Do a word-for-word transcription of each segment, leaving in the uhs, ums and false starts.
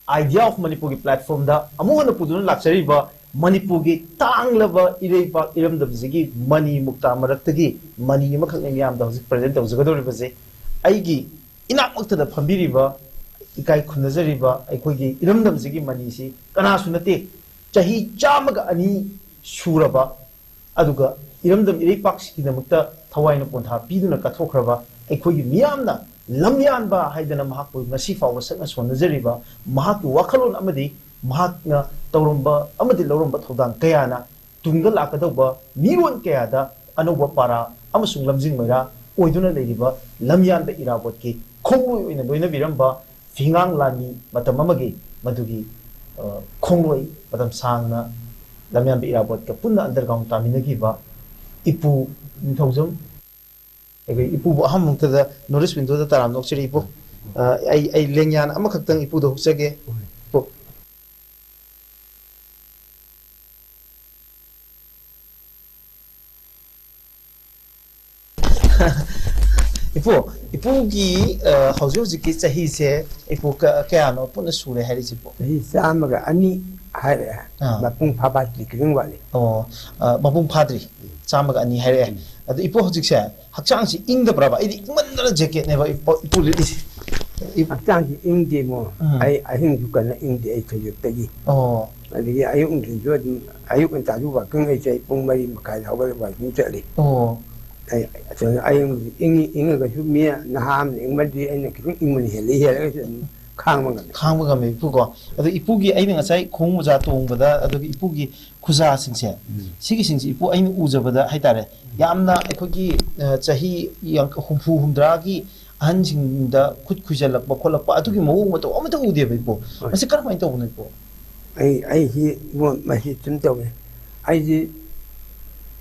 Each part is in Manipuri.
Idea of Manipurꯒꯤ platformꯗ ꯑꯃꯨꯛ ꯍꯟꯅ ꯄꯨꯗꯨꯅ ꯂꯥꯛꯆꯔꯤꯕ ꯃꯅꯤꯄꯨꯔꯒꯤ ꯇꯥꯡꯂꯕ ꯏꯔꯩꯄꯥꯛ ꯏꯔꯝꯗꯝꯁꯤꯒꯤ ꯃꯅꯤ ꯃꯨꯛꯇꯥ ꯃꯔꯛꯇꯒꯤ ꯃꯅꯤ ꯑꯃꯈꯛꯅꯤ ꯃꯤꯌꯥꯝꯗ ꯍꯧꯖꯤꯛ present ꯇꯧꯖꯒꯗꯧꯔꯤꯕꯁꯦ꯫ ꯑꯩꯒꯤ ꯏꯅꯥꯛꯃꯛꯇꯗ ꯐꯝꯕꯤꯔꯤꯕ, ꯏꯀꯥꯏ ꯈꯨꯝꯅꯖꯔꯤꯕ ꯑꯩꯈꯣꯏꯒꯤ ꯏꯔꯝꯗꯝꯁꯤꯒꯤ ꯃꯅꯤꯁꯤ ꯀꯅꯥꯁꯨ ꯅꯠꯇꯦ, ꯆꯍꯤ ꯆꯥꯝꯃꯒ ꯑꯅꯤ ꯁꯨꯔꯕ, ꯑꯗꯨꯒ ꯏꯔꯝꯗꯝ ꯏꯔꯩꯄꯥꯛꯁꯤꯒꯤꯗꯃꯛꯇ ꯊꯋꯥꯏꯅ ꯄꯣꯟꯊꯥ ꯄꯤꯗꯨꯅ ꯀꯠꯊꯣꯛꯈ꯭ꯔꯕ ꯑꯩꯈꯣꯏꯒꯤ ꯃꯤꯌꯥꯝꯅ ꯂꯝꯌꯥꯟꯕ ꯍꯥꯏꯗꯅ ꯃꯍꯥꯛꯄꯨ ꯉꯁꯤ ꯐꯥꯎꯕ ꯁꯛꯅ ꯁꯣꯟꯅꯖꯔꯤꯕ ꯃꯍꯥꯛꯀꯤ ꯋꯥꯈꯜꯂꯣꯟ ꯑꯃꯗꯤ ꯃꯍꯥꯛꯅ ꯇꯧꯔꯝꯕ ꯑꯃꯗꯤ ꯂꯧꯔꯝꯕ ꯊꯧꯗꯥꯡ ꯀꯌꯥꯅ ꯇꯨꯡꯗ ꯂꯥꯛꯀꯗꯧꯕ ꯃꯤꯔꯣꯟ ꯀꯌꯥꯗ ꯑꯅꯧꯕ ꯄꯥꯔꯥ ꯑꯃꯁꯨꯡ ꯂꯝꯖꯤꯡ ꯃꯩꯔꯥ ꯑꯣꯏꯗꯨꯅ ꯂꯩꯔꯤꯕ ꯂꯝꯌꯥꯟꯕ ꯏꯔꯥꯕꯣꯠꯀꯤ ꯈꯣꯡꯂꯣꯏ ꯑꯣꯏꯅ ꯂꯣꯏꯅꯕꯤꯔꯝꯕ ꯐꯤꯉꯥꯡ ꯂꯥꯟꯃꯤ ꯃꯇꯝ ꯑꯃꯒꯤ ꯃꯗꯨꯒꯤ, ꯑ, ꯈꯣꯡꯂꯣꯏ ꯃꯇꯝ ꯁꯥꯡꯅ ꯂꯝꯌꯥꯟꯕ ꯏꯔꯥꯕꯣꯠꯀ ꯄꯨꯟꯅ underground ꯇꯥꯃꯤꯟꯅꯈꯤꯕ ꯏꯄꯨ ꯅꯤꯡꯊꯧꯖꯝ, ꯑꯩꯈꯣꯏ ꯏꯄꯨꯕꯨ ꯑꯍꯥꯟꯕ ꯃꯛꯇꯗ North East Windowꯗ ꯇꯔꯥꯝꯅ ꯑꯣꯛꯆꯔꯤ ꯏꯄꯨ꯫ ꯑ, ꯑꯩ, ꯑꯩ ꯂꯦꯡꯌꯥꯟ ꯑꯃꯈꯛꯇꯪ ꯏꯄꯨꯗ ꯍꯨꯛꯆꯒꯦ꯫ ꯏꯄꯨ꯫ ꯏꯄꯨ, ꯏꯄꯨꯒꯤ, ꯑ, ꯍꯧꯖꯤꯛ ꯍꯧꯖꯤꯛꯀꯤ ꯆꯍꯤꯁꯦ ꯏꯄꯨ ꯀ-, ꯀꯌꯥꯅꯣ ꯄꯨꯟꯅ ꯁꯨꯔꯦ ꯍꯥꯏꯔꯤꯁꯤꯕꯨ? ꯆꯍꯤ ꯆꯥꯝꯃꯒ ꯑꯅꯤ ꯍꯥꯏꯔꯦ꯫ ꯑꯥ꯫ ꯃꯄꯨꯡ ꯐꯥꯕ ꯈꯤꯇꯪ ꯋꯥꯠꯂꯤ꯫ ꯑꯣ, ꯑ, ꯃꯄꯨꯡ ꯐꯥꯗ꯭ꯔꯤ꯫ ꯆꯥꯝꯃꯒ ꯑꯅꯤ ꯍꯥꯏꯔꯛꯑꯦ꯫ ꯎꯝ꯫ ꯑꯗꯣ ꯏꯄꯨ ꯍꯧꯖꯤꯛꯁꯦ ꯍꯛꯆꯥꯡꯁꯤ ꯏꯪꯗꯕ꯭ꯔꯕ? ꯑꯩꯗꯤ ꯏꯪꯃꯟꯗꯅ jacketꯅꯦꯕ ꯏꯄꯨ, ꯏꯄꯨ ꯂꯤꯠꯂꯤꯁꯦ꯫ ꯏ- ꯍꯛꯆꯥꯡꯁꯤ ꯏꯪꯗꯦꯃꯣ꯫ ꯎꯝ꯫ ꯑꯩ ꯑꯍꯤꯡꯁꯨ ꯀꯟꯅ ꯏꯪꯗꯦ ꯑꯩ ꯊꯣꯏꯗꯣꯛꯇꯒꯤ꯫ ꯑꯣ꯫ ꯑꯗꯒꯤ ꯑꯌꯨꯛ ꯅꯨꯡꯊꯤꯜꯁꯨ ꯑꯗꯨꯝ, ꯑꯌꯨꯛ ꯉꯟꯇꯥꯁꯨ walking ꯑꯩꯁꯦ ꯑꯩ ꯄꯨꯡ ꯃꯔꯤ ꯃꯈꯥꯏꯗ ꯍꯧꯒꯠꯂꯒ walking ꯆꯠꯂꯤ꯫ ꯑꯣ꯫ ꯑꯩ, ꯑꯁꯣꯝꯗ ꯑꯌꯨꯛ ꯏꯪꯉꯤ, ꯏꯪꯉꯒꯁꯨ ꯃꯤ ꯅꯍꯥ ꯑꯃꯅ ꯏꯪꯃꯟꯗꯦ, ꯑꯩꯅ ꯈꯤꯇꯪ ꯏꯪꯕꯅ ꯍꯦꯜꯂꯤ, ꯍꯦꯜꯂꯒꯁꯨ ꯑꯗꯨꯝ ꯈꯥꯡꯕ ꯉꯝꯃꯤ꯫ ꯈꯥꯡꯕ ꯉꯝꯃꯦ ꯏꯄꯨꯀꯣ꯫ ꯑꯗꯣ ꯏꯄꯨꯒꯤ ꯑꯩꯅ ꯉꯁꯥꯏ ꯈꯣꯡꯎꯞ ꯃꯣꯖꯥ ꯇꯣꯡꯕꯗ, ꯑꯗꯨꯒ ꯏꯄꯨꯒꯤ ꯈꯨꯖꯥꯁꯤꯡꯁꯦ, ꯎꯝ꯫ ꯁꯤꯒꯤꯁꯤꯡꯁꯦ ꯏꯄꯨ ꯑꯩꯅ ꯎꯖꯕꯗ ꯍꯥꯏꯇꯥꯔꯦ, ꯌꯥꯝꯅ ꯑꯩꯈꯣꯏꯒꯤ, ꯑ, ꯆꯍꯤ ꯌꯥꯡ-, ꯍꯨꯝꯐꯨ ꯍꯨꯝꯗ꯭ꯔꯥꯒꯤ ꯑꯍꯟꯁꯤꯡꯗ ꯈꯨꯠ ꯈꯨꯏꯖꯜꯂꯛꯄ ꯈꯣꯠꯂꯛꯄ ꯑꯗꯨꯒꯤ ꯃꯑꯣꯡ ꯃꯇꯧ ꯑꯃꯠꯇ ꯎꯗꯦꯕ ꯏꯄꯨ꯫ ꯍꯣꯏ꯫ ꯃꯁꯤ ꯀꯔꯝꯍꯥꯏꯅ ꯇꯧꯕꯅꯣ ꯏꯄꯨ? ꯑꯩ, ꯑꯩꯁꯤ ꯏꯕꯨꯡꯉꯣ ꯃꯁꯤ ꯁꯨꯝ ꯇꯧꯋꯦ꯫ ꯑꯩꯁꯤ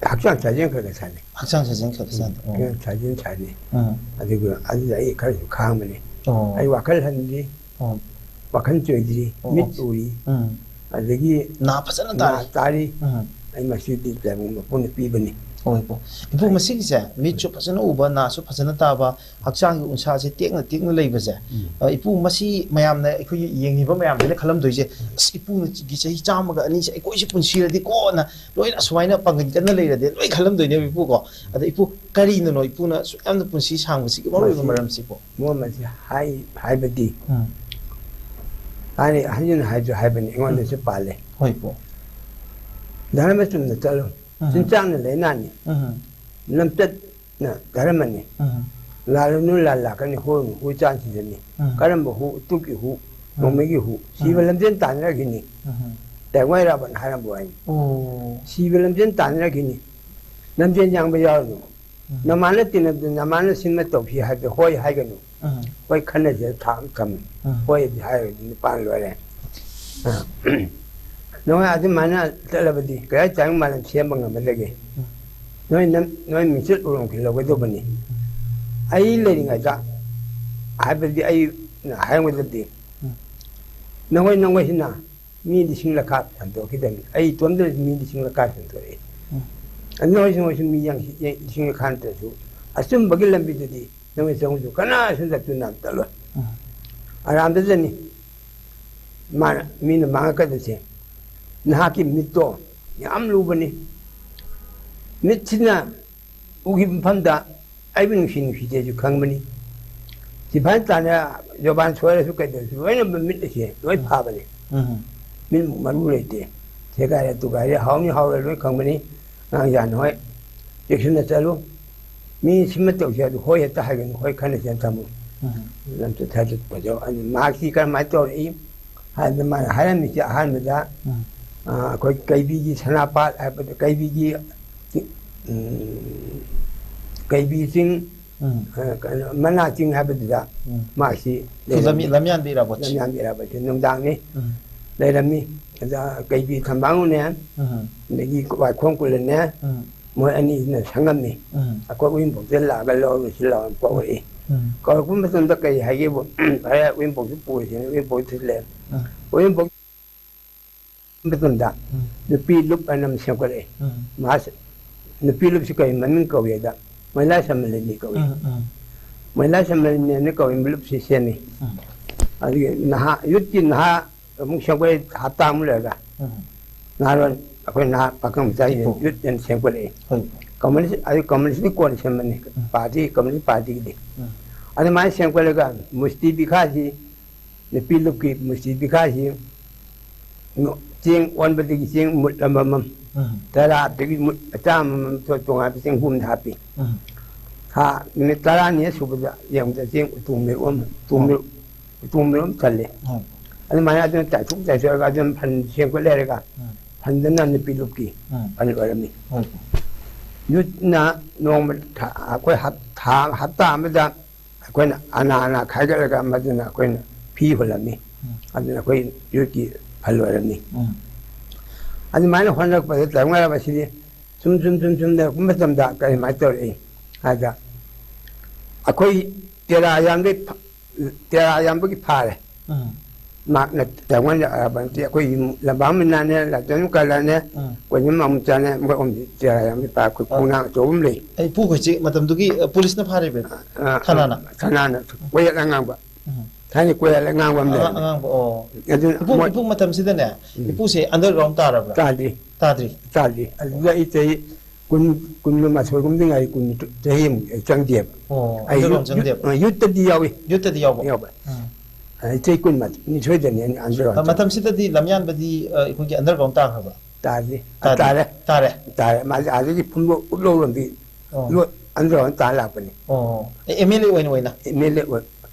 ꯍꯛꯆꯥꯡ ꯁꯥꯖꯦꯜ ꯈꯔ ꯈꯔ ꯁꯥꯟꯅꯩ꯫ ꯍꯛꯆꯥꯡ ꯁꯥꯖꯦꯜ ꯈꯔ ꯈꯔ ꯁꯥꯟꯅꯩ꯫ ꯑꯣ꯫ ꯍꯛꯆꯥꯡ ꯁꯥꯖꯦꯜ ꯁꯥꯟꯅꯩ꯫ ꯎꯝ꯫ ꯑꯗꯨꯒ ꯑꯗꯨꯗ ꯑꯩ ꯈꯔꯁꯨ ꯈꯥꯡꯕꯅꯤ꯫ ꯑꯣ꯫ ꯑꯩ ꯋꯥꯈꯜ ꯍꯟꯗ꯭ꯔꯤ꯫ ꯑꯣ꯫ ꯋꯥꯈꯜ ꯆꯣꯏꯗ꯭ꯔꯤ꯫ ꯑꯣ, ꯃꯤꯠ ꯑꯣ꯫ ꯎꯔꯤ꯫ ꯎꯝ꯫ ꯑꯗꯒꯤ ꯅꯥ ꯐꯖꯅ ꯅꯥ ꯇꯥꯔꯤ꯫ ꯇꯥꯔꯤ꯫ ꯎꯝ꯫ ꯑꯩ ꯃꯁꯤꯗꯤ ꯂꯥꯏꯕꯛ ꯃꯄꯨꯅ ꯄꯤꯕꯅꯤ꯫ ꯍꯣꯏ ꯏꯄꯨ꯫ ꯏꯄꯨ, ꯃꯁꯤꯒꯤꯁꯦ ꯃꯤꯠꯁꯨ ꯐꯖꯅ ꯎꯕ, ꯅꯥꯁꯨ ꯐꯖꯅ ꯇꯥꯕ, ꯍꯛꯆꯥꯡꯒꯤ ꯎꯟꯁꯥꯁꯦ ꯇꯦꯛꯅ ꯇꯦꯛꯅ ꯂꯩꯕꯁꯦ, ꯎꯝ꯫ ꯑ, ꯏꯄꯨ, ꯃꯁꯤ ꯃꯌꯥꯝꯅ, ꯑꯩꯈꯣꯏꯒꯤ ꯌꯦꯡꯉꯤꯕ ꯃꯌꯥꯝꯁꯤꯅ ꯈꯜꯂꯝꯗꯣꯏꯁꯦ, "ꯑꯁ, ꯏꯄꯨꯒꯤ ꯆꯍꯤ ꯆꯥꯝꯃꯒ ꯑꯅꯤꯁꯦ ꯑꯩꯈꯣꯏꯁꯨ ꯄꯨꯟꯁꯤꯔꯗꯤꯀꯣꯅ ꯂꯣꯏꯅ ꯑꯁꯨꯃꯥꯏꯅ ꯄꯥꯡꯒꯟ ꯀꯟꯅ ꯂꯩꯔꯗꯤ" ꯂꯣꯏ ꯈꯜꯂꯝꯗꯣꯏꯅꯦꯕ ꯏꯄꯨꯀꯣ꯫ ꯑꯗ ꯏꯄꯨ, ꯀꯔꯤꯅꯅꯣ ꯏꯄꯨꯅ ꯑꯁꯨꯛ ꯌꯥꯝꯅ ꯄꯨꯟꯁꯤ ꯁꯥꯡꯕꯁꯤꯒꯤ ꯃꯔꯨꯑꯣꯏꯕ ꯃꯁꯤ ꯃꯔꯝꯁꯤꯕꯨ? ꯃꯣꯍꯝꯃꯗꯁꯤ ꯍꯥꯏ-, ꯍꯥꯏꯕꯗꯤ ꯎꯝ꯫ ꯍꯥꯏꯅ ꯑꯍꯟꯁꯤꯅ ꯍꯥꯏꯁꯨ ꯍꯥꯏꯕꯅꯤ, ꯑꯩꯉꯣꯟꯗꯁꯨ ꯄꯥꯜꯂꯦ꯫ ꯍꯣꯏ ꯏꯄꯨ꯫ ꯙꯔꯃ ꯆꯨꯝꯅ ꯆꯠꯂꯨ꯫ ꯎꯝ꯫ ꯆꯤꯟꯖꯥꯛꯅ ꯂꯥꯏꯅꯥꯅꯤ꯫ ꯎꯝ꯫ ꯂꯝꯆꯠꯅ ꯙꯔꯃꯅꯤ꯫ ꯎꯝ꯫ ꯂꯥꯜꯂꯨꯅꯨ, ꯂꯥꯜ ꯂꯥꯛꯀꯅꯤ, ꯍꯨꯔꯨꯅꯨ, ꯍꯨ ꯆꯥꯟꯁꯤꯗꯅꯤ꯫ ꯎꯝ꯫ ꯀꯔꯝꯕ ꯍꯨ? ꯎꯇꯨꯞꯀꯤ ꯍꯨ, ꯎꯝ꯫ ꯅꯣꯡꯃꯩꯒꯤ ꯍꯨ꯫ ꯁꯤꯕ ꯎꯝ꯫ ꯂꯝꯖꯦꯟ ꯇꯥꯟꯅꯔꯛꯈꯤꯅꯤ꯫ ꯎꯝ꯫ ꯇꯦꯡꯋꯥꯏ ꯔꯥꯕꯟ ꯍꯥꯏꯔꯝꯕ ꯋꯥꯅꯤ꯫ ꯑꯣ꯫ ꯁꯤꯕ ꯂꯝꯖꯦꯟ ꯇꯥꯟꯅꯔꯛꯈꯤꯅꯤ꯫ ꯂꯝꯖꯦꯟ ꯌꯥꯡꯕ ꯌꯥꯎꯔꯅꯨ꯫ ꯎꯝ꯫ ꯅꯃꯥꯟꯅ ꯇꯤꯟꯅꯕꯗ ꯅꯃꯥꯟꯅ ꯁꯤꯟꯕ ꯇꯧꯈꯤ ꯍꯥꯏꯕꯗ ꯍꯣꯏ ꯍꯥꯏꯒꯅꯨ꯫ ꯎꯝ꯫ ꯍꯣꯏ ꯈꯟꯅꯁꯦ ꯊꯥ ꯑꯃ ꯊꯝꯃꯨ꯫ ꯎꯝ꯫ ꯍꯣꯏ ꯑꯗꯨ ꯍꯥꯏꯔꯗꯤ ꯅꯨꯄꯥꯅ ꯂꯣꯏꯔꯦ꯫ ꯑ, ꯅꯣꯏ ꯑꯗꯨꯃꯥꯏꯅ ꯆꯠꯂꯕꯗꯤ ꯀꯗꯥꯏ ꯇꯥꯏꯕꯪ ꯃꯥꯂꯦꯝ ꯁꯦꯝꯕ ꯉꯝꯒꯗꯒꯦ? ꯎꯝ꯫ ꯅꯣꯏ ꯅꯝ-, ꯅꯣꯏ ꯃꯤꯡꯆꯠ ꯎꯔꯣꯡ ꯈꯤꯜꯍꯧꯒꯗꯧꯕꯅꯤ꯫ ꯑꯩ ꯂꯩꯔꯤꯉꯩꯗ ꯍꯥꯏꯕꯗꯤ ꯑꯩꯅ ꯍꯥꯏꯔꯝꯒꯗꯕꯗꯤ ꯎꯝ꯫ ꯅꯈꯣꯏ ꯅꯈꯣꯏꯁꯤꯅ ꯃꯤ ꯂꯤꯁꯤꯡ ꯂꯈꯥ ꯁꯟꯗꯣꯛꯈꯤꯗꯕꯅꯤ꯫ ꯑꯩ ꯏꯇꯣꯝꯗ ꯃꯤ ꯂꯤꯁꯤꯡ ꯂꯈꯥ ꯁꯟꯗꯣꯛꯑꯦ꯫ ꯎꯝ꯫ ꯑꯗꯨ ꯅꯈꯣꯏꯁꯨ ꯃꯣꯏꯁꯨ ꯃꯤ ꯌꯥꯡ-, ꯌꯥꯡ-, ꯂꯤꯁꯤꯡ ꯂꯈꯥ ꯅꯠꯇ꯭ꯔꯁꯨ ꯑꯆꯨꯝꯕꯒꯤ ꯂꯝꯕꯤꯗꯗꯤ ꯅꯈꯣꯏ ꯆꯪꯉꯨꯁꯨ ꯀꯅꯥꯁꯨ ꯅꯠꯇꯨꯅ ꯆꯠꯂꯣꯏ꯫ ꯎꯝ꯫ ꯑꯔꯥꯝꯗꯗꯅꯤ ꯃꯥꯅ, ꯃꯤꯅ ꯃꯥꯡꯉꯛꯀꯗꯣꯏꯁꯦ꯫ ꯅꯍꯥꯛꯀꯤ ꯃꯤꯠꯇꯣ ꯌꯥꯝ ꯂꯨꯕꯅꯤ꯫ ꯃꯤꯠꯁꯤꯅ ꯎꯈꯤꯕ ꯃꯐꯝꯗ ꯑꯩꯕꯨ ꯅꯨꯡꯁꯤ ꯅꯨꯡꯁꯤꯗꯦꯁꯨ ꯈꯪꯕꯅꯤ꯫ ꯁꯤꯐꯥꯏ ꯇꯥꯟꯅ ꯖꯣꯕꯥꯟ ꯁꯣꯏꯔꯁꯨ ꯀꯩꯗꯧꯔꯁꯨ ꯂꯣꯏꯅ ꯃꯤꯠ ꯑꯁꯦ ꯂꯣꯏ ꯐꯥꯕꯅꯤ꯫ ꯎꯝ꯫ ꯃꯤꯠ ꯃꯔꯨ ꯂꯩꯇꯦ꯫ ꯁꯦꯒꯥꯏꯔꯦ ꯇꯨꯒꯥꯏꯔꯦ, ꯍꯥꯎꯅꯤ ꯍꯥꯎꯔꯣꯏ ꯂꯣꯏ ꯈꯪꯕꯅꯤ꯫ ꯑꯉꯥꯡ ꯌꯥꯟ ꯍꯣꯏ ꯆꯦꯛꯁꯤꯟꯅ ꯆꯠꯂꯨ꯫ ꯃꯤ ꯁꯤꯃ ꯇꯧꯁꯦ ꯑꯗꯨ ꯍꯣꯏ ꯍꯦꯛꯇ ꯍꯥꯏꯒꯅꯨ, ꯍꯣꯏ ꯈꯟꯅꯁꯦꯅ ꯊꯝꯃꯨ꯫ ꯎꯝ꯫ ꯂꯝꯆꯠ ꯁꯥꯖꯠ ꯐꯖꯧ꯫ ꯑꯗꯨ ꯃꯍꯥꯛꯁꯤ ꯀꯔꯝꯍꯥꯏꯅ ꯇꯧꯔꯛꯏ ꯍꯥꯏꯕꯗ ꯃꯥꯅ ꯍꯥꯏꯔꯝꯃꯤꯁꯦ ꯑꯍꯥꯟꯕꯗ, ꯎꯝ꯫ ꯑ, ꯑꯩꯈꯣꯏ ꯀꯩꯕꯤꯒꯤ ꯁꯅꯥꯄꯥꯠ ꯍꯥꯏꯕꯗ ꯀꯩꯕꯤꯒꯤ, ꯎꯝ, ꯀꯩꯕꯤ ꯆꯤꯡ, ꯎꯝ꯫ ꯑ, ꯀꯩꯅꯣ, ꯃꯅꯥ ꯆꯤꯡ ꯍꯥꯏꯕꯗꯨꯗ ꯎꯝ꯫ ꯃꯥꯁꯤ ꯂꯝ-, ꯂꯩꯔꯝꯃꯤ꯫ ꯂꯝꯌꯥꯟꯕ ꯏꯔꯥꯕꯣꯠꯁꯤ꯫ ꯂꯝꯌꯥꯟꯕ ꯏꯔꯥꯕꯣꯠꯁꯤ ꯅꯨꯡꯗꯥꯡꯅꯤ ꯎꯝ꯫ ꯂꯩꯔꯝꯃꯤ꯫ ꯑꯗ ꯀꯩꯕꯤ ꯊꯝꯕꯥꯉꯨꯅꯦ, ꯎꯝ꯫ ꯑꯗꯒꯤ ꯋꯥꯏꯈꯣꯡ ꯀꯨꯂꯅꯦ, ꯎꯝ꯫ ꯃꯣꯏ ꯑꯅꯤꯁꯤꯅ ꯁꯪꯉꯝꯃꯤ꯫ ꯎꯝ꯫ ꯑꯩꯈꯣꯏ ꯎꯔꯤꯡꯄꯣꯛꯇ ꯂꯥꯛꯑꯒ ꯂꯧꯔꯨꯁꯤ ꯂꯥꯛꯑꯣꯅ ꯀꯧꯔꯛꯏ꯫ ꯎꯝ꯫ ꯀꯧꯔꯛꯄ ꯃꯇꯝꯗ ꯀꯔꯤ ꯍꯥꯏꯒꯦꯕꯨ, "ꯐꯔꯦ, ꯎꯔꯤꯡꯄꯣꯛꯇ ꯄꯨꯔꯁꯦꯅ" ꯎꯔꯤꯡꯄꯣꯛꯇ ꯊꯤꯜꯂꯦ꯫ ꯎꯝ꯫ ꯎꯔꯤꯡꯄꯣꯛ ꯃꯇꯝꯗ ꯎꯝ꯫ ꯅꯨꯄꯤ ꯂꯨꯞ ꯍꯥꯏꯅ ꯑꯃ ꯁꯦꯝꯒꯠꯂꯛꯑꯦ꯫ ꯎꯝ꯫ ꯃꯥꯁꯦ ꯅꯨꯄꯤ ꯂꯨꯞꯁꯤ ꯀꯔꯤ ꯃꯃꯤꯡ ꯀꯧꯏꯗ, ꯃꯍꯤꯂꯥ ꯁꯝꯃꯦꯂꯅꯤ ꯀꯧꯏ꯫ ꯎꯝ, ꯎꯝ, ꯃꯍꯤꯂꯥ ꯁꯝꯃꯦꯂꯅꯤꯅ ꯀꯧꯏ ꯂꯨꯞꯁꯤ ꯁꯦꯝꯃꯤ꯫ ꯎꯝ, ꯑꯗꯨꯒꯤ ꯅꯍꯥ, ꯌꯨꯠꯀꯤ ꯅꯍꯥ ꯑꯃꯨꯛ ꯁꯦꯝꯒꯠꯂꯦ, ꯍꯞꯇꯥ ꯑꯃꯨꯛ ꯂꯩꯔꯒ꯫ ꯎꯝ, ꯅꯍꯥꯔꯣꯜ ꯑꯩꯈꯣꯏ ꯅꯍꯥ ꯄꯥꯈꯪ ꯃꯆꯥꯁꯤꯡ ꯏꯄꯨ꯫ ꯌꯨꯠ ꯑꯣꯏꯅ ꯁꯦꯝꯒꯠꯂꯛꯏ꯫ ꯍꯣꯏ꯫ ꯀꯝꯃꯨꯅꯤꯁ, ꯑꯗꯨ ꯀꯝꯃꯨꯅꯤꯁꯀꯤ ꯀꯣꯟꯅ ꯁꯦꯝꯕꯅꯤ꯫ ꯎꯝ꯫ Party, communist ꯄꯥꯔꯇꯤꯒꯤꯗꯤ꯫ ꯎꯝ꯫ ꯑꯗꯨꯃꯥꯏꯅ ꯁꯦꯝꯒꯠꯂꯒ ꯃꯨꯁꯇꯤ ꯕꯤꯈꯥꯁꯤ, ꯅꯨꯄꯤ ꯂꯨꯞꯀꯤ ꯃꯨꯁꯇꯤ ꯕꯤꯈꯥꯁꯤ ꯆꯦꯡ ꯑꯣꯟꯕꯗꯒꯤ ꯆꯦꯡ ꯃꯨꯠ ꯑꯃꯃꯝ, ꯎꯝ, ꯇꯔꯥꯗꯒꯤ ꯃꯨꯠ ꯃꯆꯥ ꯑꯃꯃꯝ ꯇꯣꯉꯥꯟꯕ ꯆꯦꯡ ꯍꯨꯝꯗ ꯍꯥꯞꯄꯤ꯫ ꯎꯝ꯫ ꯊꯥ ꯅꯨꯃꯤꯠ ꯇꯔꯥꯅꯤ ꯁꯨꯕꯗ ꯌꯦꯡꯕꯗ ꯆꯦꯡ ꯎꯇꯣꯡ ꯃꯔꯨ ꯑꯃ, ꯎꯇꯣꯡ ꯎꯝ꯫ ꯃꯔꯨ, ꯎꯇꯣꯡ ꯃꯔꯨ ꯑꯃ ꯆꯜꯂꯦ꯫ ꯎꯝ꯫ ꯑꯗꯨꯃꯥꯏꯅ ꯑꯗꯨꯅ ꯇꯥꯏꯊꯣꯛ ꯇꯥꯏꯊꯣꯛꯑꯒ ꯑꯗꯨꯝ ꯐꯟ ꯁꯦꯝꯒꯠ ꯂꯩꯔꯒ ꯎꯝ꯫ ꯐꯟꯗꯨꯅ ꯅꯨꯄꯤ ꯂꯨꯞꯀꯤ ꯎꯝ꯫ ꯐꯟ ꯑꯣꯏꯔꯝꯃꯤ꯫ ꯍꯣꯏ꯫ ꯌꯨꯠꯅ ꯅꯣꯡꯃ ꯊꯥ-, ꯑꯩꯈꯣꯏ ꯍꯞ-, ꯊꯥ, ꯍꯞꯇꯥ ꯑꯃꯗ ꯑꯩꯈꯣꯏꯅ ꯑꯅꯥ ꯑꯅꯥ ꯈꯥꯏꯒꯠꯂꯒ ꯃꯗꯨꯅ ꯑꯩꯈꯣꯏꯅ ꯐꯤ ꯍꯨꯜꯂꯝꯃꯤ꯫ ꯎꯝ꯫ ꯑꯗꯨꯅ ꯑꯩꯈꯣꯏ ꯌꯨꯠꯀꯤ ꯐꯜ ꯑꯣꯏꯔꯝꯃꯤ꯫ ꯎꯝ꯫ ꯑꯗꯨꯃꯥꯏꯅ ꯍꯣꯠꯅꯔꯛꯄꯗ ꯇꯧꯅꯔꯕꯁꯤꯗꯤ ꯁꯨꯝ, ꯁꯨꯝ, ꯁꯨꯝ, ꯁꯨꯝ ꯂꯩꯔꯛꯄ ꯃꯇꯝꯗ ꯀꯔꯤꯃꯥꯏꯅ ꯇꯧꯔꯛꯏ ꯍꯥꯏꯗ, ꯑꯩꯈꯣꯏ ꯇꯦꯔꯥ ꯌꯥꯝꯕꯒꯤ ꯐ-, ꯇꯦꯔꯥ ꯌꯥꯝꯕꯒꯤ ꯐꯥꯔꯦ꯫ ꯎꯝ꯫ ꯃꯍꯥꯛꯅ ꯇꯧꯅ ꯌꯥꯔꯕ ꯅꯠꯇꯦ꯫ ꯑꯩꯈꯣꯏ ꯂꯝꯕꯥꯝ ꯃꯤꯅꯥꯅꯦ, ꯂꯥꯇꯣꯟ ꯀꯂꯥꯅꯦ, ꯎꯝ꯫ ꯀꯣꯏꯅꯨꯝ ꯑꯃꯨꯛꯆꯥꯅꯦ, ꯃꯣꯏ ꯑꯍꯨꯝꯁꯤ ꯇꯦꯔꯥ ꯌꯥꯝꯕꯒꯤ ꯐꯥꯔꯦ꯫ ꯑꯩꯈꯣꯏ ꯑ-, ꯈꯣꯡꯅꯥꯡ ꯑꯆꯧꯕ ꯑꯃ ꯂꯩ꯫ ꯑꯩ ꯏꯄꯨꯈꯣꯏꯁꯤ ꯃꯇꯝꯗꯨꯒꯤ, ꯑ, ꯄꯨꯂꯤꯁꯅ ꯐꯥꯔꯤꯕ? ꯑ, ꯑ, ꯊꯅꯥꯅ? ꯊꯅꯥꯅ꯫ ꯀꯣꯌꯦꯠ ꯑꯉꯥꯡꯕ꯫ ꯎꯝ꯫ ꯊꯥꯏꯅ ꯀꯣꯌꯦꯠ ꯑꯉꯥꯡꯕ ꯑꯃ ꯑꯉꯥꯡ-, ꯂꯩꯔꯝꯃꯦ꯫ ꯑꯉꯥꯡꯕ, ꯑꯣ꯫ ꯑꯗꯨꯅ ꯏꯄꯨ, ꯃꯣꯏ ꯏꯄꯨ ꯃꯇꯝꯁꯤꯗꯅꯦ, ꯎꯝ꯫ ꯏꯄꯨꯁꯦ underground ꯇꯥꯔꯕ꯭ꯔꯥ? ꯇꯥꯗ꯭ꯔꯤ꯫ ꯇꯥꯗ꯭ꯔꯤ꯫ ꯇꯥꯗ꯭ꯔꯤ꯫ ꯑꯗꯨꯗ ꯑꯩ ꯆꯍꯤ ꯀꯨꯟ, ꯀꯨꯟꯒ ꯃꯥꯊꯣꯏꯒꯨꯝꯗꯤ ꯉꯥꯏꯔꯤ, ꯀꯨꯟ ꯆꯍꯤ ꯑꯃꯨꯛ ꯑꯩ ꯆꯪꯗꯦꯕ꯫ ꯑꯣ, ꯑꯩ underground ꯌꯨꯠ-, ꯆꯪꯗꯦꯕ? ꯌꯨꯠ-, ꯌꯨꯠꯇꯗꯤ ꯌꯥꯎꯏ꯫ ꯌꯨꯠꯇꯗꯤ ꯌꯥꯎꯕ? ꯌꯥꯎꯕ꯫ ꯎꯝ꯫ ꯑꯩ ꯆꯍꯤ ꯀꯨꯟꯅꯤꯊꯣꯏꯗꯅꯤ ꯑꯩꯅ underground ꯑ, ꯆꯪꯕ꯫ ꯃꯇꯝꯁꯤꯗꯗꯤ ꯂꯝꯌꯥꯟꯕꯗꯤ, ꯑ, ꯑꯩꯈꯣꯏꯒꯤ underground ꯇꯥꯈ꯭ꯔꯕ? ꯇꯥꯗ꯭ꯔꯤ꯫ ꯇꯥꯗ꯭ꯔꯤ꯫ ꯇꯥꯔꯦ꯫ ꯇꯥꯔꯦ꯫ ꯇꯥꯔꯦ꯫ ꯃꯥꯁꯦ ꯑꯥꯗꯒꯤ ꯐꯨꯝꯕ ꯎꯞꯂꯧꯔꯝꯕꯤ ꯑꯣ꯫ ꯂꯣꯏ underground ꯇꯥ ꯂꯥꯛꯄꯅꯤ꯫ ꯑꯣ꯫ ꯑꯦ, MLA ꯑꯣꯏꯅ ꯑꯣꯏꯅ? MLA ꯑꯣꯏ-,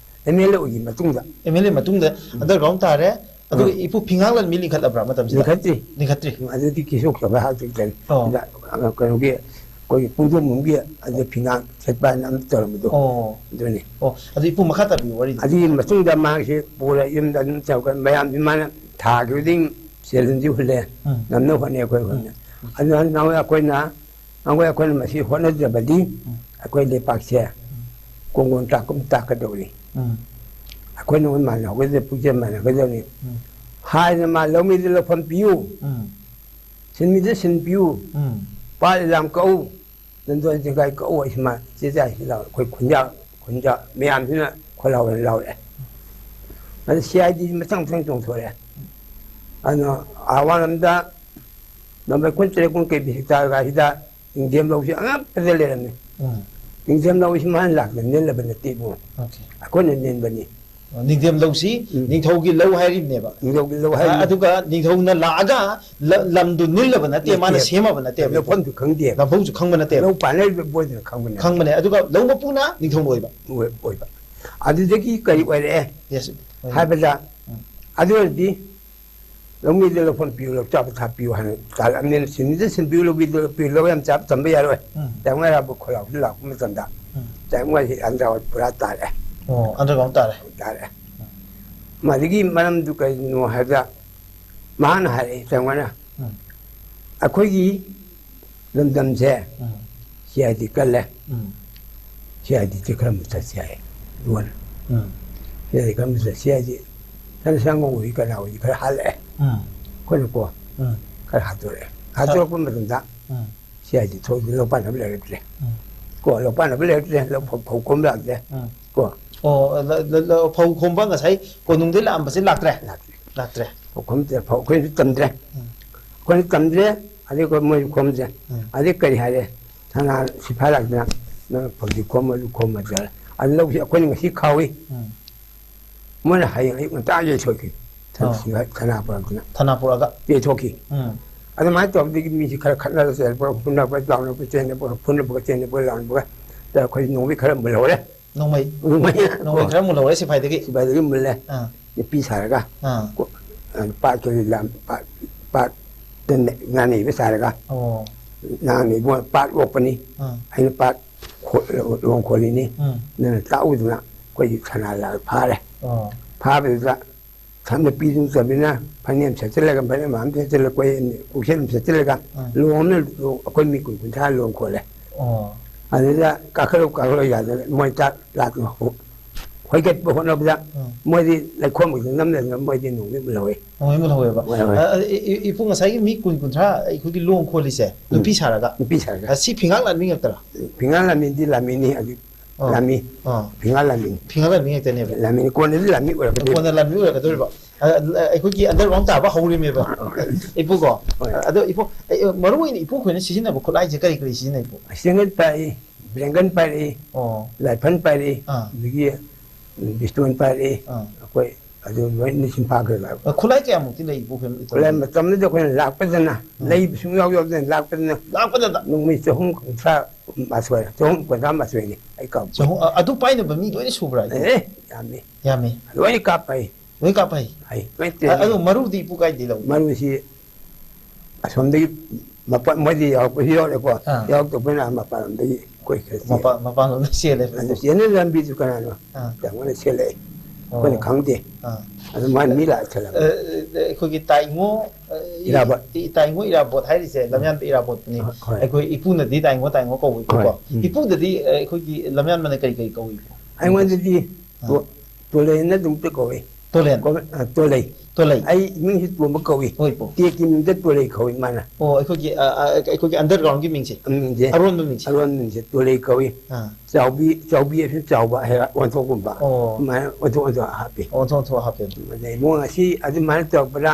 MLA ꯑꯣꯏꯈꯤ ꯃꯇꯨꯡꯗ꯫ MLA ꯃꯇꯨꯡꯗ ꯎꯝ꯫ Underground ꯇꯥꯔꯦ꯫ ꯑꯗꯨꯒ ꯎꯝ꯫ ꯏꯄꯨ ꯐꯤꯉꯥꯛꯂꯟꯕꯤ ꯂꯤꯡꯈꯠꯂꯕ꯭ꯔꯥ ꯃꯇꯝꯁꯤꯗ? ꯂꯤꯡꯈꯠꯇ꯭ꯔꯤ꯫ ꯂꯤꯡꯈꯠꯇ꯭ꯔꯤ꯫ ꯑꯗꯨꯗꯤ ꯀꯤꯁꯣꯛꯆꯕ ꯍꯥꯛꯇꯛꯇꯅꯤ꯫ ꯑꯣ꯫ ꯁꯤꯗ, ꯑ, ꯀꯩꯅꯣꯒꯤ, ꯑꯩꯈꯣꯏꯒꯤ ꯄꯨꯡꯗꯣꯡꯕꯝꯒꯤ ꯑꯗꯨ ꯐꯤꯉꯥꯛ ꯁꯦꯠꯄ ꯍꯥꯏꯅ ꯑꯃ ꯇꯧꯔꯝꯕꯗꯣ꯫ ꯑꯣ꯫ ꯑꯗꯨꯅꯤ꯫ ꯑꯣ, ꯑꯗꯨ ꯏꯄꯨ ꯃꯈꯥ ꯇꯥꯕꯤꯌꯨ ꯋꯥꯔꯤꯗꯣ꯫ ꯑꯗꯨꯒꯤ ꯃꯇꯨꯡꯗ ꯃꯍꯥꯛꯁꯤ ꯄꯨꯔ ꯌꯨꯝꯗ ꯑꯗꯨꯝ ꯇꯧꯔꯒ ꯃꯌꯥꯝꯁꯤ ꯃꯥꯅ ꯊꯥ ꯈꯨꯗꯤꯡ ꯁꯦꯜ ꯍꯨꯟꯗꯤ ꯍꯨꯜꯂꯦ꯫ ꯎꯝ꯫ ꯉꯝꯅ ꯍꯣꯠꯅꯩ ꯑꯩꯈꯣꯏ ꯍꯣꯠꯅ꯫ ꯎꯝ꯫ ꯑꯗꯨꯅ ꯅꯍꯥꯟꯋꯥꯏ ꯑꯩꯈꯣꯏꯅ ꯑꯩꯈꯣꯏ, ꯑꯩꯈꯣꯏꯅ ꯃꯁꯤ ꯍꯣꯠꯅꯗ꯭ꯔꯕꯗꯤ ꯎꯝ꯫ ꯑꯩꯈꯣꯏ ꯂꯩꯄꯥꯛꯁꯦ ꯎꯝ꯫ ꯀꯣꯡꯒꯣꯟ ꯇꯥꯛꯀꯨꯝ ꯇꯥꯛꯀꯗꯧꯔꯤ꯫ ꯎꯝ꯫ ꯑꯩꯈꯣꯏꯅ ꯃꯥꯟꯅꯍꯧꯒꯗꯕ, ꯄꯨꯛꯆꯦꯜ ꯃꯥꯟꯅꯒꯗꯕꯅꯤ꯫ ꯎꯝ꯫ ꯍꯥꯏꯗꯅ ꯃꯥ ꯂꯧꯃꯤꯗ ꯂꯧꯐꯝ ꯄꯤꯌꯨ, ꯎꯝ꯫ ꯁꯤꯟꯃꯤꯗ ꯁꯤꯟ ꯄꯤꯌꯨ, ꯎꯝ꯫ ꯄꯥꯠ ꯏꯂꯥꯝ ꯀꯛꯎ, ꯅꯟꯗꯣꯟ ꯆꯤꯡꯈꯥꯏ ꯀꯛꯎ, ꯑꯩꯁꯤ ꯃꯥ ꯆꯦ ꯆꯥꯏꯁꯤ ꯂꯥꯎꯔꯦ꯫ ꯑꯩꯈꯣꯏ ꯈꯨꯟꯖꯥ ꯈꯨꯟꯖꯥ ꯃꯌꯥꯝꯁꯤꯅ ꯈꯣꯜꯂꯥꯎ ꯑꯣꯏꯅ ꯂꯥꯎꯔꯛꯑꯦ꯫ ꯑꯗ ꯁꯤ ꯑꯥꯏ ꯗꯤ ꯃꯊꯪ ꯃꯊꯪ ꯆꯣꯡꯊꯣꯔꯛꯑꯦ꯫ ꯑꯗꯨꯅ ꯑꯥꯋꯥꯡ ꯂꯝꯗ ꯅꯝꯕꯔ ꯀꯨꯟꯇꯔꯦꯠ ꯀꯨꯟ ꯀꯦ ꯕꯤ ꯍꯦꯛꯇꯥꯔꯒ ꯁꯤꯗ ꯅꯤꯡꯊꯦꯝ ꯂꯧꯁꯤ ꯑꯉꯛꯄꯗ ꯂꯩꯔꯝꯃꯤ꯫ ꯎꯝ꯫ ꯅꯤꯡꯊꯦꯝ ꯂꯧꯁꯤ ꯃꯥꯅ ꯂꯥꯛꯇ ꯅꯦꯜꯂꯕ ꯅꯠꯇꯦ ꯏꯕꯨꯡꯉꯣ꯫ ꯑꯣꯀꯦ꯫ ꯑꯩꯈꯣꯏꯅ ꯅꯦꯟꯕꯅꯤ꯫ ꯑꯣ, ꯅꯤꯡꯊꯦꯝ ꯂꯧꯁꯤ ꯎꯝ꯫ ꯅꯤꯡꯊꯧꯒꯤ ꯂꯧ ꯍꯥꯏꯔꯤꯕꯅꯦꯕ꯫ ꯅꯤꯡꯊꯧꯒꯤ ꯂꯧ ꯑ, ꯍꯥꯏꯔꯤ꯫ ꯑꯗꯨꯒ ꯅꯤꯡꯊꯧꯅ ꯂꯥꯛꯑꯒ ꯂ-, ꯂꯝꯗꯨ ꯅꯤꯜꯂꯕ ꯅꯠꯇꯦ, ꯃꯥꯅ ꯅꯠꯇꯦ꯫ ꯁꯦꯝꯃꯕ ꯅꯠꯇꯦꯕ꯫ ꯂꯧꯐꯝꯁꯨ ꯈꯪꯗꯦ꯫ ꯂꯧꯐꯝꯁꯨ ꯈꯪꯕ ꯅꯠꯇꯦꯕ꯫ ꯂꯧ ꯄꯥꯟꯅꯔꯤꯕ ꯕꯣꯏꯗꯨꯅ ꯈꯪꯕꯅꯦ꯫ ꯈꯪꯕꯅꯦ꯫ ꯑꯗꯨꯒ ꯂꯧ ꯃꯄꯨꯅ ꯅꯤꯡꯊꯧ ꯑꯣꯏꯕ꯫ ꯑꯣꯏ-, ꯑꯣꯏꯕ꯫ ꯑꯗꯨꯗꯒꯤ ꯀꯔꯤ ꯑꯣꯏꯔꯛꯑꯦ Yes꯫ ꯍꯥꯏꯕꯗ, ꯎꯝ꯫ ꯑꯗꯨ ꯑꯣꯏꯔꯗꯤ ꯂꯧꯃꯤꯗ ꯂꯧꯐꯝ ꯄꯤꯌꯨ, ꯂꯧꯆꯥ ꯄꯊꯥꯞ ꯄꯤꯌꯨ ꯍꯥꯏꯅ ꯇꯥꯔꯛꯑꯕꯅꯤꯅ, ꯁꯤꯟꯃꯤꯗ ꯁꯤꯟꯕꯤꯌꯨ, ꯂꯧꯕꯤꯗ ꯄꯤꯌꯨ, ꯂꯧ ꯌꯥꯝ ꯆꯥꯕ ꯇꯝꯕ ꯌꯥꯔꯣꯏ꯫ ꯎꯝ꯫ ꯆꯥꯝꯃꯉꯥ ꯔꯥꯕ ꯈꯣꯜꯂꯥꯎꯗ ꯂꯥꯛꯄ ꯃꯇꯝꯗ, ꯎꯝ꯫ ꯆꯥꯝꯃꯉꯥꯁꯤ underground ꯄꯨꯔꯥ ꯇꯥꯔꯛꯑꯦ꯫ ꯑꯣ, underground ꯇꯥꯔꯦ꯫ ꯇꯥꯔꯛꯑꯦ꯫ ꯃꯗꯨꯒꯤ ꯃꯔꯝꯗꯨ ꯀꯔꯤꯅꯣ ꯍꯥꯏꯕꯗ, ꯃꯍꯥꯛꯅ ꯍꯥꯏꯔꯛꯏ, ꯆꯥꯝꯃꯉꯥꯅ, ꯎꯝ꯫ ꯑꯩꯈꯣꯏꯒꯤ ꯂꯝꯗꯝꯁꯦ ꯎꯝ꯫ ꯁꯤ ꯑꯥꯏ ꯗꯤ ꯀꯜꯂꯦ꯫ ꯎꯝ꯫ ꯁꯤ ꯑꯥꯏ ꯗꯤꯁꯦ ꯈꯔ ꯃꯨꯊꯠꯁꯤ ꯍꯥꯏ꯫ ꯂꯣꯟ꯫ ꯎꯝ꯫ ꯁꯤ ꯑꯥꯏ ꯗꯤ ꯈꯔ ꯃꯨꯊꯠꯁꯤ ꯍꯥꯏꯁꯤ, ꯁꯅꯥ ꯁꯪꯒꯣꯝ ꯑꯣꯏ ꯀꯅꯥ ꯑꯣꯏ ꯈꯔ ꯍꯥꯜꯂꯛꯑꯦ꯫ ꯎꯝ꯫ ꯑꯩꯈꯣꯏꯅꯀꯣ ꯎꯝ꯫ ꯈꯔ ꯍꯥꯠꯇꯣꯔꯛꯑꯦ꯫ ꯍꯥꯠꯇꯣꯔꯛꯄ ꯃꯇꯝꯗ ꯎꯝ꯫ ꯁꯤ ꯑꯥꯏ ꯗꯤ ꯊꯣꯛꯑꯗꯤ ꯂꯧ ꯄꯥꯟꯅꯕ ꯂꯩꯔꯛꯇ꯭ꯔꯦ꯫ ꯎꯝ꯫ ꯀꯣ, ꯂꯧ ꯄꯥꯟꯅꯕ ꯂꯩꯔꯛꯇ꯭ꯔꯦ꯫ ꯂꯧ ꯐꯧ, ꯐꯧ ꯈꯣꯝꯕ ꯂꯥꯛꯇ꯭ꯔꯦ꯫ ꯎꯝ꯫ ꯀꯣ꯫ ꯑꯣ, ꯂ-, ꯂ-, ꯂ-, ꯐꯧ ꯈꯣꯝꯕ ꯉꯁꯥꯏ ꯀꯣꯅꯨꯡꯗꯩ ꯂꯥꯛꯑꯝꯕꯁꯦ ꯂꯥꯛꯇ꯭ꯔꯦ? ꯂꯥꯛꯇ꯭ꯔꯦ꯫ ꯐꯧ ꯈꯣꯝꯗ꯭ꯔꯦ, ꯐꯧ ꯑꯩꯈꯣꯏꯁꯨ ꯇꯝꯗ꯭ꯔꯦ꯫ ꯎꯝ꯫ ꯑꯩꯈꯣꯏꯅ ꯇꯝꯗ꯭ꯔꯦ, ꯑꯗꯩ ꯑꯩꯈꯣꯏ ꯃꯣꯏ ꯈꯣꯝꯗ꯭ꯔꯦ꯫ ꯎꯝ꯫ ꯑꯗꯩ ꯀꯔꯤ ꯍꯥꯏꯔꯦ? ꯁꯅꯥ ꯁꯤꯐꯥꯏ ꯂꯥꯛꯇꯅ, "ꯅꯪ ꯐꯧꯗꯤ ꯈꯣꯝꯃ, ꯑꯗꯨ ꯈꯣꯝꯃ" ꯇꯧꯔꯦ꯫ ꯑꯗꯨ ꯂꯧꯁꯤ ꯑꯩꯈꯣꯏꯅ ꯉꯁꯤ ꯈꯥꯎꯏ꯫ ꯎꯝ꯫ ꯃꯣꯏꯅ ꯍꯌꯦꯡ ꯑꯌꯨꯛ ꯉꯟꯇꯥ ꯌꯩꯊꯣꯛꯈꯤ꯫ ꯑꯥ꯫ ꯁꯤꯐꯥꯏ ꯊꯅꯥ ꯄꯨꯔꯛꯇꯅ꯫ ꯊꯅꯥ ꯄꯨꯔꯛꯑꯒ? ꯌꯩꯊꯣꯛꯈꯤ꯫ ꯎꯝ꯫ ꯑꯗꯨꯃꯥꯏꯅ ꯇꯧꯕꯗꯒꯤ ꯃꯤꯁꯤ ꯈꯔ ꯈꯠꯅꯔ ꯆꯦꯜꯂꯛꯄ, ꯐꯨꯅꯕ, ꯂꯥꯎꯅꯕ, ꯆꯦꯟꯅꯕ, ꯐꯨꯅꯕꯒ ꯆꯦꯟꯅꯕ, ꯂꯥꯎꯅꯕꯒ ꯇꯧꯔ ꯑꯩꯈꯣꯏ ꯅꯣꯡꯃꯩ ꯈꯔ ꯃꯨꯜꯍꯧꯔꯦ꯫ ꯅꯣꯡꯃꯩ? ꯅꯣꯡꯃꯩ꯫ ꯅꯣꯡꯃꯩ ꯈꯔ ꯃꯨꯜꯍꯧꯔꯦ ꯁꯤꯐꯥꯏꯗꯒꯤ? ꯁꯤꯐꯥꯏꯗꯒꯤ ꯃꯨꯜꯂꯦ꯫ ꯑꯥ꯫ ꯅꯨꯄꯤ ꯁꯥꯔꯒ꯫ ꯑꯥ꯫ ꯀꯣ-, ꯑ, ꯄꯥꯠꯀꯤ ꯂꯝ-, ꯄꯥꯠ-, ꯄꯥꯠꯇ ꯅ-, ꯉꯥ ꯅꯩꯕ ꯁꯥꯔꯒ꯫ ꯑꯣ꯫ ꯉꯥ ꯅꯩꯕ ꯄꯥꯠ ꯑꯣꯛꯄꯅꯤ꯫ ꯑꯥ꯫ ꯑꯩꯅ ꯄꯥꯠ ꯈꯣ-, ꯂꯣꯡ ꯈꯣꯜꯂꯤꯅꯤ꯫ ꯎꯝ꯫ ꯅꯪꯅ ꯇꯥꯛꯎꯗꯅ ꯑꯩꯈꯣꯏꯒꯤ ꯁꯅꯥ ꯂꯥꯛ ꯐꯥꯔꯦ꯫ ꯑꯣ꯫ ꯐꯥꯕꯗꯨꯗ ꯁꯝꯅ ꯄꯤꯗꯨꯅ ꯆꯠꯃꯤꯟꯅ ꯐꯅꯦꯛ ꯑꯃ ꯁꯦꯠꯆꯜꯂꯒ, ꯐꯅꯦꯛ ꯑꯃ ꯁꯦꯠꯆꯜꯂꯒ, ꯀꯣꯏ-, ꯀꯣꯛꯁꯦꯠ ꯑꯃ ꯁꯦꯠꯆꯜꯂꯒ, ꯑꯥ꯫ ꯂꯣꯡꯅ ꯑꯩꯈꯣꯏ ꯃꯤ ꯀꯨꯟ ꯀꯨꯟꯊ꯭ꯔꯥ ꯂꯣꯡ ꯈꯣꯠꯂꯦ꯫ ꯑꯣ꯫ ꯑꯗꯨꯗ ꯀꯥꯈꯠꯂꯨ, ꯀꯥꯈꯠꯂꯨ ꯌꯥꯗꯅ ꯃꯣꯏ ꯆꯥꯛ ꯂꯥꯛꯇꯅ ꯍꯣ-, ꯈꯣꯏꯒꯠꯄ ꯍꯣꯠꯅꯕꯗ ꯎꯝ꯫ ꯃꯣꯏꯗꯤ ꯂꯩꯈꯣꯝ ꯃꯔꯛꯇ ꯅꯝ ꯂꯩꯔꯝꯃꯦ, ꯃꯣꯏꯗꯤ ꯅꯣꯡꯃꯩ ꯂꯧꯋꯦ꯫ ꯅꯣꯡꯃꯩ ꯂꯧꯋꯦꯕ꯫ ꯍꯣꯏ, ꯍꯣꯏ꯫ ꯑ, ꯑ, ꯏ-, ꯏ-, ꯏꯄꯨ, ꯉꯁꯥꯏꯒꯤ ꯃꯤ ꯀꯨꯟ, ꯀꯨꯟꯊ꯭ꯔꯥ ꯑꯩꯈꯣꯏꯒꯤ ꯂꯣꯡ ꯈꯣꯜꯂꯤꯁꯦ, ꯎꯝ꯫ ꯅꯨꯄꯤ ꯁꯥꯔꯒ? ꯅꯨꯄꯤ ꯁꯥꯔꯒ꯫ ꯑ, ꯁꯤ ꯐꯤꯉꯥꯛ ꯂꯥꯟꯃꯤ ꯉꯥꯛꯇꯔꯥ? ꯐꯤꯉꯥꯛ ꯂꯥꯟꯃꯤꯗꯤ ꯂꯥꯟꯃꯤꯅꯤ, ꯍꯧꯖꯤꯛ ꯑꯥ꯫ ꯂꯥꯟꯃꯤ꯫ ꯑꯥ꯫ ꯐꯤꯉꯥꯛ ꯂꯥꯟꯃꯤꯅꯤ꯫ ꯐꯤꯉꯥꯛ ꯂꯥꯟꯃꯤ ꯉꯥꯛꯇꯅꯦꯕ꯫ ꯂꯥꯟꯃꯤꯅꯤ, ꯀꯣꯟꯅꯗꯤ ꯂꯥꯟꯃꯤ ꯑꯣꯏꯔꯛꯀꯗꯣꯏꯅꯤ꯫ ꯀꯣꯟꯅ ꯂꯥꯟꯃꯤ ꯑꯣꯏꯔꯛꯀꯗꯣꯔꯤꯕ꯫ ꯑ, ꯑ, ꯑꯩꯈꯣꯏꯒꯤ underground ꯇꯥꯕ ꯍꯧꯔꯤꯃꯦꯕ꯫ ꯍꯣꯏ꯫ ꯏꯄꯨꯀꯣ? ꯍꯣꯏ꯫ ꯑꯗꯣ ꯏꯄꯨ, ꯑꯩ, ꯑ, ꯃꯔꯨ ꯑꯣꯏꯅ ꯏꯄꯨ ꯑꯩꯈꯣꯏꯅ ꯁꯤꯖꯤꯟꯅꯕ ꯈꯨꯠꯂꯥꯏꯁꯦ ꯀꯔꯤ ꯀꯔꯤ ꯁꯤꯖꯤꯟꯅꯩ, ꯏꯄꯨ? ꯆꯦꯡꯒꯟ ꯄꯥꯏꯔꯛꯏ, ꯕ꯭ꯔꯦꯡꯒꯟ ꯄꯥꯏꯔꯛꯏ, ꯑꯣ꯫ ꯂꯥꯏꯐꯟ ꯄꯥꯏꯔꯛꯏ, ꯑꯥ꯫ ꯑꯗꯒꯤ ꯕꯤꯁꯇꯣꯟ ꯄꯥꯏꯔꯛꯏ, ꯑꯥ꯫ ꯑꯩꯈꯣꯏ ꯑꯗꯨ ꯂꯣꯏꯅ ꯃꯁꯤꯡ ꯐꯥꯈ꯭ꯔꯦꯕ꯫ ꯑ, ꯈꯨꯠꯂꯥꯏ ꯀꯌꯥꯃꯨꯛꯇꯤ ꯂꯩ, ꯏꯄꯨ, ꯈꯣꯏ ꯃꯇꯝꯗ? ꯈꯨꯠꯂꯥꯏ ꯃꯇꯝꯗꯨꯗ ꯑꯩꯈꯣꯏꯅ ꯂꯥꯛꯄꯗꯅ, ꯎꯝ꯫ ꯂꯩꯕ ꯁꯨꯡꯌꯥꯎ ꯌꯥꯎꯗꯅ ꯂꯥꯛꯄꯗꯅ, ꯂꯥꯛꯄꯗꯗ? ꯅꯣꯡꯃꯩ ꯆꯍꯨꯝ ꯀꯨꯟꯊ꯭ꯔꯥ ꯃꯥꯊꯣꯏ, ꯆꯍꯨꯝ ꯀꯨꯟꯊ꯭ꯔꯥ ꯃꯥꯊꯣꯏꯅꯤ, ꯑꯩ ꯀꯥꯎ-, ꯆꯍꯨꯝ, ꯑ, ꯑꯗꯨ ꯄꯥꯏꯅꯕ ꯃꯤ ꯂꯣꯏꯅ ꯁꯨꯕ꯭ꯔꯥ, ꯏꯄꯨ? ꯑꯦ, ꯌꯥꯝꯃꯤ꯫ ꯌꯥꯝꯃꯤ꯫ ꯂꯣꯏꯅ ꯀꯥꯞꯄ ꯍꯩ꯫ ꯂꯣꯏ ꯀꯥꯞꯄ ꯍꯩ? ꯍꯩ, ꯂꯣꯏ ꯑ, ꯇ꯭ꯔꯦꯟ ꯑꯗꯣ ꯍꯩ꯫ ꯃꯔꯨꯗꯤ ꯏꯄꯨ ꯀꯥꯏꯗꯩ ꯂꯧꯏ? ꯃꯔꯨꯁꯤ ꯑꯁꯣꯝꯗꯒꯤ ꯃꯄꯥ-, ꯃꯣꯏꯗꯤ ꯌꯥꯎꯔꯛꯄꯁꯨ ꯌꯥꯎꯔꯦꯀꯣ꯫ ꯑꯥ꯫ ꯌꯥꯎꯔꯛꯇꯕꯅ ꯃꯄꯥꯟ ꯂꯝꯗꯒꯤ ꯑꯩꯈꯣꯏ ꯈꯔ ꯆꯦꯜꯂꯦ꯫ ꯃꯄꯥꯟ, ꯃꯄꯥꯟ ꯂꯣꯝꯗ ꯆꯦꯜꯂꯦ꯫ ꯑꯗꯨ ꯆꯦꯟꯅ ꯂꯝꯕꯤꯗꯨ ꯀꯅꯥꯅꯣ? ꯑꯥ꯫ ꯇꯥꯃꯣꯅ ꯁꯦꯜꯂꯛꯑꯦ꯫ ꯑꯣ꯫ ꯑꯩꯈꯣꯏꯅ ꯈꯪꯗꯦ꯫ ꯑꯥ꯫ ꯑꯗꯨ ꯃꯥꯅ ꯃꯤ ꯂꯥꯛꯑ ꯊꯤꯜꯂꯝꯃꯦ꯫ ꯑ, ꯑ, ꯑꯩꯈꯣꯏꯒꯤ ꯇꯥꯏꯉꯣ, ꯑ, ꯏ-, ꯏꯔꯥꯕꯣꯠ꯫ ꯏ-, ꯇꯥꯏꯉꯣ ꯏꯔꯥꯕꯣꯠ ꯍꯥꯏꯔꯤꯁꯦ ꯂꯝꯌꯥꯟꯕ ꯏꯔꯥꯕꯣꯠꯇꯨꯅꯤ꯫ ꯍꯣꯏ, ꯍꯣꯏ꯫ ꯑꯩꯈꯣꯏ ꯏꯄꯨꯅꯗꯤ ꯇꯥꯏꯉꯣ, ꯇꯥꯏꯉꯣ ꯀꯧꯏꯀꯣ꯫ ꯍꯣꯏ꯫ ꯎꯝ꯫ ꯏꯄꯨꯗꯗꯤ, ꯑ, ꯑꯩꯈꯣꯏꯒꯤ ꯂꯝꯌꯥꯟꯕꯅ ꯀꯔꯤ ꯀꯔꯤ ꯀꯧꯏ? ꯑꯩꯉꯣꯟꯗꯗꯤ ꯑꯥ꯫ ꯇꯣ-, ꯇꯣꯂꯦꯟꯅ ꯑꯗꯨꯝ ꯀꯧꯏ꯫ ꯇꯣꯂꯦꯟ? ꯀꯣ-, ꯑ, ꯇꯣꯂꯩ꯫ ꯇꯣꯂꯩ꯫ ꯑꯩ ꯃꯤꯡꯁꯤ ꯇꯣꯝꯕ ꯀꯧꯏ꯫ ꯍꯣꯏ, ꯄꯣ꯫ ꯇꯦꯛꯀꯤ ꯃꯤꯡꯗ ꯇꯣꯂꯩ ꯀꯧꯏ ꯃꯥꯅ꯫ ꯑꯣ, ꯑꯩꯈꯣꯏꯒꯤ, ꯑ, ꯑ, ꯑꯩꯈꯣꯏꯒꯤ underground ꯒꯤ ꯃꯤꯡꯁꯦ? ꯃꯤꯡꯁꯦ꯫ ꯑꯔꯣꯟꯕ ꯃꯤꯡꯁꯦ? ꯑꯔꯣꯟꯕ ꯃꯤꯡꯁꯦ ꯇꯣꯂꯩ ꯀꯧꯏ꯫ ꯑꯥ꯫ ꯆꯥꯎꯕꯤ, ꯆꯥꯎꯕꯤ ꯑꯁꯤ ꯆꯥꯎꯕ ꯍꯥꯏ ꯑꯣꯟꯊꯣꯛꯀꯨꯝꯕ꯫ ꯑꯣ꯫ ꯑꯗꯨꯃꯥꯏꯅ ꯑꯣꯟꯊꯣꯛ ꯑꯣꯟꯊꯣꯛ ꯍꯥꯞꯄꯤ꯫ ꯑꯣ, ꯑꯣꯟꯊꯣꯛ ꯑꯣꯟꯊꯣꯛ ꯍꯥꯞꯄꯦ꯫ ꯑꯗꯩ ꯏꯕꯨꯡꯉꯣ ꯉꯁꯤ ꯑꯗꯨꯃꯥꯏꯅ ꯇꯧꯔꯛꯄꯗ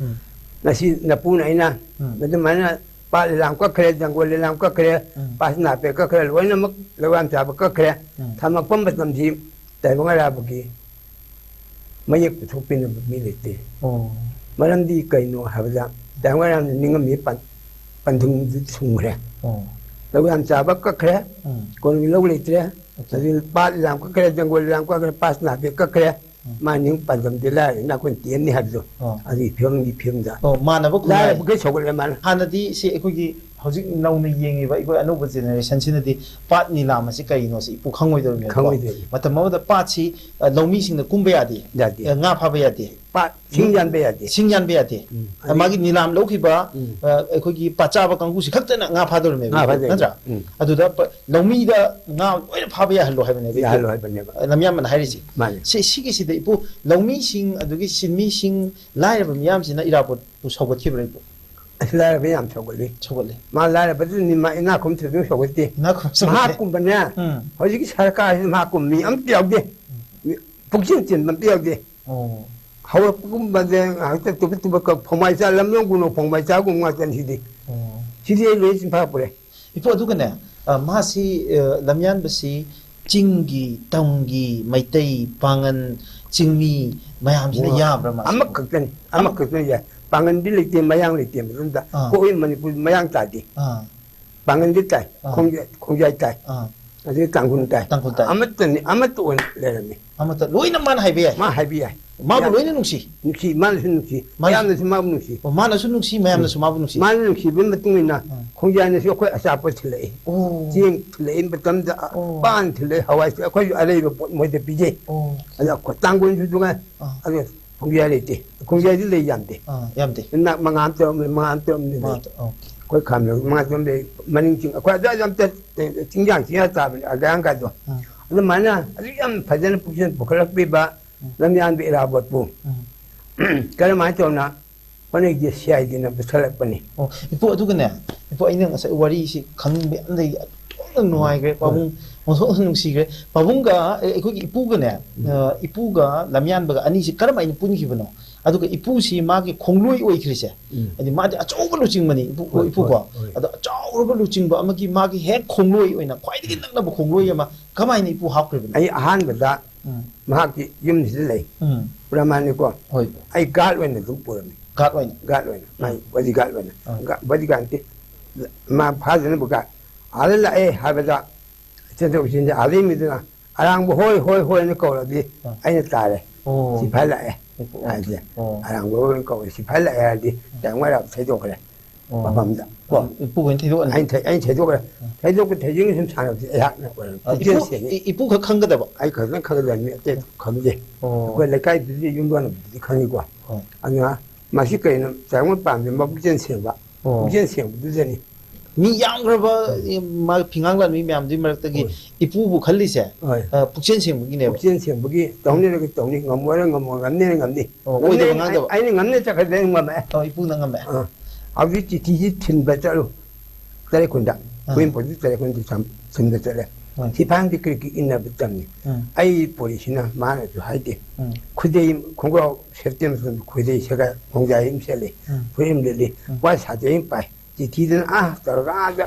ꯎꯝ꯫ ꯉꯁꯤ ꯅꯄꯨꯅ ꯑꯩꯅ ꯎꯝ꯫ ꯑꯗꯨꯃꯥꯏꯅ ꯄꯥꯠ ꯂꯤꯂꯥꯝ ꯀꯛꯈ꯭ꯔꯦ, ꯖꯪꯒꯣꯜ ꯂꯤꯂꯥꯝ ꯀꯛꯈ꯭ꯔꯦ, ꯎꯝ꯫ ꯄꯥꯁ ꯅꯥꯄꯦ ꯀꯛꯈ꯭ꯔꯦ, ꯂꯣꯏꯅꯃꯛ ꯂꯧꯌꯥꯟ ꯆꯥꯕ ꯀꯛꯈ꯭ꯔꯦ꯫ ꯎꯝ꯫ ꯊꯝꯃꯛꯄ ꯃꯇꯝꯁꯤ ꯇꯥꯏꯕꯪ ꯑꯔꯥꯕꯒꯤ ꯃꯌꯦꯛ ꯄꯨꯊꯣꯛꯄꯤꯅꯕ ꯃꯤ ꯂꯩꯇꯦ꯫ ꯑꯣ꯫ ꯃꯔꯝꯗꯤ ꯀꯩꯅꯣ ꯍꯥꯏꯕꯗ ꯇꯥꯏꯕꯪ ꯑꯔꯥꯕꯅ ꯅꯤꯡꯉꯝꯃꯤ ꯄꯟ-, ꯄꯟꯊꯨꯡꯗꯨ ꯊꯨꯡꯈ꯭ꯔꯦ꯫ ꯑꯣ꯫ ꯂꯧꯌꯥꯟ ꯆꯥꯕ ꯀꯛꯈ꯭ꯔꯦ, ꯑꯣ꯫ ꯀꯣꯅꯨꯡꯒꯤ ꯂꯧ ꯂꯩꯇ꯭ꯔꯦ, ꯑꯣꯀꯦ꯫ ꯑꯗꯨ ꯄꯥꯠ ꯂꯤꯂꯥꯝ ꯀꯛꯈ꯭ꯔꯦ, ꯖꯪꯒꯣꯜ ꯂꯤꯂꯥꯝ ꯀꯛꯈ꯭ꯔꯦ, ꯄꯥꯁ ꯅꯥꯄꯦ ꯀꯛꯈ꯭ꯔꯦ, ꯎꯝ꯫ ꯃꯥ ꯅꯤꯡ ꯄꯥꯟꯗꯝꯗꯤ ꯂꯥꯏꯔꯕꯅ ꯑꯩꯈꯣꯏꯅ ꯇꯦꯝꯅꯤ ꯍꯥꯏꯕꯗꯣ, ꯑꯣ꯫ ꯑꯗꯨꯒꯤ ꯐꯤꯕꯝꯒꯤ ꯐꯤꯕꯝꯗ ꯑꯣ, ꯃꯥꯟꯅꯕ ꯈꯨꯟꯅꯥꯏ꯫ ꯂꯥꯏꯔꯕꯈꯩ ꯁꯧꯒꯠꯂꯦ ꯃꯥꯅ꯫ ꯍꯥꯟꯅꯗꯤ ꯁꯤ ꯑꯩꯈꯣꯏꯒꯤ ꯍꯧꯖꯤꯛ ꯅꯧꯅ ꯌꯦꯡꯉꯤꯕ ꯑꯩꯈꯣꯏ ꯑꯅꯧꯕ ꯖꯦꯅꯦꯔꯦꯁꯟꯁꯤꯅꯗꯤ ꯄꯥꯠ ꯅꯤꯂꯥꯝ ꯑꯁꯤ ꯀꯔꯤꯅꯣ ꯁꯤ ꯏꯄꯨ ꯈꯪꯉꯣꯏꯗꯧꯔꯤꯕꯅꯦꯕꯀꯣ꯫ ꯈꯪꯉꯣꯏꯗꯣꯏꯅꯤ꯫ ꯃꯇꯝ ꯑꯃꯗ ꯄꯥꯠꯁꯤ, ꯑ, ꯂꯧꯃꯤꯁꯤꯡꯅ ꯀꯨꯝꯕ ꯌꯥꯗꯦ꯫ ꯌꯥꯗꯦ꯫ ꯑ, ꯉꯥ ꯐꯥꯕ ꯌꯥꯗꯦ꯫ ꯄꯥꯠ ꯁꯤꯡ ꯌꯥꯟꯕ ꯌꯥꯗꯦ꯫ ꯁꯤꯡ ꯌꯥꯟꯕ ꯌꯥꯗꯦ꯫ ꯎꯝ꯫ ꯑ, ꯃꯥꯒꯤ ꯅꯤꯂꯥꯝ ꯂꯧꯈꯤꯕ, ꯎꯝ꯫ ꯑ, ꯑꯩꯈꯣꯏꯒꯤ ꯄꯥꯠ ꯆꯥꯕ ꯀꯥꯡꯕꯨꯁꯤ ꯈꯛꯇꯅ ꯉꯥ ꯐꯥꯗꯧꯔꯤꯕꯅꯦꯕ, ꯉꯥ ꯐꯥꯗꯣꯏꯅꯦ꯫ ꯅꯠꯇ꯭ꯔꯥ? ꯎꯝ꯫ ꯑꯗꯨꯗ ꯄ-, ꯂꯧꯃꯤꯗ ꯉꯥ ꯂꯣꯏꯅ ꯐꯥꯕ ꯌꯥꯍꯜꯂꯣ ꯍꯥꯏꯕꯅꯦꯕ, ꯏꯄꯨ꯫ ꯌꯥꯍꯜꯂꯣ ꯍꯥꯏꯕꯅꯦꯕ꯫ ꯑ, ꯂꯝꯌꯥꯟꯕꯅ ꯍꯥꯏꯔꯤꯁꯤ꯫ ꯃꯥꯅꯦ꯫ ꯁꯤ, ꯁꯤꯒꯤꯁꯤꯗ ꯏꯄꯨ, ꯂꯧꯃꯤꯁꯤꯡ ꯑꯗꯨꯒꯤ ꯁꯤꯟꯃꯤꯁꯤꯡ, ꯂꯥꯏꯔꯕ ꯃꯤꯌꯥꯝꯁꯤꯅ ꯏꯔꯥꯕꯣꯠꯄꯨ ꯁꯧꯒꯠꯈꯤꯕ꯭ꯔꯥ, ꯏꯄꯨ? ꯑꯁ, ꯂꯥꯏꯔꯕ ꯌꯥꯝ ꯁꯧꯒꯠꯂꯤ꯫ ꯁꯧꯒꯠꯂꯦ꯫ ꯃꯥ ꯂꯥꯏꯔꯕꯗꯨ ꯃꯥ ꯏꯅꯥꯛ ꯈꯨꯝ ꯊꯣꯏꯗꯣꯛ ꯁꯧꯒꯠꯇꯦ꯫ ꯏꯅꯥꯛ ꯈꯨꯝ ꯁꯧꯒꯠꯂꯦ꯫ ꯃꯍꯥꯛꯀꯨꯝꯕꯅꯦ, ꯎꯝ꯫ ꯍꯧꯖꯤꯛꯀꯤ ꯁꯔꯀꯥꯔꯁꯤꯗ ꯃꯍꯥꯛꯀꯨꯝꯕ ꯃꯤ ꯑꯝꯇ ꯌꯥꯎꯗꯦ꯫ ꯃꯤ ꯄꯨꯛꯆꯦꯜ ꯆꯦꯟꯕ ꯑꯝꯇ ꯌꯥꯎꯗꯦ꯫ ꯑꯣ꯫ ꯍꯧꯔꯛꯄꯒꯨꯝꯕꯗ ꯉꯥꯏꯍꯥꯛꯇ ꯇꯨꯕ ꯇꯨꯕ ꯀ-, ꯐꯧꯃꯥꯏꯆꯥ, ꯂꯝꯂꯣꯡ ꯒꯨꯅꯣ ꯐꯧꯃꯥꯏꯆꯥꯒꯨꯝꯕ ꯉꯥꯛꯇꯅꯤ ꯁꯤꯗꯤ꯫ ꯑꯣ꯫ ꯁꯤꯗꯤ ꯑꯩ ꯂꯣꯏ ꯆꯤꯟꯐꯥ ꯄꯨꯔꯦ꯫ ꯏꯄꯨ, ꯑꯗꯨꯒꯅꯦ, ꯑ, ꯃꯥꯁꯤ, ꯑ, ꯂꯝꯌꯥꯟꯕꯁꯤ ꯆꯤꯡꯒꯤ, ꯇꯝꯒꯤ, ꯃꯩꯇꯩ, ꯄꯥꯉꯟ, ꯆꯤꯡꯃꯤ ꯃꯌꯥꯝꯁꯤꯅ ꯑꯣ, ꯌꯥꯕ꯭ꯔꯥ ꯃꯥꯁꯤ? ꯑꯃꯈꯛꯇꯅꯤ, ꯑꯃꯈꯛꯇꯅꯤ ꯌꯥꯏ꯫ ꯄꯥꯉꯟꯗꯤ ꯂꯩꯇꯦ, ꯃꯌꯥꯡ ꯂꯩꯇꯦ ꯃꯇꯝꯗ꯫ ꯑꯥ꯫ ꯑꯩꯈꯣꯏ ꯃꯅꯤꯄꯨꯔ ꯃꯌꯥꯡ ꯇꯥꯗꯦ꯫ ꯑꯥ꯫ ꯄꯥꯉꯟꯗꯤ ꯇꯥꯏ, ꯑꯥ꯫ ꯈꯣꯡꯖꯥꯏ, ꯈꯣꯡꯖꯥꯏ ꯇꯥꯏ, ꯑꯥ꯫ ꯑꯗꯩ ꯇꯥꯡꯈꯨꯜ ꯇꯥꯏ꯫ ꯇꯥꯡꯈꯨꯜ ꯇꯥꯏ꯫ ꯑꯃꯠꯇꯅꯤ, ꯑꯃꯠꯇ ꯑꯣꯏꯅ ꯂꯩꯔꯝꯃꯤ꯫ ꯑꯃꯠꯇ ꯂꯣꯏꯅ ꯃꯥꯅ ꯍꯥꯏꯕ ꯌꯥꯏ꯫ ꯃꯥ ꯍꯥꯏꯕ ꯌꯥꯏ꯫ ꯃꯥꯕꯨ ꯌꯥꯝ ꯂꯣꯏꯅ ꯅꯨꯡꯁꯤ꯫ ꯅꯨꯡꯁꯤ, ꯃꯥꯅꯁꯨ ꯅꯨꯡꯁꯤ, ꯃꯥꯅꯁꯨ ꯃꯌꯥꯝꯅꯁꯨ ꯃꯥꯕꯨ ꯅꯨꯡꯁꯤ꯫ ꯑꯣ, ꯃꯥꯅꯁꯨ ꯅꯨꯡꯁꯤ, ꯃꯌꯥꯝꯅꯁꯨ ꯃꯥꯕꯨ ꯅꯨꯡꯁꯤ꯫ ꯃꯥꯅ ꯅꯨꯡꯁꯤꯕꯒꯤ ꯃꯇꯨꯡ ꯏꯟꯅ ꯎꯝ꯫ ꯈꯣꯡꯖꯥꯏꯅꯁꯨ ꯑꯩꯈꯣꯏ ꯑꯆꯥꯄꯣꯠ ꯊꯤꯜꯂꯛꯏ꯫ ꯑꯣ꯫ ꯆꯦꯡ ꯊꯤꯜꯂꯛꯏ ꯃꯇꯝꯗ, ꯑꯣ꯫ ꯄꯥꯟ ꯊꯤꯜꯂꯛꯏ, ꯍꯋꯥꯏ ꯊꯤꯜꯂꯛꯏ, ꯑꯩꯈꯣꯏꯁꯨ ꯑꯔꯩꯕ ꯄꯣꯠ ꯃꯣꯏꯗ ꯄꯤꯖꯩ꯫ ꯑꯣ꯫ ꯑꯗ ꯑꯩꯈꯣꯏ ꯇꯥꯡꯒꯣꯜꯁꯨ ꯑꯗꯨꯉꯥꯏ꯫ ꯑꯥ꯫ ꯑꯗꯣ ꯈꯣꯡꯖꯥꯏ ꯂꯩꯇꯦ꯫ ꯈꯣꯡꯖꯥꯏꯗꯤ ꯂꯩ ꯌꯥꯝꯗꯦ꯫ ꯑꯥ, ꯌꯥꯝꯗꯦ꯫ ꯅꯥꯛ ꯃꯉꯥ ꯑꯃ ꯇꯧꯔꯝꯃꯤ, ꯃꯉꯥ ꯑꯃ ꯇꯧꯔꯝꯃꯤ꯫ ꯃꯥ-, ꯑꯣꯀꯦ꯫ ꯑꯩꯈꯣꯏ ꯈꯥꯃꯦꯟ ꯃꯉꯥ ꯇꯧꯔꯝꯃꯤ꯫ ꯃꯅꯤꯡ ꯆꯤꯡ, ꯑꯩꯈꯣꯏ ꯑꯗꯨꯋꯥꯏꯗ ꯑꯝꯇ ꯆꯤꯡꯖꯥꯡ ꯆꯤꯡꯌꯥ ꯇꯥꯕꯅꯤ, ꯑꯒꯥꯡꯒꯥꯗꯣ꯫ ꯎꯝ꯫ ꯑꯗꯨꯃꯥꯏꯅ ꯑꯗꯨꯛ ꯌꯥꯝ ꯐꯖꯅ ꯄꯨꯛꯆꯦꯜ ꯄꯨꯈꯠꯂꯛꯄꯤꯕ ꯎꯝ꯫ ꯂꯝꯌꯥꯟꯕ ꯏꯔꯥꯕꯣꯠꯄꯨ ꯎꯝ꯫ ꯀꯔꯝꯍꯥꯏꯅ ꯇꯧꯅ ꯍꯣꯠꯅꯒꯦ ꯁꯤ ꯍꯥꯏꯗꯅ ꯄꯨꯊꯔꯛꯄꯅꯤ꯫ ꯑꯣ, ꯏꯄꯨ, ꯑꯗꯨꯒꯅꯦ, ꯏꯄꯨ, ꯑꯩꯅ ꯉꯁꯥꯏ ꯋꯥꯔꯤꯁꯤ ꯈꯪꯅꯤꯡꯕ ꯌꯥꯝ ꯂꯩ, ꯌꯥꯝꯅ ꯅꯨꯡꯉꯥꯏꯈ꯭ꯔꯦ꯫ ꯍꯣꯏ꯫ ꯄꯥꯕꯨꯡ ꯑꯣꯟꯊꯣꯛꯅ ꯅꯨꯡꯁꯤꯈ꯭ꯔꯦ꯫ ꯄꯥꯕꯨꯡꯒ, ꯑꯦ, ꯑꯩꯈꯣꯏꯒꯤ ꯏꯄꯨꯒꯅꯦ, ꯎꯝ꯫ ꯑ, ꯏꯄꯨꯒ ꯂꯝꯌꯥꯟꯕꯒ ꯑꯅꯤꯁꯤ ꯀꯔꯝ ꯍꯥꯏꯅ ꯄꯨꯟꯈꯤꯕꯅꯣ? ꯑꯗꯨꯒ ꯏꯄꯨꯁꯤ ꯃꯥꯒꯤ ꯈꯣꯡꯂꯣꯏ ꯑꯣꯏꯈ꯭ꯔꯤꯁꯦ, ꯎꯝ꯫ ꯍꯥꯏꯗꯤ ꯃꯥꯗꯤ ꯑꯆꯧꯕ ꯂꯨꯆꯤꯡꯕꯅꯤ, ꯏꯄꯨ, ꯍꯣꯏ, ꯏꯄꯨꯀꯣ꯫ ꯍꯣꯏ, ꯍꯣꯏ꯫ ꯑꯗꯣ ꯑꯆꯧꯔꯕ ꯂꯨꯆꯤꯡꯕ ꯑꯃꯒꯤ ꯃꯥꯒꯤ ꯍꯦꯛ ꯈꯣꯡꯂꯣꯏ ꯑꯣꯏꯅ ꯈ꯭ꯋꯥꯏꯗꯒꯤ ꯅꯛꯅꯕ ꯈꯣꯡꯂꯣꯏ ꯑꯃ ꯀꯃꯥꯏꯅ ꯏꯄꯨ ꯍꯥꯞꯈ꯭ꯔꯤꯕꯅꯣ? ꯑꯩ ꯑꯍꯥꯟꯕꯗ ꯎꯝ꯫ ꯃꯍꯥꯛꯀꯤ ꯌꯨꯝꯁꯤꯗ ꯂꯩ꯫ ꯎꯝ꯫ ꯄꯨꯔꯥꯃꯥꯅꯤꯀꯣ꯫ ꯍꯣꯏ꯫ ꯑꯩ ꯒꯥꯔꯗ ꯑꯣꯏꯅ ꯑꯗꯨꯝ ꯄꯨꯔꯝꯃꯤ꯫ ꯒꯥꯔꯗ ꯑꯣꯏꯅ? ꯒꯥꯔꯗ ꯑꯣꯏꯅ꯫ ꯑꯥ꯫ ꯃꯥꯒꯤ ꯕꯣꯗꯤ ꯒꯥꯔꯗ ꯑꯣꯏꯅ꯫ ꯑꯥ꯫ ꯒꯥ-, ꯕꯣꯗꯤ ꯒꯥꯔꯗ ꯅꯠꯇꯦ꯫ ꯃꯥ ꯐꯥꯗꯅꯕ ꯒꯥꯔꯗ꯫ ꯑꯥꯗ ꯂꯥꯛꯑꯦ ꯍꯥꯏꯕꯗ ꯆꯦꯟꯊꯣꯛ ꯆꯦꯟꯁꯤꯟ ꯑꯥꯗꯩ ꯃꯤꯗꯨꯅ ꯑꯔꯥꯡꯕ ꯍꯣꯏ, ꯍꯣꯏ, ꯍꯣꯏ ꯍꯥꯏꯅ ꯀꯧꯔꯗꯤ ꯑꯥ꯫ ꯑꯩꯅ ꯇꯥꯔꯦ꯫ ꯑꯣ꯫ ꯁꯤꯐꯥꯏ ꯂꯥꯛꯑꯦ ꯑꯣ꯫ ꯍꯥꯏꯁꯦ꯫ ꯑꯣ꯫ ꯑꯔꯥꯡꯕ ꯍꯣꯏ ꯍꯣꯏ ꯀꯧꯔꯦ꯫ ꯁꯤꯐꯥꯏ ꯂꯥꯛꯑꯦ ꯍꯥꯏꯔꯗꯤ ꯇꯥꯏꯃꯔ ꯊꯩꯗꯣꯛꯈ꯭ꯔꯦ꯫ ꯃꯐꯝꯗ꯫ ꯀꯣ? ꯏꯄꯨ ꯍꯣꯏꯅ ꯊꯩꯗꯣꯛꯍꯟꯕ? ꯑꯩꯅ ꯊꯩ-, ꯑꯩꯅ ꯊꯩꯗꯣꯛꯈ꯭ꯔꯦ꯫ ꯊꯩꯗꯣꯛꯄ ꯊꯩꯖꯤꯟꯒ ꯁꯨꯝ ꯁꯥꯟꯅꯕꯁꯦ ꯑꯩꯍꯥꯛꯅ ꯑꯣꯏꯔꯝꯃꯤ꯫ ꯑ, ꯄꯨꯛꯆꯦꯜ ꯏꯄꯨ, ꯁꯦꯡꯉꯤ꯫ ꯏ-, ꯏꯄꯨ ꯈꯛ ꯈꯪꯒꯗꯕ? ꯑꯩ ꯈꯛꯇꯪ ꯈꯪꯒꯗꯕꯅꯤ, ꯑꯇꯩ ꯈꯪꯗꯦ꯫ ꯑꯣ꯫ ꯑꯩꯈꯣꯏ ꯂꯩꯀꯥꯏꯗꯨꯗꯤ ꯌꯨꯝꯗꯣꯟꯕꯗꯨꯗꯤ ꯈꯪꯉꯤꯀꯣ꯫ ꯍꯣꯏ꯫ ꯑꯗꯨꯅ ꯃꯁꯤ ꯀꯩꯅꯣ, ꯆꯥꯏꯔꯣꯡ ꯄꯥꯝꯃꯤ ꯃꯄꯨꯛꯆꯦꯜ ꯁꯦꯡꯕ꯫ ꯑꯣ꯫ ꯄꯨꯛꯆꯦꯜ ꯁꯦꯡꯕꯗꯨꯗꯅꯤ꯫ ꯃꯤ ꯌꯥꯝꯈ꯭ꯔꯕ, ꯎꯝ꯫ ꯃꯥ ꯐꯤꯉꯥꯡ ꯂꯥꯟꯃꯤ ꯃꯌꯥꯝꯗꯨꯒꯤ ꯃꯔꯛꯇꯒꯤ ꯍꯣꯏ꯫ ꯏꯄꯨꯕꯨ ꯈꯜꯂꯤꯁꯦ, ꯍꯣꯏ꯫ ꯑ, ꯄꯨꯛꯆꯦꯜ ꯁꯦꯡꯕꯒꯤꯅꯦꯕ꯫ ꯄꯨꯛꯆꯦꯜ ꯁꯦꯡꯕꯒꯤ ꯇꯧꯅꯤꯔꯒ ꯇꯧꯅꯤ, ꯉꯝꯃꯣꯏꯔ ꯉꯝꯃꯣꯏ, ꯉꯝꯅꯤꯔ ꯉꯝꯅꯤ꯫ ꯑꯣ, ꯉꯝꯅꯤ, ꯑꯣꯏꯗꯕ ꯉꯥꯡꯗꯕ꯫ ꯑꯩ-, ꯑꯩꯅ ꯉꯝꯅꯤ ꯆꯠꯈ꯭ꯔꯗꯤ ꯑꯩ ꯉꯝꯃꯛꯑꯦ꯫ ꯑꯣ, ꯏꯄꯨꯅ ꯉꯝꯃꯦ꯫ ꯑꯥ꯫ ꯍꯧꯖꯤꯛ ꯆꯤꯊꯤꯁꯤ ꯊꯤꯟꯕ ꯆꯠꯂꯨ꯫ ꯇꯔꯦꯠ ꯈꯨꯟꯗ꯫ ꯑꯥ꯫ ꯈꯨꯌꯦꯟ ꯄꯣꯠꯁꯤ ꯇꯔꯦꯠ ꯈꯨꯟꯗ ꯊꯝ-, ꯊꯤꯟꯕ ꯆꯠꯂꯦ꯫ ꯍꯣꯏ꯫ ꯁꯤꯐꯥꯏꯗꯤ ꯀꯔꯤ ꯀꯔꯤ ꯏꯟꯅꯕ ꯆꯪꯉꯤ꯫ ꯎꯝ꯫ ꯑꯩ ꯄꯣꯂꯤꯁꯤꯅ ꯃꯥꯅꯁꯨ ꯍꯥꯏꯗꯦ꯫ ꯎꯝ꯫ ꯈꯨꯗꯩ ꯈꯣꯡꯒ꯭ꯔꯥꯎ ꯁꯦꯠꯇꯦ ꯃꯇꯝꯗ ꯈꯨꯗꯩ ꯁꯦꯒꯥꯏ ꯈꯣꯡꯖꯥꯏ ꯑꯃ ꯁꯦꯠꯂꯤ꯫ ꯎꯝ꯫ ꯐꯨꯔꯤꯠ ꯑꯃ ꯂꯤꯠꯂꯤ꯫ ꯎꯝ꯫ ꯋꯥ ꯁꯥꯇꯦ ꯑꯃ ꯄꯥꯏ꯫ ꯆꯤꯊꯤꯗꯨꯅ ꯑꯥ ꯇꯧꯔꯒ ꯑꯥꯗ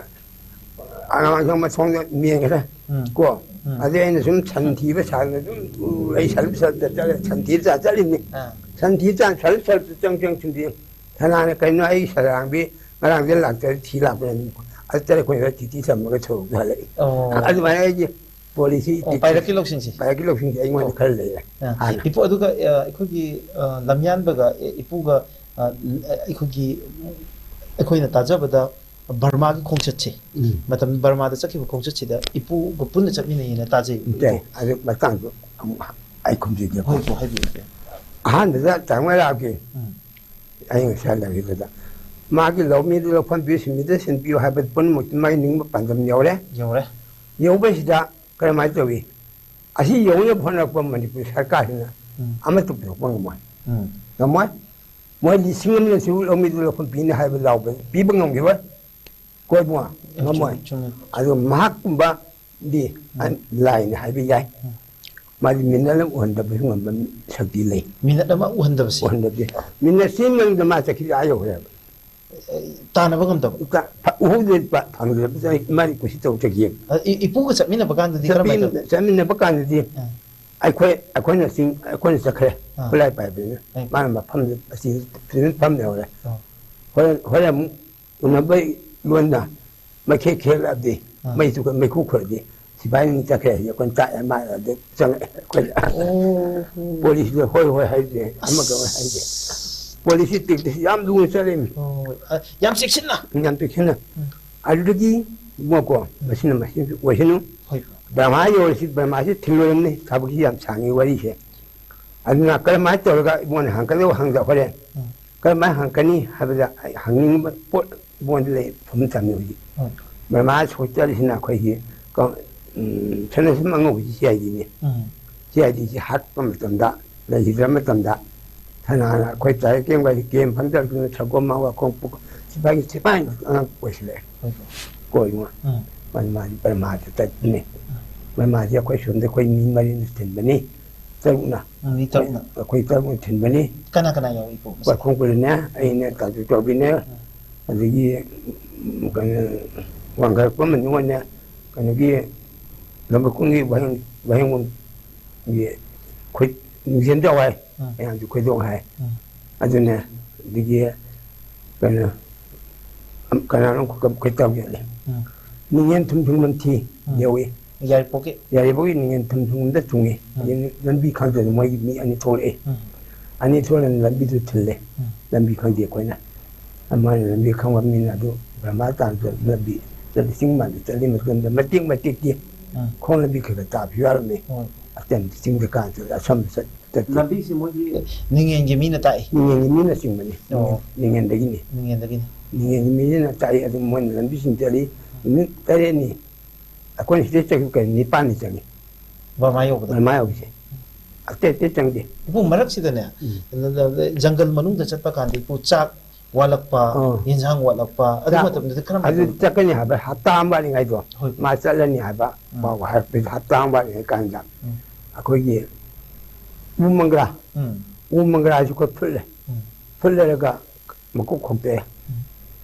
ꯑꯉꯥꯡꯁꯪ ꯃꯊꯣꯡꯗ ꯃꯦꯟꯈ꯭ꯔꯦ꯫ ꯎꯝ꯫ ꯀꯣ? ꯎꯝ꯫ ꯑꯗꯩ ꯑꯩꯅ ꯁꯨꯝ ꯁꯟ ꯊꯤꯕ ꯁꯥꯗꯅ ꯑꯗꯨꯝ ꯑꯩ ꯁꯔꯞ ꯁꯔꯞꯇ ꯆꯠꯂꯦ, ꯁꯟ ꯊꯤꯕ ꯆꯥ ꯆꯠꯂꯤꯅꯤ꯫ ꯑꯥ꯫ ꯁꯟ ꯊꯤꯕ ꯆꯥ ꯁꯔꯞ ꯁꯔꯞꯇ ꯆꯪ ꯆꯪ ꯁꯨꯝ ꯊꯤ-, ꯁꯅꯥꯅ ꯀꯩꯅꯣ ꯑꯩ ꯁꯂꯥꯡꯕꯤ ꯉꯔꯥꯡꯗ ꯂꯥꯛꯇꯔꯦ ꯊꯤ ꯂꯥꯛꯄꯅꯦ꯫ ꯑꯗꯨ ꯇꯔꯦꯠ ꯈꯣꯏꯅ ꯆꯤꯊꯤ ꯊꯝꯃꯒ ꯁꯣꯔꯣꯛꯇ ꯍꯜꯂꯛꯏ꯫ ꯑꯣ꯫ ꯑꯗꯨꯃꯥꯏꯅ ꯑꯩꯒꯤ ꯄꯣꯂꯤꯁꯤ ꯑꯣ, ꯄꯥꯏꯔꯛꯀꯤ ꯂꯧꯁꯤꯡꯁꯤ꯫ ꯄꯥꯏꯔꯛꯀꯤ ꯂꯧꯁꯤꯡꯁꯤ ꯑꯩꯉꯣꯟꯗ ꯑꯣ꯫ ꯈꯔ ꯂꯩꯔꯦ ꯑꯥ꯫ ꯍꯥꯟꯅ꯫ ꯏꯄꯨ, ꯑꯗꯨꯒ, ꯑ, ꯑꯩꯈꯣꯏꯒꯤ, ꯑ, ꯂꯝꯌꯥꯟꯕꯒ, ꯑꯦ, ꯏꯄꯨꯒ, ꯑ, ꯑꯩꯈꯣꯏꯒꯤ, ꯑꯩꯈꯣꯏꯅ ꯇꯥꯖꯕꯗ ꯕꯔꯃꯥꯒꯤ ꯈꯣꯡꯆꯠꯁꯦ, ꯎꯝ꯫ ꯃꯇꯝ ꯕꯔꯃꯥꯗ ꯆꯠꯈꯤꯕ ꯈꯣꯡꯆꯠꯁꯤꯗ ꯏꯄꯨꯒ ꯄꯨꯟꯅ ꯆꯠꯃꯤꯟꯅꯩꯌꯦꯅ ꯇꯥꯖꯩ, ꯅꯠꯇꯦ, ꯏꯄꯨ꯫ ꯑꯗꯨ ꯃꯇꯥꯡꯗꯣ ꯑꯃꯨꯛ ꯑꯩ ꯈꯨꯝꯖꯒꯦꯀꯣ꯫ ꯍꯣꯏ, ꯏꯄꯨ, ꯍꯥꯏꯕꯤꯌꯨ, ꯏꯄꯨ꯫ ꯑꯍꯥꯟꯕꯗ ꯆꯥꯃꯔꯥꯒꯤ ꯎꯝ꯫ ꯑꯩ ꯉꯁꯥꯏ ꯂꯩꯔꯤꯕꯗ ꯃꯥꯒꯤ ꯂꯧꯃꯤꯗꯨ ꯂꯧꯐꯝ ꯄꯤꯌꯨ, ꯁꯤꯟꯃꯤꯗ ꯁꯤꯟ ꯄꯤꯌꯨ ꯍꯥꯏꯕ ꯄꯨꯝꯅꯃꯛꯇꯤ ꯃꯥꯒꯤ ꯅꯤꯡꯕ ꯄꯥꯟꯗꯝ ꯌꯧꯔꯦ꯫ ꯌꯧꯔꯦ꯫ ꯌꯧꯕꯁꯤꯗ ꯀꯔꯝꯍꯥꯏꯅ ꯇꯧꯏ? ꯑꯁꯤ ꯌꯧꯅꯕ ꯍꯣꯠꯅꯔꯛꯄ ꯃꯅꯤꯄꯨꯔ ꯁꯔꯀꯥꯔꯁꯤꯅ ꯎꯝ꯫ ꯑꯃꯠꯇ ꯄꯨꯊꯣꯛꯄ ꯉꯝꯃꯣꯏ꯫ ꯎꯝ꯫ ꯉꯝꯃꯣꯏ꯫ ꯃꯣꯏ ꯂꯤꯁꯤꯡ ꯑꯃꯅꯁꯨ ꯂꯧꯃꯤꯗꯨ ꯂꯧꯐꯝ ꯄꯤꯅꯤ ꯍꯥꯏꯕ ꯂꯥꯎꯕ ꯄꯤꯕ ꯉꯝꯈꯤꯔꯣꯏ꯫ ꯀꯣꯏꯕꯨꯡꯉꯣ, ꯉꯝꯃꯣꯏ꯫ ꯆꯨꯝꯃꯤ, ꯆꯨꯝꯃꯤ꯫ ꯑꯗꯨ ꯃꯍꯥꯛꯀꯨꯝꯕꯗꯤ ꯎꯝ꯫ ꯂꯥꯏꯅ ꯍꯥꯏꯕ ꯌꯥꯏ꯫ ꯎꯝ꯫ ꯃꯥꯗꯤ ꯃꯤꯅꯠ ꯑꯃ ꯎꯍꯟꯗꯕꯁꯨ ꯉꯝꯕ ꯁꯛꯇꯤ ꯂꯩ꯫ ꯃꯤꯅꯠ ꯑꯃ ꯎꯍꯟꯗꯕꯁꯦ? ꯎꯍꯟꯗꯕꯁꯦ꯫ ꯃꯤꯅꯠꯁꯤ ꯃꯅꯨꯡꯗ ꯃꯥ ꯆꯠꯈꯤꯕ ꯑꯥ ꯌꯧꯈ꯭ꯔꯦꯕ꯫ ꯑꯦ, ꯇꯥꯟꯅꯕ ꯉꯝꯗꯕ? ꯎꯍꯧꯗ꯭ꯔꯦ, ꯐꯪꯗ꯭ꯔꯦ꯫ ꯃꯥꯗꯤ ꯀꯨꯁꯤ ꯇꯧ ꯆꯠꯈꯤ꯫ ꯑ, ꯏ-, ꯏꯄꯨꯒ ꯆꯠꯃꯤꯟꯅꯕ ꯀꯥꯟꯗꯗꯤ ꯀꯔꯝꯍꯥꯏꯅ ꯇꯧ-? ꯆꯠꯃꯤꯟꯅꯕ ꯀꯥꯟꯗꯗꯤ ꯑꯥ꯫ ꯑꯩꯈꯣꯏ, ꯑꯩꯈꯣꯏꯅ ꯆꯤꯡ, ꯑꯩꯈꯣꯏꯅ ꯆꯠꯈ꯭ꯔꯦ꯫ ꯑꯥ꯫ ꯈꯨꯠꯂꯥꯏ ꯄꯥꯏꯕꯅꯤꯅ꯫ ꯑꯥ꯫ ꯃꯥꯅ ꯃꯐꯝꯗꯨ ꯑꯁꯤ ꯐꯖꯅ ꯐꯝ ꯂꯩꯍꯧꯔꯦ꯫ ꯑꯥ꯫ ꯍꯣꯔꯦꯟ, ꯍꯣꯔꯦꯟ ꯑꯃꯨꯛ ꯎꯅꯕꯩ ꯂꯣꯟꯅ ꯃꯩꯈꯦꯠ ꯈꯦꯠꯂꯛꯑꯗꯤ, ꯑꯥ꯫ ꯃꯩꯁꯨ ꯃꯩꯈꯨ ꯈꯨꯔꯗꯤ, ꯁꯤꯐꯥꯏꯅ ꯆꯠꯈ꯭ꯔꯦ ꯍꯥꯏꯗꯤ ꯑꯩꯈꯣꯏꯅ ꯇꯥꯛꯑꯦ, ꯃꯥ ꯑꯗꯩ ꯆꯪꯉꯛꯑꯦ ꯑꯩꯈꯣꯏꯗ꯫ ꯑꯣ꯫ ꯄꯣꯂꯤꯁꯇ ꯍꯣꯏ ꯍꯣꯏ ꯍꯥꯏꯗꯦ, ꯑꯃꯒ ꯍꯣꯏ ꯍꯥꯏꯗꯦ꯫ ꯄꯣꯂꯤꯁꯤ ꯇꯤꯛꯇꯁꯤ ꯌꯥꯝ ꯂꯨꯅ ꯆꯠꯂꯤꯃꯤ꯫ ꯑꯣ, ꯑ, ꯌꯥꯝ ꯆꯦꯛꯁꯤꯟꯅ꯫ ꯌꯥꯝ ꯆꯦꯛꯁꯤꯟꯅ꯫ ꯎꯝ꯫ ꯑꯗꯨꯗꯒꯤ ꯏꯕꯨꯡꯉꯣꯀꯣ, ꯃꯁꯤꯅ ꯃꯁꯤ ꯑꯣꯏꯁꯅꯨ꯫ ꯍꯣꯏ꯫ ꯕ꯭ꯔꯍꯃꯥ ꯌꯧꯔꯁꯤ, ꯕ꯭ꯔꯍꯃꯥꯁꯤ ꯊꯤꯜꯂꯨꯔꯝꯅꯤ꯫ ꯊꯕꯛꯁꯤ ꯌꯥꯝ ꯁꯥꯡꯉꯤ ꯋꯥꯔꯤꯁꯦ꯫ ꯑꯗꯨꯅ ꯀꯔꯝꯍꯥꯏꯅ ꯇꯧꯔꯒ ꯏꯕꯨꯡꯉꯣꯅ ꯍꯪꯒꯗꯧꯕ ꯍꯪꯗ ꯍꯣꯔꯦꯟ꯫ ꯎꯝ꯫ ꯀꯔꯝꯍꯥꯏꯅ ꯍꯪꯒꯅꯤ ꯍꯥꯏꯕꯗ ꯑꯩ ꯍꯪꯅꯤꯡꯕ ꯄꯣꯠ ꯏꯕꯨꯡꯉꯣꯗ ꯂꯩ, ꯊꯨꯝ ꯊꯝꯃꯤ ꯍꯧꯖꯤꯛ꯫ ꯎꯝ꯫ ꯕ꯭ꯔꯍꯃꯥ ꯁꯣꯏ ꯆꯠꯂꯤꯁꯤꯅ ꯑꯩꯈꯣꯏꯒꯤ ꯀ-, ꯎꯝ, ꯁꯅꯥꯁꯝ ꯑꯉꯧꯕꯁꯤ C I ꯗꯤꯅꯤ꯫ Um. C I DC ꯍꯥꯠꯄ ꯃꯇꯝꯗ, ꯂꯩꯈꯤꯗ꯭ꯔ ꯃꯇꯝꯗ, ꯁꯅꯥꯅ ꯑꯩꯈꯣꯏ ꯇꯥꯔꯦ ꯀꯦꯝꯒ ꯀꯦꯝ ꯐꯪꯗꯕꯗꯨꯅ ꯁꯒꯣꯜ ꯃꯥ ꯋꯥꯈꯣꯡ ꯄꯨ-, ꯁꯤꯐꯥꯏꯒꯤ, ꯁꯤꯐꯥꯏ ꯑꯉꯥꯡ ꯑꯣꯏꯁꯤꯜꯂꯛꯑꯦ꯫ ꯍꯣꯏ꯫ ꯀꯣꯏꯉꯣ꯫ ꯎꯝ꯫ ꯃꯥꯗꯤ, ꯃꯥꯗꯤ ꯄꯔꯃꯥꯗ ꯆꯠꯄꯅꯦ꯫ ꯎꯝ꯫ ꯄꯔꯃꯥꯁꯤ ꯑꯩꯈꯣꯏ ꯁꯣꯝꯗ ꯑꯩꯈꯣꯏ ꯃꯤ ꯃꯔꯤꯅ ꯊꯤꯟꯕꯅꯤ꯫ ꯇꯔꯨꯛꯅ꯫ ꯎꯝ, ꯃꯤ ꯇꯔꯨꯛꯅ꯫ ꯑꯩꯈꯣꯏ ꯇꯔꯨꯛꯅ ꯊꯤꯟꯕꯅꯤ꯫ ꯀꯅꯥ ꯀꯅꯥ ꯌꯥꯎꯏ ꯏꯄꯨ? ꯃꯁꯥ? ꯋꯥꯏꯈꯣꯡ ꯀꯨꯂꯨꯅꯦ, ꯑꯩꯅꯦ, ꯇꯥꯖꯨ ꯆꯥꯎꯕꯤꯅꯦ, ꯎꯝ꯫ ꯑꯗꯒꯤ, ꯎꯝ, ꯀꯩꯅꯣ, ꯋꯥꯡꯈꯠꯂꯛꯄ ꯃꯅꯨꯡꯗꯅꯦ, ꯀꯩꯅꯣꯒꯤ, ꯂꯝꯕꯣꯏꯈꯣꯡꯒꯤ ꯋꯥꯍꯦꯡ-, ꯋꯥꯍꯦꯡꯕꯝꯒꯤ ꯈꯨꯠ ꯅꯤꯡꯊꯦꯝ ꯖꯥꯎ ꯍꯥꯏ, ꯎꯝ꯫ ꯃꯌꯥꯝꯁꯨ ꯈꯣꯏꯗꯣꯛ ꯍꯥꯏ꯫ ꯎꯝ꯫ ꯑꯗꯨꯅꯦ, ꯑꯗꯒꯤ ꯀꯩꯅꯣ, ꯑꯝ-, ꯀꯅꯥꯅꯣ ꯑꯃꯈꯛ ꯈꯣꯏ ꯇꯧꯒꯦꯅꯦ꯫ ꯎꯝ꯫ ꯅꯤꯡꯉꯦꯟ ꯊꯨꯝ ꯊꯨꯝ ꯊꯤ ꯎꯝ꯫ ꯌꯧꯏ꯫ ꯌꯥꯏꯔꯤꯄꯣꯛꯀꯤ? ꯌꯥꯏꯔꯤꯄꯣꯛꯀꯤ ꯅꯤꯡꯉꯦꯟ ꯊꯨꯝ ꯊꯨꯝꯗ ꯊꯨꯡꯉꯤ꯫ ꯎꯝ꯫ ꯑꯗꯩ ꯂꯝꯕꯤ ꯈꯪꯗꯅ ꯃꯣꯏꯒꯤ ꯃꯤ ꯑꯅꯤ ꯊꯣꯛꯂꯛꯑꯦ꯫ ꯎꯝ꯫ ꯑꯅꯤ ꯊꯣꯛꯂꯛꯑꯒ ꯂꯝꯕꯤꯗꯨ ꯊꯤꯜꯂꯦ꯫ ꯎꯝ꯫ ꯂꯝꯕꯤ ꯈꯪꯗꯦ ꯑꯩꯈꯣꯏꯅ꯫ ꯑꯃꯅ ꯂꯝꯕꯤ ꯈꯪꯕ ꯃꯤꯅ ꯑꯗꯨ ꯕ꯭ꯔꯍꯃ ꯇꯥꯟꯗ ꯂꯝꯕꯤ ꯆꯠꯂꯤ, ꯆꯤꯡ ꯃꯥꯟꯗ ꯆꯠꯂꯤ ꯃꯇꯝꯗ ꯃꯇꯦꯛ ꯃꯇꯦꯛꯇꯤ ꯎꯝ꯫ ꯈꯣꯡ ꯂꯝꯕꯤ ꯈꯔ ꯈꯔ ꯇꯥꯕꯁꯨ ꯌꯥꯎꯔꯝꯃꯤ꯫ ꯍꯣꯏ꯫ ꯑꯇꯩ ꯆꯤꯡꯗ ꯀꯥꯟꯗ ꯑꯁꯝꯕ ꯆꯠ-, ꯆꯠꯇꯦ꯫ ꯂꯝꯕꯤꯁꯤ ꯃꯣꯏꯒꯤ ꯅꯤꯡꯉꯦꯟꯒꯤ ꯃꯤꯅ ꯇꯥꯛꯏ꯫ ꯅꯤꯡꯉꯦꯟꯒꯤ ꯃꯤꯅ ꯆꯤꯡꯕꯅꯤ꯫ ꯑꯣ꯫ ꯅꯤꯡꯉꯦꯟꯗꯒꯤꯅꯤ꯫ ꯅꯤꯡꯉꯦꯟꯗꯒꯤꯅꯤ꯫ ꯅꯤꯡꯉꯦꯟꯒꯤ ꯃꯤꯅ ꯇꯥꯛꯏ꯫ ꯑꯗꯨ ꯃꯣꯏꯅ ꯂꯝꯕꯤ ꯆꯤꯡ ꯆꯠꯂꯤ꯫ ꯅꯨꯃꯤꯠ ꯇꯔꯦꯠꯅꯤ꯫ ꯑꯩꯈꯣꯏꯅ ꯁꯤꯗꯩ ꯆꯠꯈꯤꯕ ꯀꯩ ꯅꯤꯄꯥꯟꯅꯤ ꯆꯪꯉꯤ꯫ ꯕꯔꯃꯥ ꯌꯧꯕꯗ? ꯕꯔꯃꯥ ꯌꯧꯕꯁꯦ꯫ ꯑꯇꯩ ꯑꯇꯩ ꯆꯪꯗꯦ꯫ ꯏꯄꯨ, ꯃꯔꯛꯁꯤꯗꯅꯦ, ꯎꯝ꯫ ꯖꯪꯒꯜ ꯃꯅꯨꯡꯗ ꯆꯠꯄ ꯀꯥꯟꯗ ꯏꯄꯨ ꯆꯥꯛ ꯋꯥꯠꯂꯛꯄ, ꯑꯥ꯫ ꯌꯦꯟꯁꯥꯡ ꯋꯥꯠꯂꯛꯄ, ꯑꯗꯨ ꯆꯥꯛ ꯃꯇꯝꯗꯗꯤ ꯀꯔꯝꯍꯥꯏꯅ ꯑꯗꯨ ꯇꯧꯏ? ꯆꯠꯀꯅꯤ ꯍꯥꯏꯕ ꯍꯞꯇꯥ ꯑꯃ ꯋꯥꯠꯂꯤꯉꯩꯗꯣ, ꯍꯣꯏ꯫ ꯃꯥ ꯆꯠꯂꯅꯤ ꯍꯥꯏꯕ ꯎꯝ꯫ ꯄꯥꯎ ꯍꯥꯏꯔꯛꯄꯗ ꯍꯞꯇꯥ ꯑꯃ ꯋꯥꯠꯂꯤꯉꯩ ꯀꯥꯟꯗ ꯎꯝ꯫ ꯑꯩꯈꯣꯏꯒꯤ ꯎ ꯃꯪꯒ꯭ꯔꯥ, ꯎꯝ꯫ ꯎ ꯃꯪꯒ꯭ꯔꯥꯁꯨ ꯑꯩꯈꯣꯏ ꯐꯨꯠꯂꯦ꯫ ꯎꯝ꯫ ꯐꯨꯠꯂꯔꯒ ꯃꯀꯨ ꯈꯣꯛꯇꯣꯛꯑꯦ꯫ ꯎꯝ꯫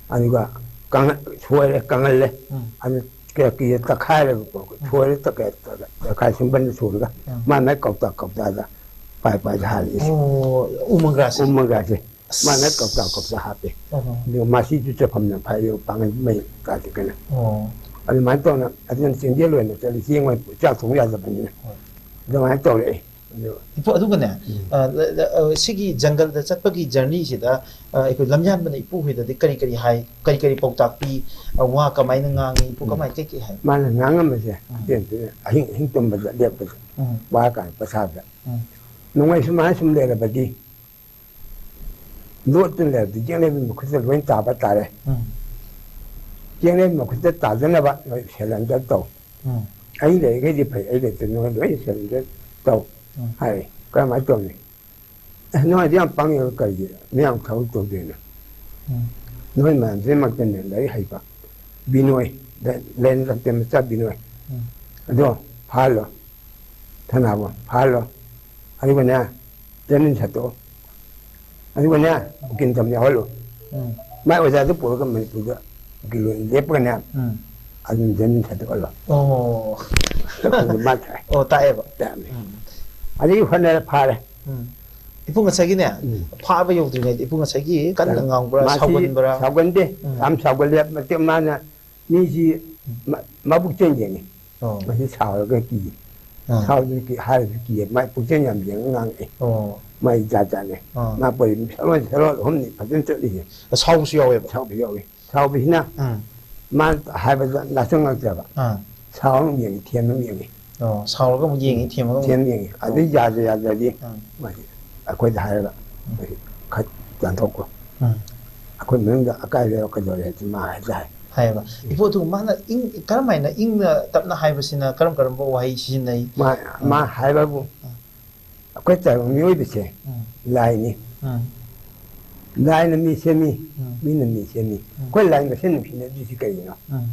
ꯑꯗꯨꯒ ꯀꯪꯍ-, ꯁꯣꯏꯔꯦ, ꯀꯪꯍꯜꯂꯦ꯫ ꯎꯝ꯫ ꯑꯗꯨ ꯀꯌꯥ ꯀꯤꯂꯣ ꯇꯛꯈꯥꯏꯔꯒꯀꯣ, ꯎꯝ꯫ ꯁꯣꯏꯔꯦ ꯇꯛꯈꯥꯏ, ꯇꯛꯈꯥꯏ ꯁꯨꯝꯕꯟꯗ ꯁꯨꯔꯒ ꯎꯝ꯫ ꯃꯥꯏ ꯃꯥꯏ ꯀꯧꯇꯥ ꯀꯧꯇꯥꯗ ꯄꯥꯏ ꯄꯥꯏꯗ ꯍꯥꯜꯂꯤ꯫ ꯑꯣ, ꯎ ꯃꯪꯒ꯭ꯔꯥꯁꯦ? ꯎ ꯃꯪꯒ꯭ꯔꯥꯁꯦ꯫ ꯑꯁ꯫ ꯃꯥꯏ ꯃꯥꯏ ꯀꯧꯇꯥ ꯀꯧꯇꯥ ꯍꯥꯞꯄꯦ꯫ ꯑꯣ꯫ ꯑꯗꯨꯒ ꯃꯁꯤꯁꯨ ꯆꯠꯐꯝꯅ ꯐꯥꯏꯔꯦ, ꯄꯥꯡꯒꯜ ꯃꯩ ꯀꯥꯗꯦ ꯀꯩꯅꯣ꯫ ꯑꯣ꯫ ꯑꯗꯨꯃꯥꯏꯅ ꯇꯧꯅ ꯑꯗꯨꯅ ꯆꯦꯡꯖꯦꯜ ꯑꯣꯏꯅ ꯆꯠꯂꯤ, ꯆꯦꯡ ꯑꯣꯏꯅ ꯆꯥꯛ ꯊꯣꯡ ꯌꯥꯗꯕꯅꯤꯅ꯫ ꯍꯣꯏ꯫ ꯑꯗꯨꯃꯥꯏꯅ ꯇꯧꯔꯛꯑꯦ꯫ ꯑꯗꯨ ꯏꯄꯨ, ꯑꯗꯨꯒꯅꯦ, ꯎꯝ꯫ ꯑ, ꯂ-, ꯂ-, ꯑ, ꯁꯤꯒꯤ ꯖꯪꯒꯜꯗ ꯆꯠꯄꯒꯤ ꯖꯔꯅꯤꯁꯤꯗ, ꯑ, ꯑꯩꯈꯣꯏ ꯂꯝꯌꯥꯟꯕꯅ ꯏꯄꯨ ꯍꯣꯏꯗꯗꯤ ꯀꯔꯤ ꯀꯔꯤ ꯍꯥꯏ, ꯀꯔꯤ ꯀꯔꯤ ꯄꯥꯎꯇꯥꯛ ꯄꯤ, ꯑ, ꯋꯥ ꯀꯃꯥꯏꯅ ꯉꯥꯡꯉꯤ, ꯏꯄꯨ ꯎꯝ꯫ ꯀꯃꯥꯏ ꯀꯩ ꯀꯩ ꯍꯥꯏ? ꯃꯥꯅ ꯉꯥꯡꯉꯝꯕꯁꯦ, ꯎꯝ꯫ ꯑꯇꯦꯟ ꯑꯇꯦꯟ ꯑꯍꯤꯡ ꯑꯍꯤꯡ ꯇꯨꯝꯕꯗ ꯂꯦꯞꯄꯗ ꯎꯝ꯫ ꯋꯥ ꯀꯥꯔꯛꯄ ꯁꯥꯕꯗ꯫ ꯎꯝ꯫ ꯅꯣꯡꯃꯩ ꯁꯨꯃꯥꯏꯅ ꯁꯨꯝ ꯂꯩꯔꯕꯗꯤ, ꯂꯣꯠꯇꯨꯅ ꯂꯩꯔꯕꯗꯤ ꯌꯦꯛꯅꯕꯒꯤ ꯃꯈꯨꯠꯇ ꯂꯣꯏ ꯇꯥꯕ ꯇꯥꯔꯦ꯫ ꯎꯝ꯫ ꯌꯦꯛꯅꯕꯒꯤ ꯃꯈꯨꯠꯇ ꯇꯥꯗꯅꯕ ꯅꯣꯏ surrender ꯇꯧ꯫ ꯎꯝ꯫ ꯑꯩ ꯂꯩꯔꯤꯈꯩꯗꯤ ꯐꯩ, ꯑꯩ ꯂꯩꯇ꯭ꯔꯗꯤ ꯅꯣꯏ ꯂꯣꯏ surrender ꯇꯧ ꯎꯝ꯫ ꯍꯥꯏ꯫ ꯀꯔꯝꯍꯥꯏꯅ ꯇꯧꯅꯤ? ꯑꯦ, ꯅꯣꯏꯗꯤ ꯌꯥꯝ ꯄꯪꯉꯦ, ꯀꯔꯤꯒꯤ ꯃꯌꯥꯝ ꯊꯕꯛ ꯇꯧꯗꯣꯏꯅꯣ? ꯎꯝ꯫ ꯅꯣꯏ ꯃꯌꯥꯝꯁꯤꯃꯛꯇꯅꯦ ꯂꯥꯏꯔꯤꯛ ꯍꯩꯕ ꯕꯤꯅꯣꯏ, ꯂꯦ-, ꯂꯦꯟꯗ꯭ꯔꯛꯇ ꯃꯆꯥ ꯕꯤꯅꯣꯏ꯫ ꯎꯝ꯫ ꯑꯗꯣ ꯐꯥꯍꯜꯂꯣ, ꯊꯅꯥꯕꯣ ꯐꯥꯍꯜꯂꯣ꯫ ꯑꯗꯨꯒꯅꯦ, ꯖꯃꯤꯟ ꯁꯠꯇꯣꯛꯑꯣ꯫ ꯑꯗꯨꯒꯅꯦ, ꯎꯀꯤꯜ ꯇꯝ ꯌꯥꯎꯍꯜꯂꯨ꯫ ꯎꯝ꯫ ꯃꯥꯏ ꯑꯣꯖꯥꯗꯨ ꯄꯨꯔꯒ ꯃꯅꯤꯄꯨꯔꯗ ꯎꯀꯤꯜ ꯑꯣꯏꯅ ꯂꯦꯞꯄꯒꯅꯦ, ꯎꯝ꯫ ꯑꯗꯨꯝ ꯖꯃꯤꯟ ꯁꯠꯇꯣꯛꯍꯜꯂꯣ꯫ ꯑꯣ꯫ ꯑꯗꯨ ꯃꯥ ꯊꯥꯏ꯫ ꯑꯣ, ꯇꯥꯛꯑꯦꯕ꯫ ꯇꯥꯛꯑꯝꯃꯦ꯫ ꯎꯝ꯫ ꯑꯗꯒꯤ ꯍꯣꯠꯅꯔꯦ, ꯐꯥꯔꯦ꯫ ꯎꯝ꯫ ꯏꯄꯨ ꯉꯁꯥꯏꯒꯤꯅꯦ, ꯎꯝ꯫ ꯐꯥꯕ ꯌꯧꯗ꯭ꯔꯤꯉꯩꯗ ꯏꯄꯨ ꯉꯁꯥꯏꯒꯤ ꯀꯟꯅ ꯉꯥꯡꯕ꯭ꯔꯥ, ꯃꯥꯁꯤ ꯁꯥꯎꯒꯟꯕ꯭ꯔꯥ? ꯁꯥꯎꯒꯟꯗꯦ꯫ ꯎꯝ꯫ ꯌꯥꯝ ꯁꯥꯎꯒꯜꯂꯦ꯫ ꯃꯇꯦꯛ ꯃꯥꯅ ꯃꯤꯁꯤ ꯎꯝ꯫ ꯃ-, ꯃꯕꯨꯛ ꯆꯦꯟ ꯌꯦꯡꯉꯤ꯫ ꯑꯣ꯫ ꯃꯁꯤ ꯁꯥꯎꯔꯒ ꯀꯤ꯫ ꯑꯥ꯫ ꯁꯥꯎꯔꯒ ꯀꯤ, ꯍꯥꯏꯔꯁꯨ ꯀꯤ꯫ ꯃꯥꯏ ꯄꯨꯛꯆꯦꯟ ꯌꯥꯝ ꯌꯦꯡꯉ ꯉꯥꯡꯉꯛꯑꯦ꯫ ꯑꯣ꯫ ꯃꯥꯏ ꯖꯥꯠ ꯖꯥꯠꯅꯦ꯫ ꯑꯥ꯫ ꯃꯥ ꯄꯣꯏ ꯁꯔꯣꯟ ꯁꯔꯣꯟ ꯑꯍꯨꯝꯅꯤ ꯐꯖꯅ ꯆꯠꯂꯤꯁꯦ꯫ ꯁꯥꯎꯕꯁꯨ ꯌꯥꯎꯋꯦꯕ? ꯁꯥꯎꯕꯁꯨ ꯌꯥꯎꯋꯤ꯫ ꯁꯥꯎꯕꯁꯤꯅ ꯎꯝ꯫ ꯃꯥ ꯍꯥꯏꯕꯗ ꯂꯥꯁꯪꯉꯛꯇ꯭ꯔꯕ꯫ ꯑꯥ꯫ ꯁꯥꯎꯔ ꯑꯃꯨꯛ ꯌꯦꯡꯉꯤ, ꯊꯦꯝꯕ ꯑꯃꯨꯛ ꯌꯦꯡꯉꯤ꯫ ꯑꯣ, ꯁꯥꯎꯔꯒ ꯑꯃꯨꯛ ꯌꯦꯡꯉꯤ, ꯊꯦꯝꯃꯒ ꯑꯃꯨꯛ ꯊꯦꯝꯕ ꯌꯦꯡꯉꯤ꯫ ꯑꯗꯨ ꯌꯥꯗ ꯌꯥꯗ꯭ꯔꯗꯤ ꯑꯥ꯫ ꯃꯥꯗꯤ ꯑꯩꯈꯣꯏꯗ ꯍꯥꯏꯔꯒ ꯎꯝ꯫ ꯈꯔ ꯇꯥꯟꯊꯣꯛꯈꯣ꯫ ꯎꯝ꯫ ꯑꯩꯈꯣꯏ ꯃꯅꯨꯡꯗ ꯑꯀꯥꯏꯕ ꯌꯥꯎꯔꯛꯀꯗꯧꯔꯦ ꯍꯥꯏꯗꯤ ꯃꯥ ꯍꯥꯏꯇꯥꯔꯦ꯫ ꯍꯥꯏꯌꯦꯕ꯫ ꯏꯄꯨ ꯑꯗꯨ ꯃꯥꯅ ꯏꯪ-, ꯀꯔꯝ ꯍꯥꯏꯅ ꯏꯪꯅ ꯇꯞꯅ ꯍꯥꯏꯕꯁꯤꯅ ꯀꯔꯝ ꯀꯔꯝꯕ ꯋꯥꯍꯩ ꯁꯤꯖꯤꯟꯅꯩ? ꯃꯥ, ꯃꯥ ꯎꯝ꯫ ꯍꯥꯏꯕꯕꯨ ꯎꯝ꯫ ꯑꯩꯈꯣꯏ ꯇꯥꯏꯕꯪ ꯃꯤꯑꯣꯏꯕꯁꯦ ꯎꯝ꯫ ꯂꯥꯏꯅꯤ꯫ ꯎꯝ꯫ ꯂꯥꯏꯅ ꯃꯤ ꯁꯦꯝꯃꯤ, ꯎꯝ꯫ ꯃꯤꯅ ꯃꯤ ꯁꯦꯝꯃꯤ꯫ ꯎꯝ꯫ ꯑꯩꯈꯣꯏ ꯂꯥꯏ ꯃꯁꯦꯟ ꯅꯨꯡꯁꯤꯅꯗ꯭ꯔꯤꯁꯤ ꯀꯩꯒꯤꯅꯣ? ꯎꯝ꯫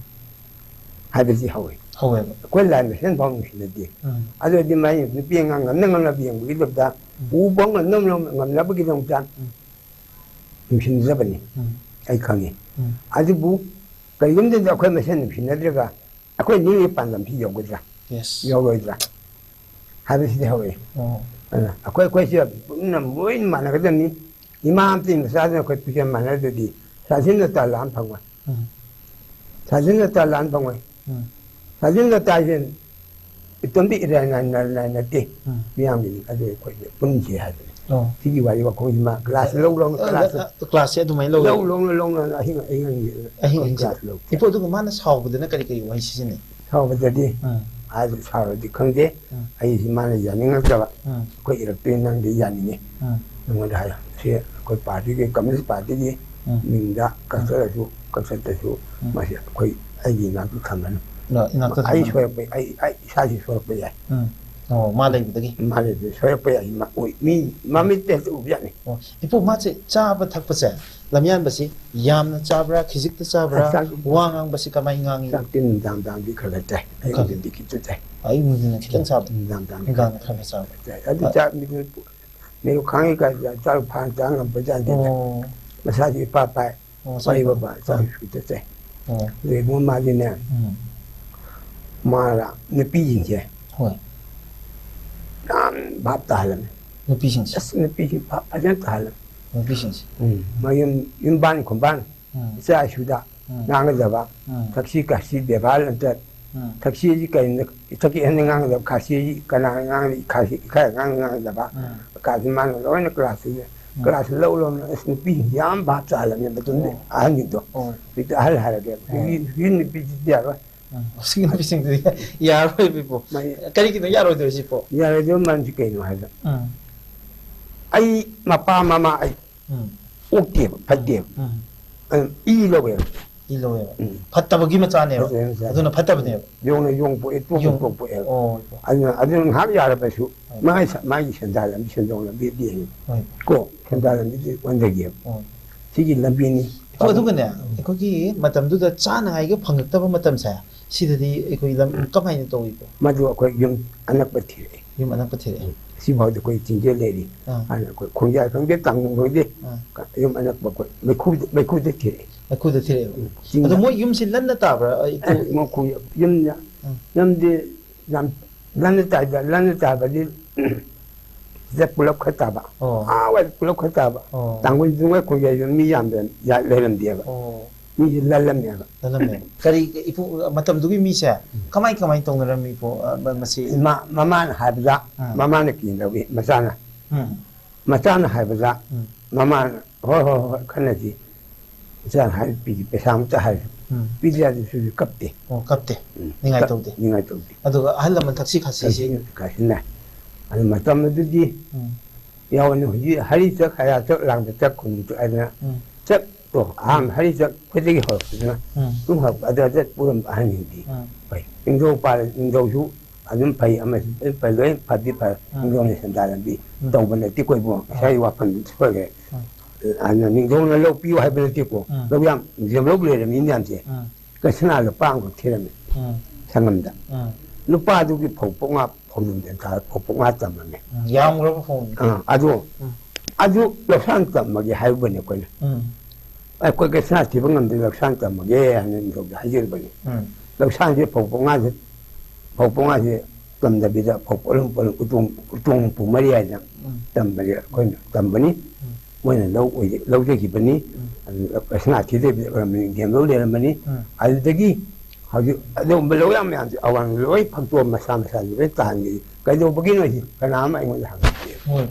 ꯍꯥꯏꯕꯁꯤ ꯍꯧꯏ꯫ ꯍꯧꯋꯦꯕ꯫ ꯑꯩꯈꯣꯏ ꯂꯥꯏ ꯃꯁꯦꯟ ꯐꯥꯎ ꯅꯨꯡꯁꯤꯅꯗꯦ꯫ ꯎꯝ꯫ ꯑꯗꯨ ꯑꯣꯏꯔꯗꯤ ꯃꯥꯏ ꯅꯨꯄꯤ ꯑꯉꯥꯡ ꯉꯝꯅ ꯉꯝꯅꯕ ꯌꯦꯡꯕꯒꯤꯗꯃꯛꯇ, ꯎꯝ꯫ ꯎ ꯄꯥꯝꯕꯤ ꯉꯝꯅ ꯉꯝꯅꯕꯒꯤꯗꯃꯛꯇ ꯎꯝ꯫ ꯅꯨꯡꯁꯤꯅꯖꯕꯅꯤ꯫ ꯎꯝ꯫ ꯑꯩ ꯈꯪꯉꯤ꯫ ꯎꯝ꯫ ꯑꯗꯨꯕꯨ ꯀꯔꯤꯒꯨꯝꯕꯗ ꯑꯩꯈꯣꯏ ꯃꯁꯦꯟ ꯅꯨꯡꯁꯤꯅꯗ꯭ꯔꯒ ꯑꯩꯈꯣꯏ ꯅꯤꯡꯒꯤ ꯄꯥꯟꯗꯝꯁꯤ ꯌꯧꯒꯗ꯭ꯔꯥ? Yes꯫ ꯌꯧꯔꯣꯏꯗ꯭ꯔꯥ? ꯍꯥꯏꯕꯁꯤꯗꯤ ꯍꯧꯔꯛꯏ꯫ ꯑꯣ꯫ ꯑꯗꯨꯅ ꯑꯩꯈꯣꯏ, ꯑꯩꯈꯣꯏꯁꯦ ꯄꯨꯝꯅꯃꯛ ꯂꯣꯏꯅ ꯃꯥꯟꯅꯒꯗꯕꯅꯤ꯫ ꯏꯃꯥ ꯑꯃꯇꯒꯤ ꯃꯆꯥꯗꯨꯅ ꯑꯩꯈꯣꯏ ꯄꯨꯛꯆꯦꯜ ꯃꯥꯟꯅꯗ꯭ꯔꯗꯤ ꯁꯥꯖꯤꯟ ꯂꯇꯥ ꯂꯥꯝ ꯐꯪꯉꯣꯏ꯫ ꯎꯝ꯫ ꯁꯥꯖꯤꯟ ꯂꯇꯥ ꯂꯥꯝ ꯐꯪꯉꯣꯏ꯫ ꯎꯝ꯫ ꯁꯥꯖꯤꯟ ꯂꯇꯥ ꯍꯥꯏꯁꯦ ꯏꯇꯣꯝꯇ ꯏꯔꯥꯏ ꯂꯥꯏꯅ ꯅꯠꯇꯦ꯫ ꯎꯝ꯫ ꯃꯤꯌꯥꯝꯒꯤꯅꯤ꯫ ꯑꯗꯨ ꯑꯩꯈꯣꯏꯁꯦ ꯄꯨꯟꯁꯤ ꯍꯥꯏꯕꯅꯤ꯫ ꯑꯣ꯫ ꯁꯤꯒꯤ ꯋꯥꯔꯤ ꯋꯥꯈꯣꯡꯁꯤꯃ ꯀ꯭ꯂꯥꯁ ꯂꯧ ꯂꯧꯅ ꯑ, ꯀ꯭ꯂꯥꯁ ꯑ, ꯀ꯭ꯂꯥꯁꯁꯦ ꯑꯗꯨꯃꯥꯏꯅ ꯂꯧ ꯂꯧ ꯂꯧꯅ ꯂꯧꯅ ꯑꯍꯤꯡ ꯑꯍꯤꯡ ꯑꯍꯤꯡ ꯑꯍꯤꯡ ꯑꯍꯤꯡ ꯀ꯭ꯂꯥꯁ ꯂꯧ꯫ ꯏꯄꯨ, ꯑꯗꯨꯒ ꯃꯥꯅ ꯁꯥꯎꯕꯗꯅ ꯀꯔꯤ ꯀꯔꯤ ꯋꯥꯍꯩ ꯁꯤꯖꯤꯟꯅꯩ? ꯁꯥꯎꯕꯗꯗꯤ ꯎꯝ꯫ ꯑꯥꯗ ꯁꯥꯎꯔꯗꯤ ꯈꯪꯗꯦ꯫ ꯎꯝ꯫ ꯑꯩꯁꯤ ꯃꯥꯅ ꯌꯥꯅꯤꯡꯉꯛꯇꯕ꯫ ꯎꯝ꯫ ꯑꯩꯈꯣꯏ ꯏꯔꯛꯇꯣꯏ ꯅꯪꯗꯤ ꯌꯥꯅꯤꯡꯉꯤ꯫ ꯎꯝ꯫ ꯑꯩꯉꯣꯟꯗ ꯍꯥꯏ, "ꯁꯤ ꯑꯩꯈꯣꯏ ꯄꯥꯔꯇꯤꯒꯤ, ꯀꯝꯌꯨꯅꯤꯁ ꯄꯥꯔꯇꯤꯒꯤ ꯎꯝ꯫ ꯃꯤꯡꯗ ꯎꯝ꯫ ꯀꯛꯆꯔꯁꯨ ꯀꯛꯆꯠꯇꯁꯨ ꯎꯝ꯫ ꯃꯁꯤ ꯑꯩꯈꯣꯏ ꯑꯩꯒꯤ ꯏꯅꯥꯛꯇ ꯊꯝꯃꯅꯨ꯫ ꯅ-, ꯏꯅꯥꯛꯇ ꯑꯩ ꯊꯝꯃꯅꯨ꯫ ꯁꯣꯏꯔꯛꯄ, ꯑꯩ, ꯑꯩ ꯏꯁꯥꯁꯤ ꯁꯣꯏꯔꯛꯄ ꯌꯥꯏ꯫ ꯎꯝ꯫ ꯑꯣ, ꯃꯥ ꯂꯩꯕꯗꯒꯤ? ꯃꯥ ꯂꯩꯕꯗꯒꯤ ꯁꯣꯏꯔꯛꯄ ꯌꯥꯏ꯫ ꯃꯥ ꯑꯣꯏ-, ꯃꯤ ꯃꯃꯤꯠꯇ ꯍꯦꯛꯇ ꯎꯕ ꯌꯥꯠꯅꯤ꯫ ꯑꯣ, ꯏꯄꯨ, ꯃꯥꯁꯦ ꯆꯥꯕ ꯊꯛꯄꯁꯦ, ꯂꯝꯌꯥꯟꯕꯁꯤ ꯌꯥꯝꯅ ꯆꯥꯕ꯭ꯔꯥ, ꯈꯤꯖꯤꯛꯇ ꯆꯥꯕ꯭ꯔꯥ, ꯆꯥꯛ ꯋꯥ ꯉꯥꯡꯕꯁꯤ ꯀꯃꯥꯏꯅ ꯉꯥꯡꯉꯤ? ꯆꯥꯛꯇꯤ ꯅꯨꯡꯗꯥꯡ ꯅꯨꯡꯗꯥꯡꯗꯤ ꯈꯔ ꯈꯔ ꯆꯥꯏ꯫ ꯈꯔ꯫ ꯑꯌꯨꯛ ꯅꯨꯡꯊꯤꯜꯗꯤ ꯈꯤꯇꯪ ꯆꯥꯏ꯫ ꯑꯌꯨꯛ ꯅꯨꯡꯊꯤꯜꯅ ꯈꯤꯇꯪ ꯆꯥꯕ? ꯅꯨꯡꯗꯥꯡ ꯅꯨꯡꯗꯥꯡꯗꯤ ꯅꯨꯡꯗꯥꯡꯅ ꯈꯔ ꯈꯔ ꯆꯥꯕ? ꯆꯥꯏ꯫ ꯑꯗꯨ ꯑ- ꯆꯥꯛ ꯃꯤꯅꯤꯠ ꯃꯤꯔꯨꯛ ꯈꯥꯡꯉꯤ ꯀꯥꯟꯗ ꯆꯥꯛ ꯐꯥꯅ ꯆꯥ ꯉꯝꯕ ꯖꯥꯠ ꯅꯠꯇꯦꯗ꯫ ꯑꯣ꯫ ꯃꯁꯥꯁꯨ ꯏꯄꯥ ꯄꯥꯏ꯫ ꯑꯣ, ꯃꯁꯥ ꯄꯥꯏ ꯏꯄꯥ ꯕꯕꯥ ꯄꯥꯏ꯫ ꯆꯥꯛ ꯑꯣ꯫ ꯁꯨꯗ ꯆꯥꯏ꯫ ꯑꯣ꯫ ꯑꯗꯨꯗꯩ ꯃꯥꯗꯤꯅꯦ, ꯎꯝ꯫ ꯃꯥꯅ ꯅꯨꯄꯤꯁꯤꯡꯁꯦ ꯍꯣꯏ꯫ ꯌꯥꯝ ꯚꯥꯞ ꯇꯥꯍꯜꯂꯝꯃꯤ꯫ ꯅꯨꯄꯤꯁꯤꯡꯁꯦ? ꯑꯁ, ꯅꯨꯄꯤꯁꯤꯡ ꯚꯥꯞ ꯐꯖꯅ ꯇꯥꯍꯜꯂꯝꯃꯤ꯫ ꯅꯨꯄꯤꯁꯤꯡꯁꯦ? ꯎꯝ꯫ ꯃꯌꯨꯝ, ꯌꯨꯝꯕꯥꯟ ꯈꯣꯡꯕꯥꯟ, ꯎꯝ꯫ ꯏꯆꯥ ꯏꯁꯨꯗ ꯎꯝ꯫ ꯉꯥꯡꯒꯗꯕ, ꯎꯝ꯫ ꯊꯛꯁꯤ ꯈꯥꯁꯤ ꯕꯦꯕꯥꯔ ꯂꯝꯆꯠ, ꯎꯝ꯫ ꯊꯛꯁꯤ ꯍꯥꯏꯁꯤ ꯀꯔꯤꯅꯣ? ꯏꯊꯛꯀꯤ ꯑꯍꯟꯅ ꯉꯥꯡꯒꯗꯕ, ꯈꯥꯁꯤ ꯍꯥꯏꯁꯤ ꯀꯅꯥꯅ ꯉꯥꯡꯒꯗꯕ? ꯈꯥꯁꯤ ꯏꯈꯥ ꯉꯥꯡꯅ ꯉꯥꯡꯒꯗꯕ꯫ ꯎꯝ꯫ ꯀꯥꯁꯤ ꯃꯥꯅ ꯂꯣꯏꯅ ꯀ꯭ꯂꯥꯁꯁꯤꯗ, ꯎꯝ꯫ ꯀ꯭ꯂꯥꯁ ꯂꯧ ꯂꯧꯅ, ꯑꯁ, ꯅꯨꯄꯤꯁꯤꯡꯁꯤ ꯌꯥꯝ ꯚꯥꯞ ꯆꯥꯍꯜꯂꯝꯃꯦ ꯃꯇꯝꯗꯨꯗ ꯑꯣ꯫ ꯑꯍꯟꯁꯤꯡꯗꯣ꯫ ꯑꯣ꯫ ꯍꯧꯖꯤꯛꯇꯤ ꯑꯍꯜ ꯍꯥꯏꯔꯒꯦ꯫ ꯑꯣ꯫ ꯍꯧꯖꯤꯛꯀꯤ ꯅꯨꯄꯤꯁꯤꯡꯗꯨꯗꯤ ꯌꯥꯔꯣꯏ꯫ ꯎꯝ꯫ ꯍꯧꯖꯤꯛꯀꯤ ꯅꯨꯄꯤꯁꯤꯡꯗꯨꯗꯤ ꯌꯥꯔꯣꯏ, ꯏꯄꯨ꯫ ꯃꯥꯒꯤ ꯀꯔꯤꯒꯤꯅꯣ ꯌꯥꯔꯣꯏꯗꯣꯏꯁꯤꯕꯣ? ꯌꯥꯔꯣꯏꯗꯕ ꯃꯔꯝꯁꯤ ꯀꯩꯅꯣ ꯍꯥꯏꯕꯗ, ꯎꯝ꯫ ꯑꯩ ꯃꯄꯥ ꯃꯃꯥ ꯑꯩ ꯎꯝ꯫ ꯑꯣꯛꯇꯦꯕ, ꯐꯠꯇꯦꯕ꯫ ꯎꯝ꯫ ꯑꯗꯨꯝ ꯏ ꯂꯧꯋꯦꯕ꯫ ꯏ ꯂꯧꯋꯦꯕ꯫ ꯎꯝ꯫ ꯐꯠꯇꯕꯒꯤ ꯃꯆꯥꯅꯦꯕ꯫ ꯐꯠꯇꯕꯒꯤ ꯃꯆꯥꯅꯦ꯫ ꯑꯗꯨꯅ ꯐꯠꯇꯕꯅꯦꯕ꯫ ꯌꯣꯡꯅ ꯌꯣꯡ ꯄꯣꯛꯑꯦ, ꯇꯣꯛꯅ ꯌꯣꯡ-, ꯇꯣꯛ ꯄꯣꯛꯑꯦꯕ꯫ ꯑꯣ꯫ ꯑꯗꯨꯅ, ꯑꯗꯨꯅ ꯉꯥꯏꯍꯥꯛ ꯌꯥꯔꯕꯁꯨ ꯍꯣꯏ꯫ ꯃꯥꯒꯤ ꯁ-, ꯃꯥꯒꯤ ꯁꯦꯟꯗꯥꯟ ꯂꯝꯕꯤ, ꯁꯦꯟꯗꯣꯡ ꯂꯝꯕꯤ ꯂꯦꯡꯉꯤ꯫ ꯍꯣꯏ꯫ ꯀꯣ, ꯁꯦꯟꯗꯥꯟ ꯂꯝꯕꯤꯗꯤ ꯑꯣꯟꯊꯒꯤꯑꯕ꯫ ꯍꯣꯏ꯫ ꯁꯤꯒꯤ ꯂꯝꯕꯤꯅꯤ꯫ ꯏꯄꯨ, ꯑꯗꯨꯒꯅꯦ, ꯑꯩꯈꯣꯏꯒꯤ ꯃꯇꯝꯗꯨꯗ ꯆꯥꯅꯉꯥꯏꯒ ꯐꯪꯉꯛꯇꯕ ꯃꯇꯝꯁꯦ, ꯁꯤꯗꯗꯤ ꯑꯩꯈꯣꯏ ꯂꯝ ꯀꯃꯥꯏꯅ ꯇꯧꯏꯀꯣ? ꯃꯗꯨ ꯑꯩꯈꯣꯏ ꯌꯨꯝ ꯑꯅꯛꯄ ꯊꯤꯔꯛꯏ꯫ ꯌꯨꯝ ꯑꯅꯛꯄ ꯊꯤꯔꯛꯑꯦ꯫ ꯎꯝ꯫ ꯁꯤꯐꯥꯎꯗ ꯑꯩꯈꯣꯏ ꯆꯤꯡꯖꯦꯜ ꯂꯩꯔꯤ꯫ ꯑꯥ꯫ ꯍꯥꯟꯅ ꯑꯩꯈꯣꯏ ꯈꯣꯡꯖꯥꯏ ꯈꯪꯗꯦ, ꯇꯥꯡꯈꯨꯜ ꯈꯪꯗꯦ, ꯑꯥ꯫ ꯌꯨꯝ ꯑꯅꯛꯄ ꯑꯩꯈꯣꯏ ꯃꯩꯈꯨꯗ, ꯃꯩꯈꯨꯗ ꯊꯤꯔꯛꯏ꯫ ꯃꯩꯈꯨꯗ ꯊꯤꯔꯛꯑꯦꯕ꯫ ꯎꯝ꯫ ꯆꯤꯡꯗ꯫ ꯑꯗꯣ ꯃꯣꯏ ꯌꯨꯝꯁꯤ ꯂꯟꯅ ꯇꯥꯕ꯭ꯔꯥ? ꯑꯩ ꯑꯦ, ꯃꯈꯣꯏ ꯌꯨꯝꯗ, ꯎꯝ꯫ ꯌꯨꯝꯗꯤ ꯌꯥꯝ ꯂꯟꯅ ꯇꯥꯏꯗ, ꯂꯟꯅ ꯇꯥꯕꯗꯤ ꯁꯤꯗ ꯄꯨꯂꯞ ꯈꯔ ꯇꯥꯕ꯫ ꯑꯣ꯫ ꯑꯥ, ꯋꯥꯏ ꯄꯨꯂꯞ ꯈꯔ ꯇꯥꯕ꯫ ꯑꯣ꯫ ꯇꯥꯡꯈꯨꯜ ꯅꯨꯡꯉꯥꯏ ꯈꯣꯡꯖꯥꯏꯁꯨ ꯃꯤ ꯌꯥꯝꯗ ꯌꯥ-, ꯂꯩꯔꯝꯗꯦꯕ꯫ ꯑꯣ꯫ ꯃꯤꯁꯦ ꯂꯜꯂꯝꯃꯦꯕ꯫ ꯂꯜꯂꯝꯃꯦ꯫ ꯀꯔꯤ, ꯏꯄꯨ, ꯃꯇꯝꯗꯨꯒꯤ ꯃꯤꯁꯦ ꯀꯃꯥꯏ ꯀꯃꯥꯏ ꯇꯧꯅꯔꯝꯃꯤ, ꯏꯄꯨ? ꯑ, ꯃ-, ꯃꯁꯤ ꯃ-, ꯃꯃꯥꯅ ꯍꯥꯏꯕꯗ, ꯎꯝ꯫ ꯃꯃꯥꯅ ꯀꯤꯅꯕꯤ ꯃꯆꯥꯅ꯫ ꯎꯝ꯫ ꯃꯆꯥꯅ ꯍꯥꯏꯕꯗ, ꯎꯝ꯫ ꯃꯃꯥꯅ, "ꯍꯣꯏ, ꯍꯣꯏ, ꯍꯣꯏ, ꯈꯟꯅꯁꯤ꯫ ꯏꯆꯥꯅ ꯍꯥꯏ ꯄꯤꯒꯦ, ꯄꯩꯁꯥ ꯑꯝꯇ ꯍꯥꯏꯔꯦ꯫ ꯎꯝ꯫ ꯄꯤꯗꯦ ꯍꯥꯏꯗꯨꯁꯨ ꯀꯞꯇꯦ꯫ ꯑꯣ, ꯀꯞꯇꯦ꯫ ꯎꯝ꯫ ꯅꯤꯡꯉꯥꯏ ꯀꯞ-, ꯇꯧꯗꯦ꯫ ꯅꯤꯡꯉꯥꯏ ꯇꯧꯗꯦ꯫ ꯑꯗꯨꯒ ꯑꯍꯜ ꯂꯃꯟ ꯊꯛꯁꯤ ꯈꯥꯁꯤꯁꯤ? ꯊꯛꯁꯤ ꯈꯥꯁꯤꯅ꯫ ꯑꯗꯨ ꯃꯇꯝ ꯑꯗꯨꯗꯤ ꯎꯝ꯫ ꯌꯥꯎꯔꯅꯤ꯫ ꯍꯧꯖꯤꯛ ꯍꯔꯤ ꯆꯠ, ꯈꯌꯥ ꯆꯠ, ꯂꯥꯡꯕ ꯆꯠ, ꯈꯨꯟꯗ ꯆꯠ ꯍꯥꯏꯗꯅ ꯎꯝ꯫ ꯆꯠ ꯇꯣ, ꯑꯍꯥꯟꯕ ꯍꯔꯤ ꯆꯠ ꯑꯩꯈꯣꯏꯗꯒꯤ ꯍꯧꯔꯛꯄꯗꯨꯅ ꯎꯝ꯫ ꯑꯗꯨꯝ ꯍꯧꯔꯛꯄ꯫ ꯑꯗꯨ, ꯑꯗꯨ ꯄꯨꯔꯝꯕ ꯑꯍꯟꯁꯤꯡꯗꯤ ꯎꯝ꯫ ꯐꯩ꯫ ꯅꯤꯡꯊꯧ ꯄꯥꯜ-, ꯅꯤꯡꯊꯧꯁꯨ ꯑꯗꯨꯝ ꯐꯩ, ꯑꯃꯁꯨ ꯑꯗꯨꯝ ꯐꯩ, ꯂꯣꯏ ꯐꯗꯤ ꯐꯔꯦ꯫ ꯎꯝ꯫ ꯅꯤꯡꯊꯧꯅ ꯁꯦꯟꯗꯥ ꯂꯝꯕꯤ ꯎꯝ꯫ ꯇꯧꯕ ꯅꯠꯇꯦꯀꯣ ꯏꯕꯨꯡꯉꯣ꯫ ꯎꯝ꯫ ꯉꯁꯥꯏ ꯋꯥꯐꯝꯗꯨ ꯁꯣꯏꯈ꯭ꯔꯦ꯫ ꯎꯝ꯫ ꯑꯗꯨꯅ ꯅꯤꯡꯊꯧꯅ ꯂꯧ ꯄꯤꯌꯨ ꯍꯥꯏꯕ ꯅꯠꯇꯦꯀꯣ꯫ ꯎꯝ꯫ ꯂꯧ ꯌꯥꯝ, ꯌꯥꯝ ꯂꯧ ꯂꯩꯔꯝꯃꯤ ꯃꯌꯥꯝꯁꯦ꯫ ꯎꯝ꯫ ꯀꯩꯁꯅꯥ ꯂꯨꯄꯥ ꯑꯃꯈꯛ ꯊꯤꯔꯝꯃꯦ꯫ ꯎꯝ꯫ ꯁꯪꯉꯝꯗ꯫ ꯎꯝ꯫ ꯂꯨꯄꯥꯗꯨꯒꯤ ꯐꯧ ꯄꯣꯛꯉꯥ ꯐꯧꯅꯝꯗꯅ ꯊꯥꯔ ꯐꯧ ꯄꯣꯛꯉꯥ ꯇꯝꯃꯝꯃꯦ꯫ ꯎꯝ, ꯌꯥꯝꯈ꯭ꯔꯕ ꯐꯧꯅꯤ꯫ ꯑꯥ, ꯑꯗꯨ, ꯎꯝ꯫ ꯑꯗꯨ ꯂꯧꯁꯥꯟ ꯇꯝꯃꯒꯦ ꯍꯥꯏꯔꯨꯕꯅꯦ ꯑꯩꯈꯣꯏꯅ꯫ ꯎꯝ꯫ ꯑꯩꯈꯣꯏ ꯀꯩꯁꯥ ꯊꯤꯕ ꯉꯝꯗꯦ, ꯂꯧꯁꯥꯟ ꯇꯝꯃꯒꯦ ꯍꯥꯏꯅ ꯅꯤꯡꯊꯧꯗ ꯍꯥꯏꯖꯔꯨꯕꯅꯤ꯫ ꯎꯝ꯫ ꯂꯧꯁꯥꯟꯁꯦ ꯐꯧ ꯄꯣꯛꯉꯥꯁꯦ, ꯐꯧ ꯄꯣꯛꯉꯥꯁꯦ ꯇꯝꯗꯕꯤꯗ ꯐꯧ ꯄꯣꯠꯂꯨꯝ ꯄꯣꯠꯂꯨꯝ ꯎꯇꯣꯡ, ꯎꯇꯣꯡ ꯍꯨꯝꯐꯨ ꯃꯔꯤ ꯍꯥꯏꯅ ꯎꯝ꯫ ꯇꯝꯕꯅꯦ, ꯑꯩꯈꯣꯏꯅ ꯇꯝꯕꯅꯤ꯫ ꯎꯝ꯫ ꯃꯣꯏꯅ ꯂꯧ ꯑꯣꯏ-, ꯂꯧꯖꯈꯤꯕꯅꯤ꯫ ꯎꯝ꯫ ꯑꯗꯨ ꯀꯩꯁꯥ ꯊꯤꯗꯕꯤꯗ ꯑꯣꯏꯔꯝꯕꯅꯤ, ꯗꯦꯝ ꯂꯧ ꯂꯩꯔꯝꯕꯅꯤ꯫ ꯎꯝ꯫ ꯑꯗꯨꯗꯒꯤ ꯍꯧꯖꯤꯛ ꯑꯗꯨꯒꯨꯝꯕ ꯂꯧ ꯌꯥꯝ ꯃꯌꯥꯝꯁꯦ ꯑꯋꯥꯡ ꯂꯣꯏ ꯐꯛꯇꯣꯛꯑ ꯃꯁꯥ ꯃꯁꯥꯒꯤ ꯂꯣꯏ ꯇꯥꯍꯟꯈꯤ꯫ ꯀꯩꯗꯧꯕꯒꯤꯅꯣ ꯍꯥꯏꯁꯤ ꯀꯅꯥ ꯑꯃ ꯑꯩꯉꯣꯟꯗ ꯍꯪꯉꯛꯇꯦ꯫ ꯍꯣꯏ꯫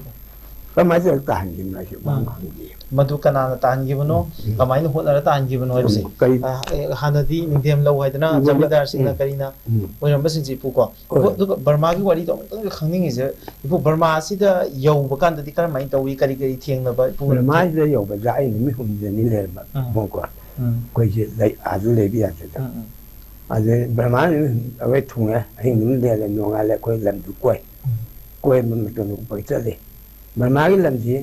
ꯀꯃꯥꯏꯅ ꯇꯧꯔ ꯇꯥꯍꯟꯈꯤꯕꯅꯣ ꯍꯥꯏꯁꯤ ꯋꯥ ꯎꯝ꯫ ꯉꯥꯡꯗꯦ꯫ ꯃꯗꯨ ꯀꯅꯥꯅ ꯇꯥꯍꯟꯈꯤꯕꯅꯣ, ꯎꯝ꯫ ꯀꯃꯥꯏꯅ ꯍꯣꯠꯅꯔ ꯇꯥꯍꯟꯈꯤꯕꯅꯣ ꯍꯥꯏꯕꯁꯦ꯫ ꯎꯝ꯫ ꯀꯔꯤ? ꯑ, ꯑꯦ, ꯍꯥꯟꯅꯗꯤ ꯅꯤꯡꯊꯦꯝ ꯂꯧ ꯍꯥꯏꯗꯅ ꯎꯝ꯫ ꯖꯃꯤꯟꯗꯥꯔꯁꯤꯡꯅ ꯎꯝ꯫ ꯀꯔꯤꯅ ꯎꯝ꯫ ꯑꯣꯏꯔꯝꯕꯁꯤꯡꯁꯦ, ꯏꯄꯨꯀꯣ꯫ ꯍꯣꯏ꯫ ꯏꯄꯨ, ꯑꯗꯨꯒ ꯕꯔꯃꯥꯒꯤ ꯋꯥꯔꯤꯗꯣ ꯑꯃꯨꯛꯇꯪꯒ ꯈꯪꯅꯤꯡꯉꯤꯁꯦ, ꯏꯄꯨ, ꯕꯔꯃꯥ ꯑꯁꯤꯗ ꯌꯧꯕ ꯀꯥꯟꯗꯗꯤ ꯀꯔꯝꯍꯥꯏꯅ ꯇꯧꯏ, ꯀꯔꯤ ꯀꯔꯤ ꯊꯦꯡꯅꯕ, ꯏꯄꯨ? ꯕꯔꯃꯥꯁꯤꯗ ꯌꯧꯕꯗ ꯑꯩ ꯅꯨꯃꯤꯠ ꯍꯨꯝꯅꯤꯗꯅꯤ ꯂꯩꯔꯝꯕ, ꯎꯝ꯫ ꯏꯕꯨꯡꯉꯣꯀꯣ꯫ ꯎꯝ꯫ ꯑꯩꯈꯣꯏꯁꯦ ꯂꯩ-, ꯑꯥꯗ ꯂꯩꯕ ꯌꯥꯗꯗꯅ꯫ ꯎꯝ, ꯎꯝ꯫ ꯑꯗꯩ ꯕꯔꯃꯥ ꯅꯨꯃꯤꯠ ꯑꯩꯈꯣꯏ ꯊꯨꯡꯉꯦ, ꯑꯍꯤꯡ ꯑꯗꯨꯝ ꯂꯦꯜꯂꯦ, ꯅꯣꯡꯉꯥꯜꯂꯦ, ꯑꯩꯈꯣꯏ ꯂꯝꯗꯨ ꯀꯣꯏ꯫ ꯎꯝ꯫ ꯀꯣꯏꯕ ꯃꯇꯝꯗ ꯄꯪꯆꯠꯂꯤ꯫ ꯕꯔꯃꯥꯒꯤ ꯂꯝꯁꯤ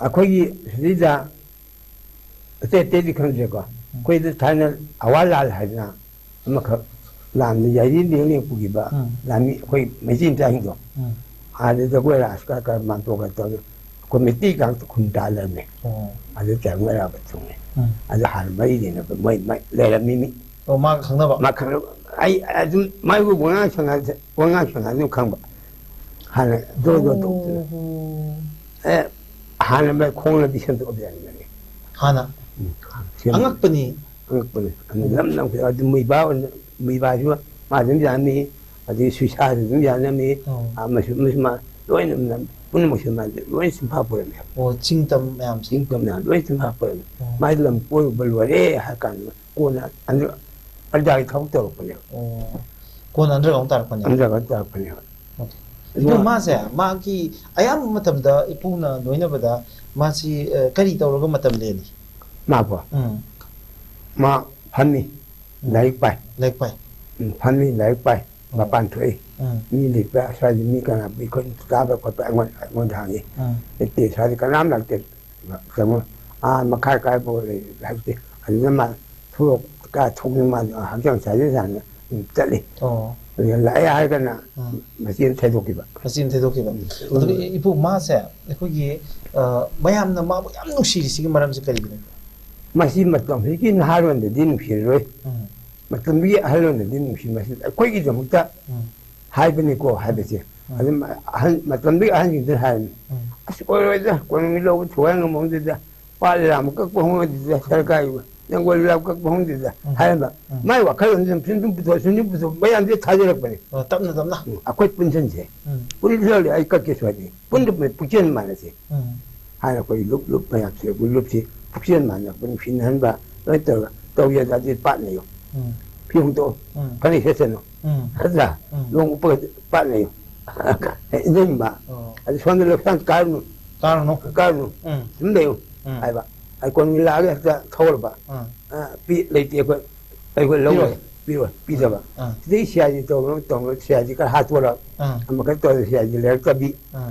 ꯑꯩꯈꯣꯏꯒꯤ ꯁꯤꯗꯩꯗ ꯑꯇꯩ ꯑꯇꯩꯗꯤ ꯈꯪꯗ꯭ꯔꯦꯀꯣ꯫ ꯎꯝ꯫ ꯑꯩꯈꯣꯏꯗ ꯊꯥꯏꯅ ꯑꯋꯥ ꯂꯥꯜ ꯍꯥꯏꯗꯅ ꯑꯃꯈꯛ ꯂꯥꯟꯗ ꯌꯥꯏꯔꯤ ꯂꯦꯡꯂꯦꯡ ꯄꯨꯈꯤꯕ ꯎꯝ꯫ ꯂꯥꯟꯃꯤ ꯑꯩꯈꯣꯏ ꯃꯩꯇꯩ ꯃꯆꯥꯁꯤꯡꯗꯣ꯫ ꯎꯝ꯫ ꯑꯥꯗ ꯖꯒꯣꯏ ꯔꯥꯁ ꯈꯔ ꯈꯔ ꯃꯥꯟꯇꯣꯛ ꯈꯔ ꯇꯧꯔꯒ ꯑꯩꯈꯣꯏ ꯃꯩꯇꯩ ꯉꯥꯛꯇ ꯈꯨꯟ ꯇꯥ ꯂꯩꯔꯝꯃꯦ꯫ ꯑꯣ꯫ ꯑꯗꯨ ꯇꯧꯔꯒ ꯃꯩꯔꯥꯕ ꯊꯨꯡꯉꯦ꯫ ꯎꯝ꯫ ꯑꯗꯨ ꯍꯥꯟꯅ ꯃꯔꯤ ꯂꯩꯅꯕ ꯃꯣꯏ ꯃꯩ ꯂꯩꯔꯝꯃꯤ ꯃꯤ꯫ ꯑꯣ, ꯃꯥꯒ ꯈꯪꯅꯕ? ꯃꯥ ꯈꯪꯅꯕ꯫ ꯑꯩ ꯑꯗꯨꯝ ꯃꯥꯏꯕꯨ ꯋꯥꯉꯥꯡ ꯁꯉꯥꯡ, ꯋꯥꯉꯥꯡ ꯁꯉꯥꯡ ꯑꯗꯨꯝ ꯈꯪꯕ꯫ ꯍꯥꯟꯅ ꯖꯣ ꯖꯣ ꯇꯧꯗꯅ꯫ ꯑꯣ꯫ ꯑꯦ, ꯍꯥꯟꯅ ꯃꯥꯏ ꯈꯣꯡ ꯂꯝꯕꯤ ꯁꯦꯝꯗꯣꯛꯑꯕ ꯌꯥꯅꯤ꯫ ꯍꯥꯟꯅ? ꯎꯝ, ꯍꯥꯟꯅ꯫ ꯑꯉꯛꯄꯅꯤ꯫ ꯑꯉꯛꯄꯅꯤ꯫ ꯑꯗꯨ ꯎꯝ꯫ ꯂꯝ ꯂꯝ ꯈꯨꯗꯤꯡ, ꯑꯗꯨ ꯃꯨꯏꯕꯥ ꯑꯣꯏꯅ, ꯃꯨꯏꯕꯥꯁꯨ ꯃꯥ ꯑꯗꯨꯝ ꯌꯥꯅꯤ, ꯑꯗꯩ ꯁꯨꯏꯁꯥꯁꯨ ꯑꯗꯨꯝ ꯌꯥꯅꯤ, ꯑꯣ꯫ ꯑꯃꯁꯨ ꯑꯃꯁꯨ ꯃꯥ ꯂꯣꯏꯅ ꯂꯝ ꯄꯨꯝꯅꯃꯛꯁꯦ ꯃꯥ ꯂꯣꯏꯅ ꯆꯤꯟꯐꯥ ꯄꯨꯔꯝꯃꯦ꯫ ꯑꯣ, ꯆꯤꯡ ꯇꯝ ꯃꯌꯥꯝꯁꯦ꯫ ꯆꯤꯡ ꯇꯝ ꯃꯌꯥꯝ ꯂꯣꯏꯅ ꯆꯤꯟꯐꯥ ꯄꯨꯔꯝꯃꯦ꯫ ꯑꯣ꯫ ꯃꯥꯏ ꯂꯝ ꯀꯣꯏꯔꯨꯕ ꯂꯣꯏꯔꯦ ꯍꯥꯏ ꯀꯥꯟꯗ ꯀꯣꯟꯅ ꯑꯟꯗ꯭ꯔ-, ꯑꯟꯗ꯭ꯔꯥꯒꯤ ꯊꯕꯛ ꯇꯧꯔꯛꯄꯅꯦꯕ꯫ ꯑꯣ꯫ ꯀꯣꯟꯅ ꯑꯟꯗ꯭ꯔꯒ ꯑꯃꯨꯛ ꯇꯥꯔꯛꯄꯅꯦꯕ꯫ ꯑꯟꯗ꯭ꯔꯒ ꯇꯥꯔꯛꯄꯅꯦꯕ꯫ ꯑꯣꯀꯦ꯫ ꯑꯗꯣ ꯑꯗꯨꯅ ꯃꯥꯁꯦ, ꯃꯥꯒꯤ ꯑꯌꯥꯝꯕ ꯃꯇꯝꯗ ꯏꯄꯨꯅ ꯂꯣꯏꯅꯕꯗ ꯃꯥꯁꯤ, ꯑ, ꯀꯔꯤ ꯇꯧꯔꯒ ꯃꯇꯝ ꯂꯦꯜꯂꯤ? ꯃꯥꯕꯣ? ꯎꯝ꯫ ꯃꯥ ꯐꯝꯃꯤ, ꯎꯝ꯫ ꯂꯥꯏꯔꯤꯛ ꯄꯥꯏ꯫ ꯂꯥꯏꯔꯤꯛ ꯄꯥꯏ꯫ ꯎꯝ, ꯐꯝꯃꯤ, ꯂꯥꯏꯔꯤꯛ ꯄꯥꯏ꯫ ꯎꯝ꯫ ꯃꯄꯥꯟ ꯊꯣꯛꯏ꯫ ꯎꯝ꯫ ꯃꯤ ꯂꯩꯕ꯭ꯔꯥ? ꯑꯁ꯭ꯋꯥꯏꯗ ꯃꯤ ꯀꯅꯥ, ꯑꯩꯈꯣꯏ ꯆꯥꯕ ꯈꯣꯠꯄ ꯑꯩꯉꯣꯟꯗ, ꯑꯩꯉꯣꯟꯗ ꯍꯪꯉꯤ꯫ ꯎꯝ꯫ ꯂꯩꯇꯦ, ꯁ꯭ꯋꯥꯏꯗ ꯀꯅꯥꯝ ꯂꯥꯛꯇꯦ꯫ ꯀꯩꯅꯣ, ꯑꯥ, ꯃꯈꯥ ꯀꯥꯏꯕ ꯂꯩ ꯍꯥꯏꯕꯗꯤ, ꯑꯗꯨꯗ ꯃꯥ ꯊꯣꯛꯂꯛ-, ꯀꯥ ꯊꯣꯛꯅꯤꯡ ꯃꯥ ꯍꯛꯆꯥꯡ ꯁꯥꯖꯦꯜ ꯁꯥꯟꯅ ꯑꯗꯨꯝ ꯆꯠꯂꯤ꯫ ꯑꯣ꯫ ꯑꯗꯨꯒ ꯂꯥꯛꯑꯦ ꯍꯥꯏꯔꯒꯅ ꯎꯝ꯫ ꯃꯆꯦ ꯑꯃ ꯊꯩꯗꯣꯛꯈꯤꯕ꯫ ꯃꯆꯦ ꯑꯃ ꯊꯩꯗꯣꯛꯈꯤꯕ꯫ ꯎꯝ꯫ ꯑꯗꯨꯒ ꯏꯄꯨ ꯃꯥꯁꯦ ꯑꯩꯈꯣꯏꯒꯤ, ꯑ, ꯃꯌꯥꯝꯅ ꯃꯥꯕꯨ ꯌꯥꯝ ꯅꯨꯡꯁꯤꯔꯤꯁꯤꯒꯤ ꯃꯔꯝꯁꯦ ꯀꯔꯤꯒꯤꯅꯣ? ꯃꯁꯤ ꯃꯇꯝ ꯍꯧꯖꯤꯛꯀꯤ ꯅꯍꯥꯔꯣꯟꯗꯗꯤ ꯅꯨꯡꯁꯤꯔꯔꯣꯏ꯫ ꯎꯝ꯫ ꯃꯇꯝꯗꯨꯒꯤ ꯑꯍꯜꯂꯣꯟꯗꯗꯤ ꯅꯨꯡꯁꯤ꯫ ꯃꯁꯤ ꯑꯩꯈꯣꯏꯒꯤꯗꯃꯛꯇ ꯎꯝ꯫ ꯍꯥꯏꯕꯅꯤꯀꯣ ꯍꯥꯏꯕꯁꯦ꯫ ꯎꯝ꯫ ꯑꯗꯨꯝ ꯑꯍꯟ, ꯃꯇꯝꯗꯨꯒꯤ ꯑꯍꯟꯁꯤꯡꯗꯨꯅ ꯍꯥꯏꯔꯝꯃꯤ꯫ ꯎꯝ꯫ "ꯑꯁ, ꯑꯣꯏꯔꯣꯏꯗ, ꯀꯣꯅꯨꯡꯒꯤ ꯂꯧꯕ ꯊꯨꯒꯥꯏ ꯉꯝꯃꯣꯏꯗ, ꯄꯥꯠ ꯂꯩꯔꯥ ꯑꯃ ꯀꯛꯄ ꯍꯧꯅꯗꯦꯗ, ꯁꯔꯀꯥꯔꯒꯤ ꯖꯪꯒꯣꯜ ꯂꯩꯔꯥ ꯀꯛꯄ ꯍꯧꯅꯗꯦꯗ" ꯎꯝ꯫ ꯍꯥꯏꯔꯝꯕ꯫ ꯎꯝ꯫ ꯃꯥꯏ ꯋꯥꯈꯜꯂꯣꯟꯁꯤ ꯁꯨꯝ, ꯁꯨꯝ ꯄꯨꯊꯣꯛ, ꯁꯨꯝ, ꯁꯨꯝ ꯄꯨꯊꯣꯛ, ꯃꯌꯥꯝꯁꯦ ꯊꯥꯖꯔꯛꯄꯅꯤ꯫ ꯑꯣ, ꯇꯞꯅ ꯇꯞꯅ꯫ ꯎꯝ, ꯑꯩꯈꯣꯏ ꯄꯨꯟꯁꯤꯟꯁꯦ꯫ ꯎꯝ꯫ ꯄꯨꯟꯁꯤꯜꯂꯦ, ꯑꯩ ꯀꯛꯀꯦꯁꯨ ꯍꯥꯏꯗꯦ꯫ ꯄꯨꯟꯅ ꯄꯨꯛꯆꯦꯜ ꯃꯥꯟꯅꯁꯦ꯫ ꯎꯝ꯫ ꯍꯥꯏꯅ ꯑꯩꯈꯣꯏ ꯂꯨꯞ, ꯂꯨꯞ ꯃꯌꯥꯝꯁꯦ, ꯑꯩꯈꯣꯏ ꯂꯨꯞꯁꯤ ꯄꯨꯛꯆꯦꯜ ꯃꯥꯟꯅ ꯑꯩꯈꯣꯏ ꯅꯨꯡꯁꯤꯅꯍꯟꯕ ꯂꯣꯏ ꯇꯧꯔꯒ ꯇꯧꯒꯦ ꯍꯥꯏ ꯇꯥꯔꯗꯤ ꯄꯥꯠ ꯂꯩꯌꯣ꯫ ꯎꯝ꯫ ꯐꯤ ꯍꯣꯡꯗꯣꯛꯑꯣ꯫ ꯎꯝ꯫ ꯐꯅꯦꯛ ꯁꯦꯠꯁꯅꯨ꯫ ꯎꯝ꯫ ꯅꯠꯇ꯭ꯔꯥ? ꯎꯝ꯫ ꯂꯨꯍꯣꯡ ꯎꯞꯄꯒ ꯄꯥꯠ ꯂꯩꯌꯣ꯫ ꯏꯅꯝꯃ꯫ ꯑꯣ꯫ ꯑꯗꯨ ꯁꯣꯝꯗ ꯂꯧꯁꯥꯟ ꯀꯥꯔꯨꯅꯨ꯫ ꯀꯥꯔꯨꯅꯨ꯫ ꯀꯥꯔꯨꯅꯨ꯫ ꯎꯝ꯫ ꯑꯗꯨꯝ ꯂꯩꯌꯨ꯫ ꯎꯝ꯫ ꯍꯥꯏꯕ꯫ ꯑꯩ ꯀꯣꯟꯒꯤ ꯂꯥꯛꯑꯒ ꯍꯦꯛꯇ ꯊꯧꯔꯕ꯫ ꯎꯝ꯫ ꯑ, ꯄꯤ-, ꯂꯩꯇꯦ ꯑꯩꯈꯣꯏ꯫ ꯑꯩꯈꯣꯏ ꯂꯧꯔꯣꯏ꯫ ꯄꯤꯔꯣꯏ꯫ ꯄꯤꯔꯣꯏ꯫ ꯄꯤꯗꯕ꯫ ꯎꯝ꯫ ꯁꯤꯗꯩ ꯁꯤ ꯑꯥꯏ ꯗꯤ ꯇꯧꯔꯣ, ꯇꯧꯔꯣ, ꯁꯤ ꯑꯥꯏ ꯗꯤ ꯈꯔ ꯍꯥꯠꯇꯣꯔꯛ꯫ ꯎꯝ꯫ ꯑꯃꯈꯛ ꯇꯧꯔ ꯁꯤ ꯑꯥꯏ ꯗꯤ ꯂꯩꯔꯛꯇꯕꯤ꯫ ꯎꯝ꯫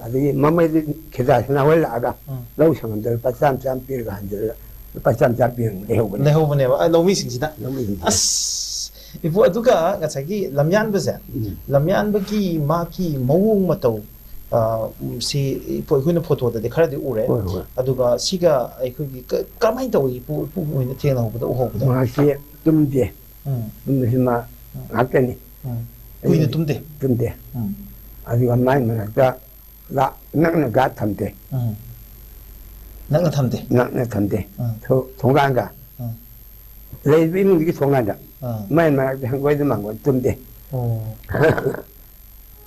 ꯑꯗꯒꯤ ꯃꯃꯩꯗ ꯈꯦꯖꯥ ꯁꯅꯥꯍꯣꯏ ꯂꯥꯛꯑꯒ ꯎꯝ꯫ ꯂꯧ ꯁꯪꯉꯝꯗ ꯂꯨꯄꯥ ꯆꯥꯝ ꯆꯥꯝ ꯄꯤꯔꯒ ꯍꯟꯖꯤꯜꯂꯒ ꯂꯨꯄꯥ ꯆꯥꯝ ꯆꯥꯝ ꯄꯤꯔꯒ ꯂꯩꯍꯧꯕꯅꯦ꯫ ꯂꯩꯍꯧꯕꯅꯦꯕ, ꯑ, ꯂꯧꯃꯤꯁꯤꯡꯁꯤꯗ꯫ ꯂꯧꯃꯤꯁꯤꯡꯁꯤꯗ꯫ ꯑꯁ, ꯏꯄꯨ, ꯑꯗꯨꯒ ꯉꯁꯥꯏꯒꯤ ꯂꯝꯌꯥꯟꯕꯁꯦ, ꯎꯝ꯫ ꯂꯝꯌꯥꯟꯕꯒꯤ ꯃꯥꯒꯤ ꯃꯑꯣꯡ ꯃꯇꯧ, ꯑ, ꯁꯤ ꯏꯄꯨ, ꯑꯩꯈꯣꯏꯅ ꯐꯣꯇꯣꯗꯗꯤ ꯈꯔꯗꯤ ꯎꯔꯦ꯫ ꯍꯣꯏ, ꯍꯣꯏ꯫ ꯑꯗꯨꯒ ꯁꯤꯒ ꯑꯩꯈꯣꯏꯒꯤ ꯀ-, ꯀꯔꯝꯍꯥꯏꯅ ꯇꯧꯏ, ꯏꯄꯨ, ꯏꯄꯨ ꯑꯣꯏꯅ ꯊꯦꯡꯅꯍꯧꯕꯗ, ꯎꯍꯧꯕꯗ? ꯃꯍꯥꯛꯁꯤ ꯇꯨꯝꯗꯦ꯫ ꯎꯝ꯫ ꯇꯨꯝꯕꯁꯤ ꯃꯥ ꯎꯝ꯫ ꯉꯥꯛꯇꯅꯤ꯫ ꯎꯝ꯫ ꯀꯨꯏꯅ ꯇꯨꯝꯗꯦ? ꯇꯨꯝꯗꯦ꯫ ꯎꯝ꯫ ꯑꯗꯨꯒ ꯃꯥꯏ ꯃꯅꯥꯛꯇ ꯒꯥ-, ꯅꯛꯅ ꯒꯥꯔꯗ ꯊꯝꯗꯦ꯫ ꯎꯝ꯫ ꯅꯛꯅ ꯊꯝꯗꯦ꯫ ꯅꯛꯅ ꯊꯝꯗꯦ꯫ ꯎꯝ꯫ ꯊꯣ-, ꯊꯣꯡꯒꯥꯟꯗ꯫ ꯎꯝ꯫ ꯂꯩꯔꯤꯕ ꯏꯃꯨꯡꯗꯨꯒꯤ ꯊꯣꯡꯒꯥꯟꯗ꯫ ꯎꯝ꯫ ꯃꯥꯏ ꯃꯔꯛꯇ ꯍꯪꯒꯣꯏꯗ ꯃꯥꯡꯒꯣꯏꯗ ꯇꯨꯝꯗꯦ꯫ ꯑꯣ꯫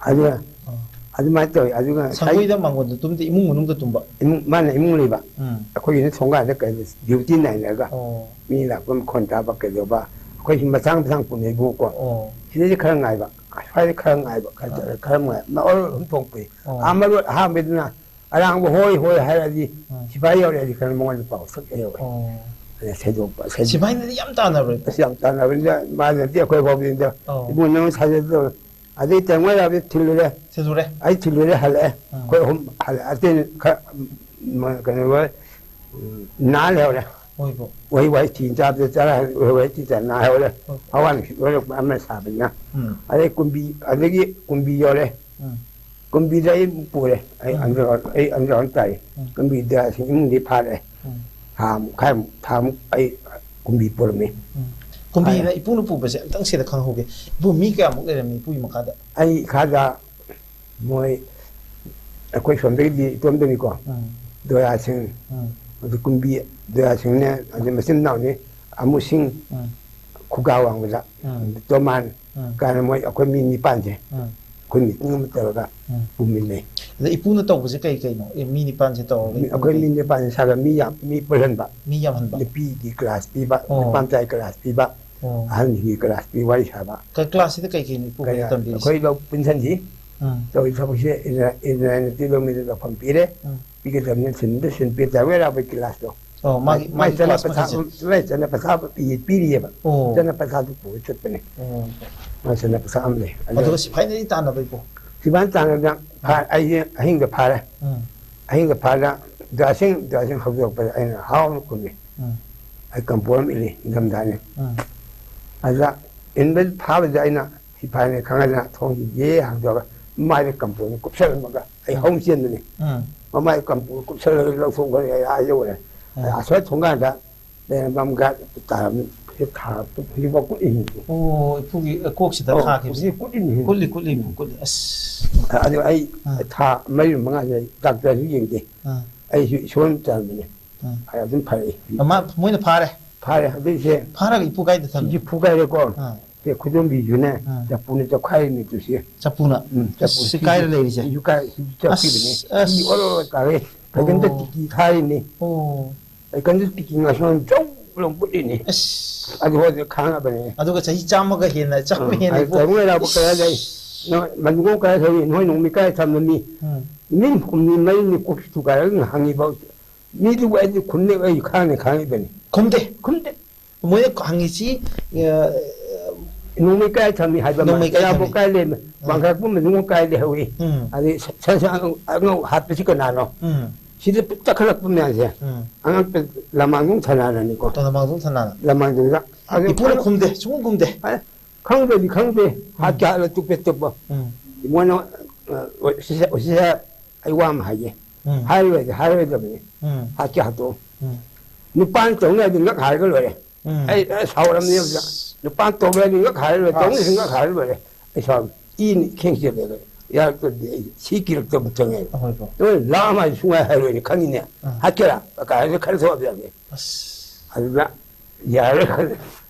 ꯑꯗꯨꯅ ꯎꯝ꯫ ꯑꯗꯨꯃꯥꯏꯅ ꯇꯧꯋꯤ꯫ ꯑꯗꯨꯒ ꯉꯁꯥꯏ ꯁꯪꯒꯣꯏꯗ ꯃꯥꯡꯒꯣꯟꯗ ꯇꯨꯝꯗꯦ, ꯏꯃꯨꯡ ꯃꯅꯨꯡꯗ ꯇꯨꯝꯕ꯫ ꯏꯃꯨꯡ, ꯃꯥꯅ ꯏꯃꯨꯡ ꯂꯩꯕ꯫ ꯎꯝ꯫ ꯑꯩꯈꯣꯏꯒꯤꯅ ꯊꯣꯡꯒꯥꯟꯗ ꯀꯩꯅꯣ, ꯗ꯭ꯌꯨꯇꯤ ꯅꯥꯏꯅꯔꯒ ꯑꯣ꯫ ꯃꯤ ꯂꯥꯛꯄ ꯃꯈꯣꯟ ꯇꯥꯕ ꯀꯩꯗꯧꯕ, ꯑꯩꯈꯣꯏꯁꯤ ꯃꯆꯥꯡ ꯃꯆꯥꯡ ꯄꯨꯅꯩꯕꯀꯣ꯫ ꯑꯣ꯫ ꯁꯤꯗꯩꯗꯤ ꯈꯔ ꯉꯥꯏꯕ, ꯁ꯭ꯋꯥꯏꯗ ꯈꯔ ꯉꯥꯏꯕ, ꯈꯔ, ꯑꯥ꯫ ꯈꯔ ꯉꯥꯏ-, ꯃꯔꯣꯜ ꯑꯍꯨꯝ ꯊꯣꯛꯄꯤ꯫ ꯑꯣ꯫ ꯑꯥ, ꯃꯔꯣꯜ ꯑꯍꯥꯟꯕꯗꯨꯅ ꯑꯔꯥꯡꯕ ꯍꯣꯏ ꯍꯣꯏ ꯍꯥꯏꯔꯗꯤ ꯎꯝ꯫ ꯁꯤꯐꯥꯏ ꯌꯧꯔꯛꯑꯗꯤ ꯈꯔ ꯃꯉꯣꯟꯗ ꯄꯥꯎ ꯁꯛ ꯌꯧꯔꯛꯑꯦ꯫ ꯑꯣ꯫ ꯑꯗ ꯁꯦꯡꯗꯣꯛꯄ, ꯁꯦꯡꯗꯣꯛꯄ꯫ ꯁꯤꯐꯥꯏꯅꯗꯤ ꯌꯥꯝ ꯇꯥꯟꯅꯕ꯭ꯔꯣ? ꯑꯁ, ꯌꯥꯝ ꯇꯥꯟꯅꯕꯅꯤꯅ ꯃꯥꯅꯗꯤ ꯑꯩꯈꯣꯏ ꯐꯥꯎꯕꯗ ꯑꯣ꯫ ꯏꯕꯨꯡ ꯅꯪ ꯁꯥꯖꯠꯇꯣ ꯑꯗꯩ ꯇꯦꯡꯋꯥꯏ ꯔꯥꯕꯤ ꯊꯤꯜꯂꯨꯔꯦ꯫ ꯊꯤꯜꯂꯨꯔꯦ꯫ ꯑꯩ ꯊꯤꯜꯂꯨꯔꯦ, ꯍꯜꯂꯛꯑꯦ꯫ ꯎꯝ꯫ ꯑꯩꯈꯣꯏ ꯑꯍꯨꯝ ꯍꯜꯂꯛꯑꯦ꯫ ꯑꯇꯩ ꯈꯔ, ꯎꯝ, ꯀꯩꯅꯣ, ꯎꯝ, ꯅꯥ ꯂꯩꯍꯧꯔꯦ꯫ ꯍꯣꯏꯕꯣ꯫ ꯎꯍꯩ ꯋꯥꯍꯩ ꯊꯤ ꯆꯥꯕꯗ ꯆꯔꯥ ꯎꯍꯩ ꯋꯥꯍꯩ ꯊꯤ ꯆꯥ ꯅꯥ ꯂꯩꯍꯧꯔꯦ꯫ ꯍꯣꯏ꯫ ꯍꯋꯥ ꯅꯨꯡꯁꯤꯠ ꯑꯣꯏꯔꯛꯄ ꯑꯃ ꯁꯥꯕꯅꯤꯅ꯫ ꯎꯝ꯫ ꯑꯗꯩ ꯀꯨꯝꯕꯤ, ꯑꯗꯒꯤ ꯀꯨꯝꯕꯤ ꯌꯧꯔꯦ꯫ ꯎꯝ꯫ ꯀꯨꯝꯕꯤꯗ ꯑꯩ ꯄꯨꯔꯦ꯫ ꯑꯩ ꯎꯝ꯫ ꯑꯟꯗ꯭ꯔꯣ, ꯑꯩ ꯑꯟꯗ꯭ꯔꯣ ꯇꯥꯏ꯫ ꯎꯝ꯫ ꯀꯨꯝꯕꯤꯗ ꯏꯃꯨꯡꯗꯤ ꯐꯥꯔꯦ꯫ ꯎꯝ꯫ ꯊꯥ ꯃꯈꯥꯏꯃꯨꯛ, ꯊꯥꯃꯨꯛ ꯑꯩ ꯀꯨꯝꯕꯤ ꯄꯨꯔꯝꯃꯤ꯫ ꯎꯝ꯫ ꯀꯨꯝꯕꯤꯅ ꯐꯥꯔꯦ꯫ ꯏꯄꯨꯅ ꯄꯨꯕꯁꯦ ꯑꯝꯇꯪ ꯁꯤꯗ ꯈꯪꯍꯧꯒꯦ꯫ ꯏꯄꯨ ꯃꯤ ꯀꯌꯥꯃꯨꯛ ꯂꯩꯔꯝꯃꯤ ꯏꯄꯨꯒꯤ ꯃꯈꯥꯗ? ꯑꯩ ꯏꯈꯥꯗ ꯃꯣꯏ, ꯑꯩꯈꯣꯏ ꯁꯣꯝꯗꯒꯤꯗꯤ ꯏꯇꯣꯝꯗꯅꯤꯀꯣ꯫ ꯎꯝ꯫ ꯗꯣꯌꯥꯁꯤꯡ, ꯎꯝ꯫ ꯑꯗꯨ ꯀꯨꯝꯕꯤ ꯗꯣꯌꯥꯁꯤꯡꯅꯦ, ꯑꯗꯨ ꯃꯆꯤꯟ ꯃꯅꯥꯎꯅꯤ, ꯑꯃꯨꯁꯤꯡ, ꯎꯝ꯫ ꯈꯨꯒꯥ ꯋꯥꯡꯃꯗ, ꯎꯝ꯫ ꯇꯣꯃꯥꯟ ꯎꯝ꯫ ꯀꯥꯏꯅ ꯃꯣꯏ ꯑꯩꯈꯣꯏ ꯃꯤ ꯅꯤꯄꯥꯟꯁꯦ ꯎꯝ꯫ ꯑꯩꯈꯣꯏ ꯃꯤꯇꯤꯡ ꯑꯃ ꯇꯧꯔꯒ ꯎꯝ꯫ ꯄꯨꯃꯤꯟꯅꯩ꯫ ꯑꯗ ꯏꯄꯨꯅ ꯇꯧꯕꯁꯦ ꯀꯩ ꯀꯩꯅꯣ? ꯑꯦ, ꯃꯤ ꯅꯤꯄꯥꯟꯁꯦ ꯇꯧꯔꯒ ꯃꯤ, ꯏꯄꯨꯅ ꯑꯩꯈꯣꯏ ꯀꯩ? ꯃꯤ ꯅꯤꯄꯥꯟꯁꯦ ꯁꯥꯔꯒ ꯃꯤ ꯌꯥꯝ, ꯃꯤ ꯄꯨꯜꯍꯟꯕ꯫ ꯃꯤ ꯌꯥꯝꯍꯟꯕ꯫ ꯅꯨꯄꯤꯒꯤ ꯀ꯭ꯂꯥꯁ ꯄꯤꯕ, ꯑꯣ꯫ ꯅꯨꯄꯥ ꯃꯆꯥꯒꯤ ꯀ꯭ꯂꯥꯁ ꯄꯤꯕ, ꯑꯣ꯫ ꯑꯍꯟꯒꯤ ꯀ꯭ꯂꯥꯁ ꯄꯤꯕ ꯋꯥꯔꯤ ꯁꯥꯕ꯫ ꯀ-, ꯀ꯭ꯂꯥꯁꯁꯤꯗ ꯀꯩ ꯀꯩꯅꯣ ꯏꯄꯨ ꯀꯩꯅꯣ ꯀꯩꯅ ꯇꯝꯕꯤꯔꯤꯁꯦ? ꯑꯩꯈꯣꯏ ꯂꯧ ꯄꯨꯟꯁꯤꯟꯁꯤ꯫ ꯎꯝ꯫ ꯇꯧꯔꯤ ꯊꯕꯛꯁꯦ ꯏꯟꯗ꯭ꯔ-, ꯏꯟꯗ꯭ꯔꯥꯅꯤꯇꯤ ꯂꯧꯃꯤꯗ ꯂꯧꯐꯝ ꯄꯤꯔꯦ꯫ ꯎꯝ꯫ ꯄꯤꯒꯗꯕꯅꯤ, ꯁꯤꯟꯗ ꯁꯤꯟ ꯄꯤꯗꯕ ꯌꯥꯔꯣꯏ ꯄꯩ ꯀ꯭ꯂꯥꯁꯇꯣ꯫ ꯑꯣ, ꯃꯥꯒꯤ, ꯃꯥꯏ ꯃꯥꯒꯤ ꯆꯠꯅ ꯀ꯭ꯂꯥꯁ ꯄꯩꯁꯥ, ꯃꯈꯩꯁꯦ? ꯃꯥꯏ ꯆꯠꯅ ꯄꯩꯁꯥ ꯄꯤ-, ꯄꯤꯔꯤꯑꯕ꯫ ꯑꯣ꯫ ꯆꯠꯅ ꯄꯩꯁꯥꯗꯨ ꯄꯨꯔ ꯆꯠꯄꯅꯦ꯫ ꯑꯣ꯫ ꯃꯥꯏ ꯆꯠꯅ ꯄꯩꯁꯥ ꯑꯃ ꯂꯩ꯫ ꯑꯗꯨ ꯑꯗꯨꯒ ꯁꯤꯐꯥꯏꯅꯗꯤ ꯇꯥꯟꯅꯕꯩꯀꯣ? ꯁꯤꯐꯥꯏꯅ ꯇꯥꯟꯅꯗꯅ ꯐꯥ-, ꯎꯝ꯫ ꯑꯩꯁꯦ ꯑꯍꯤꯡꯗ ꯐꯥꯔꯦ꯫ ꯎꯝ꯫ ꯑꯍꯤꯡꯗ ꯐꯥꯔꯒ ꯗꯥꯁꯤꯡ, ꯗꯥꯁꯤꯡ ꯍꯧꯗꯣꯔꯛꯄꯗ ꯑꯩꯅ ꯍꯥꯎꯅ ꯈꯨꯝꯃꯤ꯫ ꯎꯝ꯫ ꯑꯩ ꯀꯝꯄꯣ ꯑꯃ ꯏꯜꯂꯤ, ꯅꯤꯡꯊꯝꯊꯥꯅꯤ꯫ ꯎꯝ꯫ ꯑꯗ ꯏꯟꯕ ꯐꯥꯕꯗ ꯑꯩꯅ ꯁꯤꯐꯥꯏꯅꯤ ꯈꯪꯉꯗꯅ ꯊꯣꯡꯁꯤ ꯌꯦ ꯍꯥꯡꯗꯣꯛꯑꯒ ꯃꯥꯏꯗ ꯀꯝꯄꯣꯅ ꯀꯨꯞꯁꯜꯂꯝꯃꯒ ꯑꯩ ꯎꯝ꯫ ꯍꯧ ꯆꯦꯟꯕꯅꯤ꯫ ꯎꯝ꯫ ꯃꯃꯥꯏ ꯀꯝꯄꯣ ꯀꯨꯞꯁꯜꯂꯒ ꯂꯧꯊꯣꯛꯈ꯭ꯔꯦ, ꯑꯩ ꯑꯥ ꯌꯧꯔꯦ꯫ ꯎꯝ꯫ ꯑꯁ꯭ꯋꯥꯏ ꯊꯣꯡꯒꯥꯟꯗ ꯂꯩꯔꯝꯕ ꯑꯃꯒ ꯇꯥꯔꯝꯃꯤ꯫ ꯍꯧꯖꯤꯛ ꯊꯥ-, ꯍꯧꯖꯤꯛꯐꯥꯎ ꯀꯨꯠꯂꯤꯅꯤ꯫ ꯑꯣ, ꯏꯄꯨꯒꯤ ꯀꯣꯛꯁꯤꯗ ꯑꯣ, ꯊꯥꯈꯤꯕꯁꯦ? ꯍꯧꯖꯤꯛ ꯀꯨꯠꯂꯤꯅꯤ꯫ ꯀꯨꯠꯂꯤ, ꯀꯨꯠꯂꯤ, ꯀꯨꯠꯂꯤ꯫ ꯑꯁ꯫ ꯑꯗꯨ ꯑꯩ ꯎꯝ꯫ ꯊꯥ ꯃꯔꯤ ꯃꯉꯥꯁꯦ ꯑꯩ ꯗꯥꯛꯇꯔꯁꯨ ꯌꯦꯡꯗꯦ꯫ ꯎꯝ꯫ ꯑꯩꯁꯨ ꯏꯁꯣꯔꯅ ꯆꯥꯟꯕꯅꯦ꯫ ꯎꯝ꯫ ꯑꯩ ꯑꯗꯨꯝ ꯐꯔꯛꯏ꯫ ꯑꯃ ꯃꯣꯏꯅ ꯐꯥꯔꯦ꯫ ꯐꯥꯔꯦ꯫ ꯑꯗꯨꯏꯁꯦ ꯐꯥꯔꯒ ꯏꯄꯨ ꯀꯥꯏꯗ ꯊꯝꯃꯤ? ꯁꯤꯁꯦ ꯐꯨꯒꯥꯏꯔꯦꯀꯣ꯫ ꯑꯥ꯫ ꯁꯦ ꯈꯨꯗꯣꯝꯕꯤꯁꯨꯅꯦ, ꯑꯥ꯫ ꯆꯐꯨꯅ ꯆꯞꯈꯥꯏꯔꯤꯅꯤ ꯇꯨꯁꯦ꯫ ꯆꯐꯨꯅ? ꯎꯝ, ꯆꯐꯨ꯫ ꯑꯁ, ꯁꯤ ꯀꯥꯏꯔ ꯂꯩꯔꯤꯁꯦ? ꯁꯤꯁꯨ ꯀꯥꯏ-, ꯁꯤꯁꯨ ꯆꯞꯈꯤꯕꯅꯤ꯫ ꯑꯁ, ꯑꯁ꯫ ꯁꯤ ꯑꯣꯔꯣ ꯑꯣꯔꯣ ꯇꯥꯔꯦ꯫ ꯐꯖꯅ ꯑꯣ꯫ ꯇꯤꯀꯤ ꯊꯥꯔꯤꯅꯤ꯫ ꯑꯣ꯫ ꯑꯩ ꯀꯟꯗ ꯇꯤꯀꯤ ꯉꯥꯁꯣꯟ ꯆꯧ ꯂꯥꯎ ꯄꯨꯠꯂꯤꯅꯤ꯫ ꯑꯁ꯫ ꯑꯗꯨ ꯍꯧꯖꯤꯛ ꯈꯥꯡꯉꯕꯅꯦ꯫ ꯑꯗꯨꯒ ꯆꯍꯤ ꯆꯥꯝꯃꯒ ꯍꯦꯟꯅ, ꯆꯥꯝꯃ ꯎꯝ, ꯍꯦꯟꯅ ꯑꯩ ꯏꯄꯨ-, ꯀꯩꯅꯣ ꯂꯩꯔꯕ ꯀꯌꯥ ꯂꯩ? ꯑꯁ꯫ ꯅꯣꯏ ꯃꯅꯨꯡ ꯀꯥꯏ ꯊꯝꯃꯤ? ꯅꯣꯏ ꯅꯣꯡꯃꯩ ꯀꯥꯏ ꯊꯝꯃꯤ? ꯎꯝ꯫ ꯅꯨꯃꯤꯠ ꯍꯨꯝꯅꯤ ꯃꯔꯤꯅꯤ ꯀꯣꯛ ꯊꯨꯒꯥꯏꯔꯒ ꯍꯪꯉꯤꯕ꯫ ꯃꯤꯗꯨꯕꯨ ꯑꯩꯗꯤ ꯈꯨꯝꯅꯦ, ꯑꯩ ꯈꯥꯡꯅꯦ ꯈꯥꯡꯉꯤꯕꯅꯤ꯫ ꯈꯨꯝꯗꯦ꯫ ꯈꯨꯝꯗꯦ꯫ ꯃꯣꯏꯅ ꯍꯪꯉꯤꯁꯤ, ꯑ, ꯅꯣꯡꯃꯩ ꯀꯥꯏ ꯊꯝꯃꯤ ꯍꯥꯏꯕ ꯅꯣꯡꯃꯩ ꯑꯃ, ꯀꯥꯏ ꯏꯔꯥꯕꯣꯠ ꯊꯝꯃꯤ? ꯀꯥꯏ ꯂꯩꯔꯝꯃꯤ? ꯎꯝ꯫ ꯋꯥꯡꯈꯠꯂꯛꯄ ꯃꯅꯨꯡ ꯀꯥꯏ ꯂꯩꯍꯧꯏ? ꯎꯝ꯫ ꯑꯗꯩ ꯁ-, ꯁ-, ꯁ-, ꯑꯉꯧ ꯍꯥꯠꯄꯁꯤ ꯀꯅꯥꯅꯣ? ꯎꯝ꯫ ꯁꯤꯗ ꯆꯠꯈꯠꯂꯛꯄ ꯃꯌꯥꯝꯁꯦ, ꯎꯝ꯫ ꯑꯉꯥꯡ ꯂꯃꯥꯡꯗꯣꯡ ꯊꯅꯥꯅꯅꯤꯀꯣ꯫ ꯇꯣ ꯂꯃꯥꯡꯗꯣꯡ ꯊꯅꯥꯅ꯫ ꯂꯃꯥꯡꯗꯣꯡꯗ꯫ ꯑꯗꯨ ꯏꯄꯨꯅ ꯈꯪ-, ꯈꯨꯝꯗꯦ, ꯁꯨꯡꯈꯨꯝ ꯈꯨꯝꯗꯦ꯫ ꯑꯦ, ꯈꯪꯗ꯭ꯔꯗꯤ ꯈꯪꯗꯦ꯫ ꯎꯝ꯫ ꯍꯥꯠꯀꯦ ꯍꯥꯠꯂ ꯇꯨꯞꯄꯦ ꯇꯨꯞꯄ꯫ ꯎꯝ꯫ ꯏꯕꯨꯡꯉꯣ, ꯑ, ꯑꯣ, ꯁꯤꯁꯦ, ꯑꯣ, ꯁꯤꯁꯦ ꯑꯩ ꯋꯥ ꯑꯃ ꯍꯥꯏꯒꯦ꯫ ꯎꯝ꯫ ꯍꯥꯏꯔꯣꯏꯗꯤ ꯍꯥꯏꯔꯣꯏꯗꯕꯅꯤ꯫ ꯎꯝ꯫ ꯍꯥꯠꯀꯦ ꯍꯥꯠꯇꯣꯛꯑꯣ꯫ ꯎꯝ꯫ ꯅꯨꯄꯥꯅ ꯇꯧꯅꯤ ꯍꯥꯏꯗꯤ ꯉꯛ ꯍꯥꯏꯔꯒ ꯂꯣꯏꯔꯦ꯫ ꯎꯝ꯫ ꯑꯩ, ꯑꯩ ꯁꯥꯎꯔꯝꯅꯤ ꯍꯧꯖꯤꯛ꯫ ꯅꯨꯄꯥꯅ ꯇꯧꯅꯤ ꯍꯥꯏꯗꯤ ꯉꯛ ꯍꯥꯏꯔꯒ ꯂꯣꯏꯔꯦ꯫ ꯇꯧꯅꯤ ꯍꯥꯏꯗꯤ ꯉꯛ ꯍꯥꯏꯔꯒ ꯂꯣꯏꯔꯦ꯫ ꯑꯩ ꯁꯥꯎꯔꯝꯅꯤ꯫ ꯏꯅꯤ ꯈꯦꯡ ꯆꯦꯜꯂꯦ꯫ ꯌꯥꯔꯛꯇ꯭ꯔꯗꯤ ꯑꯩ ꯁꯤ ꯀꯤꯔꯛꯇꯕ ꯆꯪꯉꯦ꯫ ꯑꯍꯣꯏꯕꯣ꯫ ꯅꯣꯏ ꯂꯥꯝ ꯍꯥꯏꯗꯤ ꯁꯨꯡꯍꯥꯏ ꯍꯥꯏꯔꯣꯏꯅꯦ ꯈꯪꯉꯤꯅꯦ꯫ ꯑꯥ꯫ ꯍꯥꯠꯀꯦꯔꯥ? ꯀꯥꯏꯅ ꯈꯔ ꯊꯣꯛꯑꯕ ꯌꯥꯅꯤ꯫ ꯑꯁ꯫ ꯑꯗꯨꯗ ꯌꯥꯔꯣꯏ꯫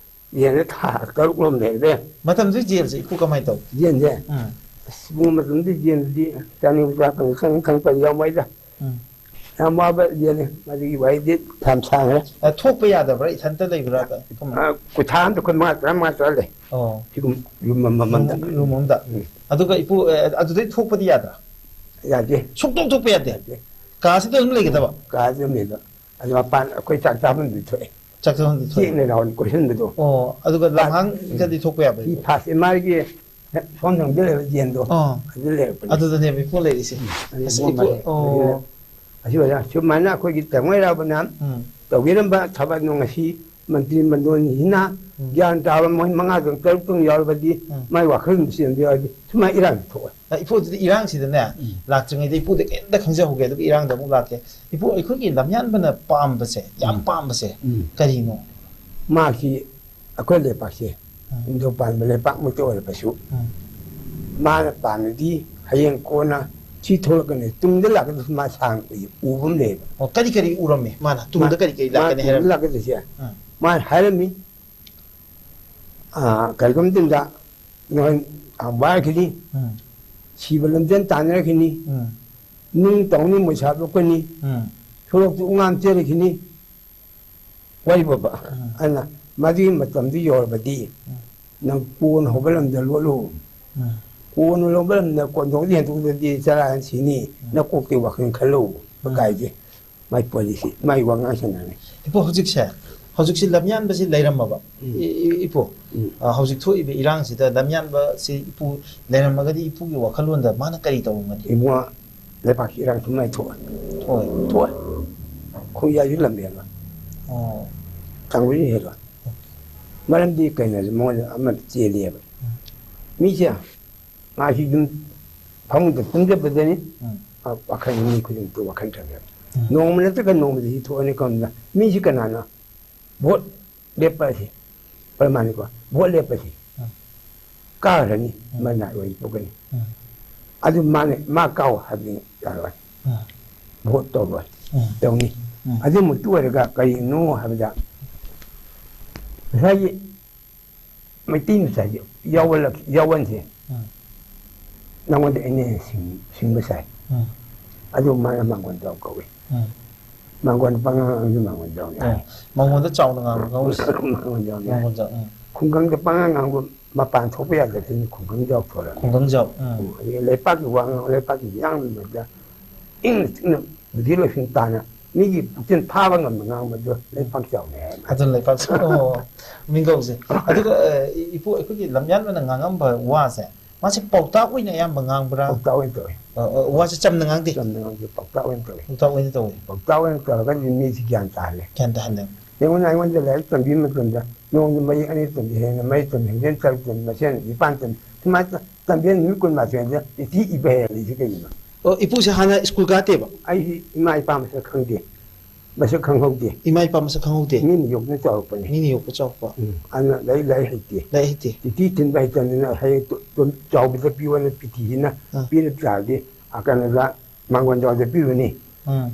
ꯌꯦꯟꯁꯦ ꯊꯥ ꯇꯔꯨꯛ ꯂꯣꯝ ꯂꯩꯔꯦ꯫ ꯃꯇꯝꯗꯨꯒꯤ ꯖꯦꯜꯁꯦ ꯏꯄꯨ ꯀꯃꯥꯏꯅ ꯇꯧ? ꯌꯦꯟꯁꯦ? ꯎꯝ꯫ ꯑꯁ, ꯏꯕꯨꯡꯉꯣ, ꯃꯇꯝꯗꯨꯒꯤ ꯖꯦꯜꯗꯨꯗꯤ ꯆꯥꯅꯤꯡꯕ ꯆꯥ ꯐꯪꯉꯤ, ꯈꯪ-, ꯈꯪꯕ ꯌꯥꯎꯃꯩꯗ꯫ ꯎꯝ꯫ ꯌꯥꯝ ꯋꯥꯕ ꯖꯦꯜꯅꯤ꯫ ꯃꯗꯨꯒꯤ ꯋꯥꯔꯤꯗꯤ ꯌꯥꯝ ꯁꯥꯡꯈ꯭ꯔꯦ꯫ ꯑ, ꯊꯣꯛꯄ ꯌꯥꯗꯕ꯭ꯔꯥ? ꯏꯊꯟꯇ ꯂꯩꯕ꯭ꯔꯥ? ꯀꯃꯥꯏ-, ꯑ, ꯀꯨꯊꯥ ꯑꯃꯗ ꯑꯩꯈꯣꯏ ꯃꯉꯥ ꯇꯔꯥ ꯃꯉꯥ ꯇꯔꯥ ꯂꯩ꯫ ꯑꯣ꯫ ꯁꯤꯒꯨꯝ ꯔꯨꯝ ꯑꯃꯃꯝꯗ꯫ ꯔꯨꯝ, ꯔꯨꯝ ꯑꯃꯗ꯫ ꯎꯝ꯫ ꯑꯗꯨꯒ ꯏꯄꯨ, ꯑ, ꯑꯗꯨꯗꯩ ꯊꯣꯛꯄꯗꯤ ꯌꯥꯗ꯭ꯔꯥ? ꯌꯥꯗꯦ꯫ ꯁꯨꯡꯊꯣꯛ ꯊꯣꯛꯄ ꯌꯥꯗꯦ? ꯌꯥꯗꯦ꯫ ꯀꯥꯁꯤꯗ ꯑꯗꯨꯝ ꯂꯩꯒꯗꯕ? ꯀꯥꯁꯤꯗ ꯑꯗꯨꯝ ꯂꯩꯕ꯫ ꯑꯗꯨ ꯃꯄꯥꯟ ꯑꯩꯈꯣꯏ ꯆꯥꯛ ꯆꯥꯐꯝꯗꯤ ꯊꯣꯛꯑꯦ꯫ ꯆꯥꯛ ꯆꯥꯐꯝꯗꯤ ꯊꯣꯛꯑꯦ꯫ ꯆꯦꯛꯅ ꯂꯥꯎꯅ ꯀꯣꯏꯁꯤꯟꯕꯗꯣ꯫ ꯑꯣ, ꯑꯗꯨꯒ ꯐꯥ-, ꯂꯝꯍꯥꯡꯒꯗꯤ ꯊꯣꯛꯄ ꯌꯥꯕ꯭ꯔꯥ? ꯐꯤ ꯐꯥꯁ ꯑꯦꯝ ꯑꯥꯔꯒꯤ ꯁꯣꯝ ꯊꯪꯗ ꯂꯩꯕ ꯌꯦꯟꯗꯣ, ꯑꯣ꯫ ꯑꯗꯨ ꯂꯩꯔꯛꯄꯅꯦ꯫ ꯑꯗꯨꯗꯅꯦꯕ ꯏꯄꯨ ꯂꯩꯔꯤꯁꯦ꯫ ꯎꯝ, ꯑꯗꯨ ꯑꯁ, ꯏꯄꯨ, ꯃꯣꯝꯃꯁꯦ꯫ ꯑꯣ꯫ ꯑꯗꯨꯅ ꯑꯁꯤ ꯑꯣꯏꯅ ꯁꯨꯃꯥꯏꯅ ꯑꯩꯈꯣꯏꯒꯤ ꯇꯦꯡꯃꯩꯔꯥꯎꯕꯅ ꯎꯝ꯫ ꯇꯧꯕꯤꯔꯝꯕ ꯊꯕꯛ ꯅꯨꯡ ꯑꯁꯤ ꯃꯟꯇ꯭ꯔꯤ ꯃꯟꯗꯣꯟꯁꯤꯅ ꯎꯝ꯫ ꯒ꯭ꯌꯥꯟ ꯇꯥꯕ ꯃꯣꯏ ꯃꯉꯥ ꯇꯔꯨꯛ ꯇꯔꯨꯛ ꯇꯪ ꯌꯥꯎꯔꯕꯗꯤ ꯎꯝ꯫ ꯃꯥꯏ ꯋꯥꯈꯜ ꯑꯗꯨꯝ ꯆꯦꯟꯕ ꯌꯥꯎꯔꯗꯤ ꯁꯨꯃꯥꯏꯅ ꯏꯔꯥꯡ ꯊꯣꯛꯑꯣꯏ꯫ ꯑ, ꯏꯄꯨ, ꯑꯗꯨꯗꯤ ꯏꯔꯥꯡꯁꯤꯗꯅꯦ, ꯎꯝ꯫ ꯂꯥꯛꯇ꯭ꯔꯤꯉꯩꯗ ꯏꯄꯨꯗ ꯀꯩꯝꯇ ꯈꯪꯖꯍꯧꯒꯦ, ꯑꯗꯨꯒ ꯏꯔꯥꯡꯗ ꯑꯃꯨꯛ ꯂꯥꯛꯀꯦ꯫ ꯏꯄꯨ, ꯑꯩꯈꯣꯏꯒꯤ ꯂꯝꯌꯥꯟꯕꯅ ꯄꯥꯝꯕꯁꯦ, ꯌꯥꯝ ꯎꯝ꯫ ꯄꯥꯝꯕꯁꯦ ꯎꯝ꯫ ꯀꯔꯤꯅꯣ? ꯃꯥꯒꯤ ꯑꯩꯈꯣꯏ ꯂꯩꯄꯥꯛꯁꯦ ꯎꯝ꯫ ꯅꯤꯡꯊꯧ ꯄꯥꯟꯕ ꯂꯩꯄꯥꯛꯃꯛꯇ ꯑꯣꯏꯔꯕꯁꯨ, ꯎꯝ꯫ ꯃꯥꯅ ꯄꯥꯝꯃꯤꯗꯤ ꯍꯌꯦꯡ ꯀꯣꯟꯅ ꯁꯤ ꯊꯣꯛꯂꯛꯀꯅꯤ, ꯇꯨꯡꯗ ꯂꯥꯛꯀꯗꯕꯁꯤ ꯃꯥ ꯁꯥꯡꯅ ꯎꯏ-, ꯎꯕ ꯑꯃ ꯂꯩꯌꯦꯕ꯫ ꯑꯣ, ꯀꯔꯤ ꯀꯔꯤ ꯎꯔꯝꯃꯤ ꯃꯥꯅ? ꯇꯨꯡꯗ ꯃꯥ-, ꯀꯔꯤ ꯀꯔꯤ ꯃꯥ ꯂꯥꯛꯀꯅꯤ ꯇꯨꯡꯗ ꯍꯥꯏꯔꯝꯃꯤ? ꯂꯥꯛꯀꯗꯣꯏꯁꯦ, ꯎꯝ꯫ ꯃꯥꯅ ꯍꯥꯏꯔꯝꯃꯤ, ꯑꯥ, ꯀꯔꯤꯒꯨꯝꯕ ꯃꯇꯝꯗ ꯅꯣꯏ ꯌꯥꯝ ꯋꯥꯔꯛꯈꯤꯅꯤ, ꯎꯝ꯫ ꯁꯤꯕ ꯂꯝꯖꯦꯟ ꯇꯥꯟꯅꯔꯛꯈꯤꯅꯤ, ꯎꯝ꯫ ꯅꯨꯡ ꯇꯧꯅꯤ, ꯃꯣꯏꯁꯥ ꯂꯣꯛꯀꯅꯤ, ꯎꯝ꯫ ꯁꯣꯔꯣꯛꯇ ꯎꯉꯥꯝ ꯆꯦꯜꯂꯛꯈꯤꯅꯤ, ꯋꯥꯔꯤꯕꯣꯕ꯫ ꯎꯝ꯫ ꯑꯗꯨꯅ ꯃꯗꯨꯒꯤ ꯃꯇꯝꯗꯨ ꯌꯧꯔꯕꯗꯤ ꯎꯝ꯫ ꯅꯪ ꯀꯣꯟ ꯍꯧꯕ ꯂꯝꯗ ꯂꯣꯠꯂꯨ꯫ ꯎꯝ꯫ ꯀꯣꯟ ꯍꯧꯕ ꯂꯝꯗ ꯀꯣꯟꯊꯣꯡꯗ ꯍꯦꯟꯗꯣꯛꯇ꯭ꯔꯗꯤ ꯆꯔꯥ ꯍꯦꯟ ꯁꯤꯅꯤ꯫ ꯎꯝ꯫ ꯅꯀꯣꯛꯇꯒꯤ ꯋꯥꯈꯜ ꯈꯜꯂꯨ꯫ ꯎꯝ꯫ ꯀꯥꯏꯗꯦ꯫ ꯃꯥꯏ ꯄꯣꯂꯤꯁꯤ, ꯃꯥꯏ ꯋꯥꯉꯥꯡ ꯁꯉꯥꯡꯅꯤ꯫ ꯏꯄꯨ, ꯍꯧꯖꯤꯛꯁꯦ, ꯍꯧꯖꯤꯛꯁꯤ ꯂꯝꯌꯥꯟꯕꯁꯤ ꯂꯩꯔꯝꯃꯕ? ꯎꯝ꯫ ꯏ-, ꯏ-, ꯏꯄꯨ, ꯎꯝ꯫ ꯑ, ꯍꯧꯖꯤꯛ ꯊꯣꯛꯏꯕ ꯏꯔꯥꯡꯁꯤꯗ ꯂꯝꯌꯥꯟꯕꯁꯤ ꯏꯄꯨ ꯂꯩꯔꯝꯃꯒꯗꯤ ꯏꯄꯨꯒꯤ ꯋꯥꯈꯜꯂꯣꯟꯗ ꯃꯥꯅ ꯀꯔꯤ ꯇꯧꯔꯝꯒꯅꯤ? ꯏꯕꯨꯡꯉꯣ, ꯂꯩꯕꯥꯛꯀꯤ ꯏꯔꯥꯡ ꯁꯨꯃꯥꯏꯅ ꯊꯣꯛꯑꯦ꯫ ꯊꯣꯛꯑꯦ꯫ ꯊꯣꯛꯑꯦ꯫ ꯈꯣꯡꯌꯥꯏꯁꯨ ꯂꯝꯕꯦꯜꯂꯣ꯫ ꯑꯣ꯫ ꯆꯥꯡꯕꯤꯁꯨ ꯍꯦꯜꯂꯣ꯫ ꯃꯔꯝꯗꯤ ꯀꯩꯅꯣꯁꯦ ꯃꯉꯣꯟꯗ ꯑꯃ ꯆꯦꯜꯂꯤꯑꯕ꯫ ꯎꯝ꯫ ꯃꯤꯁꯦ ꯃꯥꯁꯤ ꯑꯗꯨꯝ ꯐꯃꯨꯡꯗ ꯇꯨꯝꯖꯕꯗꯅꯤ, ꯎꯝ꯫ ꯋꯥꯈꯜ ꯃꯤ ꯈꯨꯗꯤꯡꯃꯛꯇ ꯋꯥꯈꯜ ꯊꯝꯃꯦꯕ꯫ ꯎꯝ꯫ ꯅꯣꯡꯃ ꯅꯠꯇ꯭ꯔꯒ ꯅꯣꯡꯃꯗꯤ ꯁꯤ ꯊꯣꯛꯑꯅꯤ ꯀꯝꯗ꯫ ꯃꯤꯁꯤ ꯀꯅꯥꯅ? ꯚꯣꯠ ꯂꯦꯞꯄ ꯑꯁꯤ ꯄ꯭ꯔꯃꯥꯅꯤꯀꯣ꯫ ꯚꯣꯠ ꯂꯦꯞꯄꯁꯤ ꯎꯝ꯫ ꯀꯥꯈ꯭ꯔꯅꯤ, ꯎꯝ꯫ ꯃꯅꯥ ꯑꯣꯏꯅ ꯊꯣꯛꯀꯅꯤ꯫ ꯎꯝ꯫ ꯑꯗꯨ ꯃꯥꯅ, ꯃꯥ ꯀꯥꯎ ꯍꯥꯏꯕꯗꯤ ꯌꯥꯔꯣꯏ꯫ ꯎꯝ꯫ ꯚꯣꯠ ꯇꯧꯔꯣꯏ꯫ ꯎꯝ꯫ ꯇꯧꯅꯤ꯫ ꯎꯝ꯫ ꯑꯗꯨꯃꯛꯇ ꯑꯣꯏꯔꯒ ꯀꯔꯤꯅꯣ ꯍꯥꯏꯕꯗ ꯉꯁꯥꯏꯒꯤ ꯃꯩꯇꯩ ꯃꯆꯥꯁꯦ ꯌꯥꯎꯍꯜꯂꯛ-, ꯌꯥꯎꯍꯟꯁꯦ꯫ ꯎꯝ꯫ ꯅꯉꯣꯟꯗ ꯑꯩꯅ ꯍꯦꯟꯅ ꯁꯤꯡ-, ꯁꯤꯡꯕ ꯁꯥꯏ꯫ ꯎꯝ꯫ ꯑꯗꯨ ꯃꯥꯅ ꯃꯥꯡꯒꯣꯟ ꯖꯥꯎ ꯀꯧꯏ꯫ ꯎꯝ꯫ ꯃꯥꯡꯒꯣꯟ ꯄꯉꯥꯡ ꯉꯥꯡꯕꯁꯨ ꯃꯥꯡꯒꯣꯟ ꯖꯥꯎꯅꯤ ꯍꯥꯏ꯫ ꯎꯝ꯫ ꯃꯥꯡꯒꯣꯟꯗ ꯆꯥꯎꯅ ꯉꯥꯡꯕ ꯀꯥꯡꯕꯨꯁꯦ꯫ ꯃꯥꯡꯒꯣꯟ ꯖꯥꯎꯅꯤ ꯍꯥꯏ꯫ ꯃꯥꯡꯒꯣꯟ ꯖꯥꯎ, ꯎꯝ꯫ ꯈꯨꯡꯒꯪꯗ ꯄꯉꯥꯡ ꯉꯥꯡꯕ, ꯃꯄꯥꯟ ꯊꯣꯛꯄ ꯌꯥꯗꯕꯁꯤꯡ ꯈꯨꯡꯒꯪ ꯖꯥꯎ ꯊꯣꯔꯛꯑꯅꯤ꯫ ꯈꯨꯡꯒꯪ ꯖꯥꯎ, ꯎꯝ꯫ ꯎꯝ꯫ ꯑꯗꯒꯤ ꯂꯩꯄꯥꯛꯀꯤ ꯋꯥ ꯉꯥꯡ-, ꯂꯩꯄꯥꯛꯀꯤ ꯏꯔꯥꯡꯒꯤ ꯃꯔꯛꯇ ꯏꯪꯅ ꯆꯤꯛꯅ ꯕꯨꯙꯤ ꯂꯧꯁꯤꯡ ꯇꯥꯅ ꯃꯤꯒꯤ ꯄꯨꯛꯆꯦꯜ ꯐꯥꯕ ꯉꯝꯕ ꯉꯥꯡꯕꯗꯣ ꯂꯩꯄꯥꯛ ꯆꯥꯎꯅꯤ ꯍꯥꯏ꯫ ꯑꯗꯨꯅ ꯂꯩꯄꯥꯛ ꯆꯥꯎ-, ꯑꯣ, ꯃꯤꯡꯒꯧꯁꯦ꯫ ꯑꯗꯨꯒ, ꯑ, ꯏ-, ꯏꯄꯨ, ꯑꯩꯈꯣꯏꯒꯤ ꯂꯝꯌꯥꯟꯕꯅ ꯉꯥꯡꯉꯝꯕ ꯋꯥꯁꯦ, ꯃꯥꯁꯦ ꯄꯥꯎꯇꯥꯛ ꯑꯣꯏꯅ ꯑꯌꯥꯝꯕ ꯉꯥꯡꯕ꯭ꯔꯥ? ꯄꯥꯎꯇꯥꯛ ꯑꯣꯏꯅ ꯇꯧꯋꯤ꯫ ꯑ, ꯑ, ꯋꯥꯁꯦ ꯆꯝꯅ ꯉꯥꯡꯗꯦ? ꯆꯝꯅ ꯉꯥꯡꯗꯦ, ꯄꯥꯎꯇꯥꯛ ꯑꯣꯏꯅ ꯇꯧꯋꯤ꯫ ꯄꯥꯎꯇꯥꯛ ꯑꯣꯏꯅ ꯇꯧꯋꯤ꯫ ꯄꯥꯎꯇꯥꯛ ꯑꯣꯏꯅ ꯇꯧꯔꯒꯗꯤ ꯃꯤꯁꯤ ꯒ꯭ꯌꯥꯟ ꯇꯥꯍꯜꯂꯦ꯫ ꯒ꯭ꯌꯥꯟ ꯇꯥꯍꯜꯂꯦ꯫ ꯌꯦꯡꯉꯨꯅꯦ, ꯑꯩꯉꯣꯟꯗ ꯂꯥꯏꯔꯤꯛ ꯇꯝꯕꯤꯕ ꯃꯇꯝꯗ ꯅꯣꯡꯃꯗ ꯃꯌꯦꯛ ꯑꯅꯤ ꯇꯝꯕꯤ, ꯍꯦꯟꯅ ꯃꯌꯦꯛ ꯇꯝꯕꯤ, ꯍꯦꯟꯖꯟ ꯇꯔꯨꯛ ꯇꯝꯕꯤ, ꯃꯁꯦꯟ ꯅꯤꯄꯥꯟ ꯇꯝꯕꯤ, ꯁꯨꯃꯥꯏꯅ ꯇꯝꯕꯤꯔ ꯅꯨꯃꯤꯠ ꯀꯨꯟꯃꯥꯊꯣꯏꯗ ꯆꯤꯊꯤ ꯏꯕ ꯍꯩꯍꯜꯂꯤꯁꯤ ꯀꯩꯒꯤꯅꯣ? ꯑꯣ, ꯏꯄꯨꯁꯦ ꯍꯥꯟꯅ ꯁ꯭ꯀꯨꯜ ꯀꯥꯗꯦꯕ? ꯑꯩꯁꯤ ꯏꯃꯥ ꯏꯄꯥ ꯃꯁꯛ ꯈꯪꯗꯦ, ꯃꯁꯛ ꯈꯪꯍꯧꯗꯦ꯫ ꯏꯃꯥ ꯏꯄꯥ ꯃꯁꯛ ꯈꯪꯍꯧꯗꯦ? ꯃꯤꯅ ꯌꯣꯛꯅ ꯆꯥꯎꯔꯛꯄꯅꯤ꯫ ꯃꯤꯅ ꯌꯣꯛꯄ ꯆꯥꯎꯔꯛꯄ꯫ ꯎꯝ, ꯑꯗꯨꯅ ꯂꯥꯏꯔꯤꯛ ꯂꯥꯏ ꯍꯩꯇꯦ꯫ ꯂꯥꯏꯔꯤꯛ ꯍꯩꯇꯦ꯫ ꯆꯤꯊꯤ ꯊꯤꯟꯕ ꯍꯩꯇꯕꯅꯤꯅ ꯍꯌꯦꯡ ꯇꯨ-, ꯇꯨ-, ꯆꯥꯎꯕꯗ ꯄꯤꯌꯣꯅ ꯆꯤꯊꯤꯁꯤꯅ ꯑꯥ꯫ ꯄꯤꯔꯛ ꯇꯥꯔꯗꯤ ꯑ, ꯀꯩꯅꯣꯗ, ꯃꯥꯡꯒꯣꯟꯖꯥꯎꯗ ꯄꯤꯔꯨꯅꯤ꯫ ꯎꯝ꯫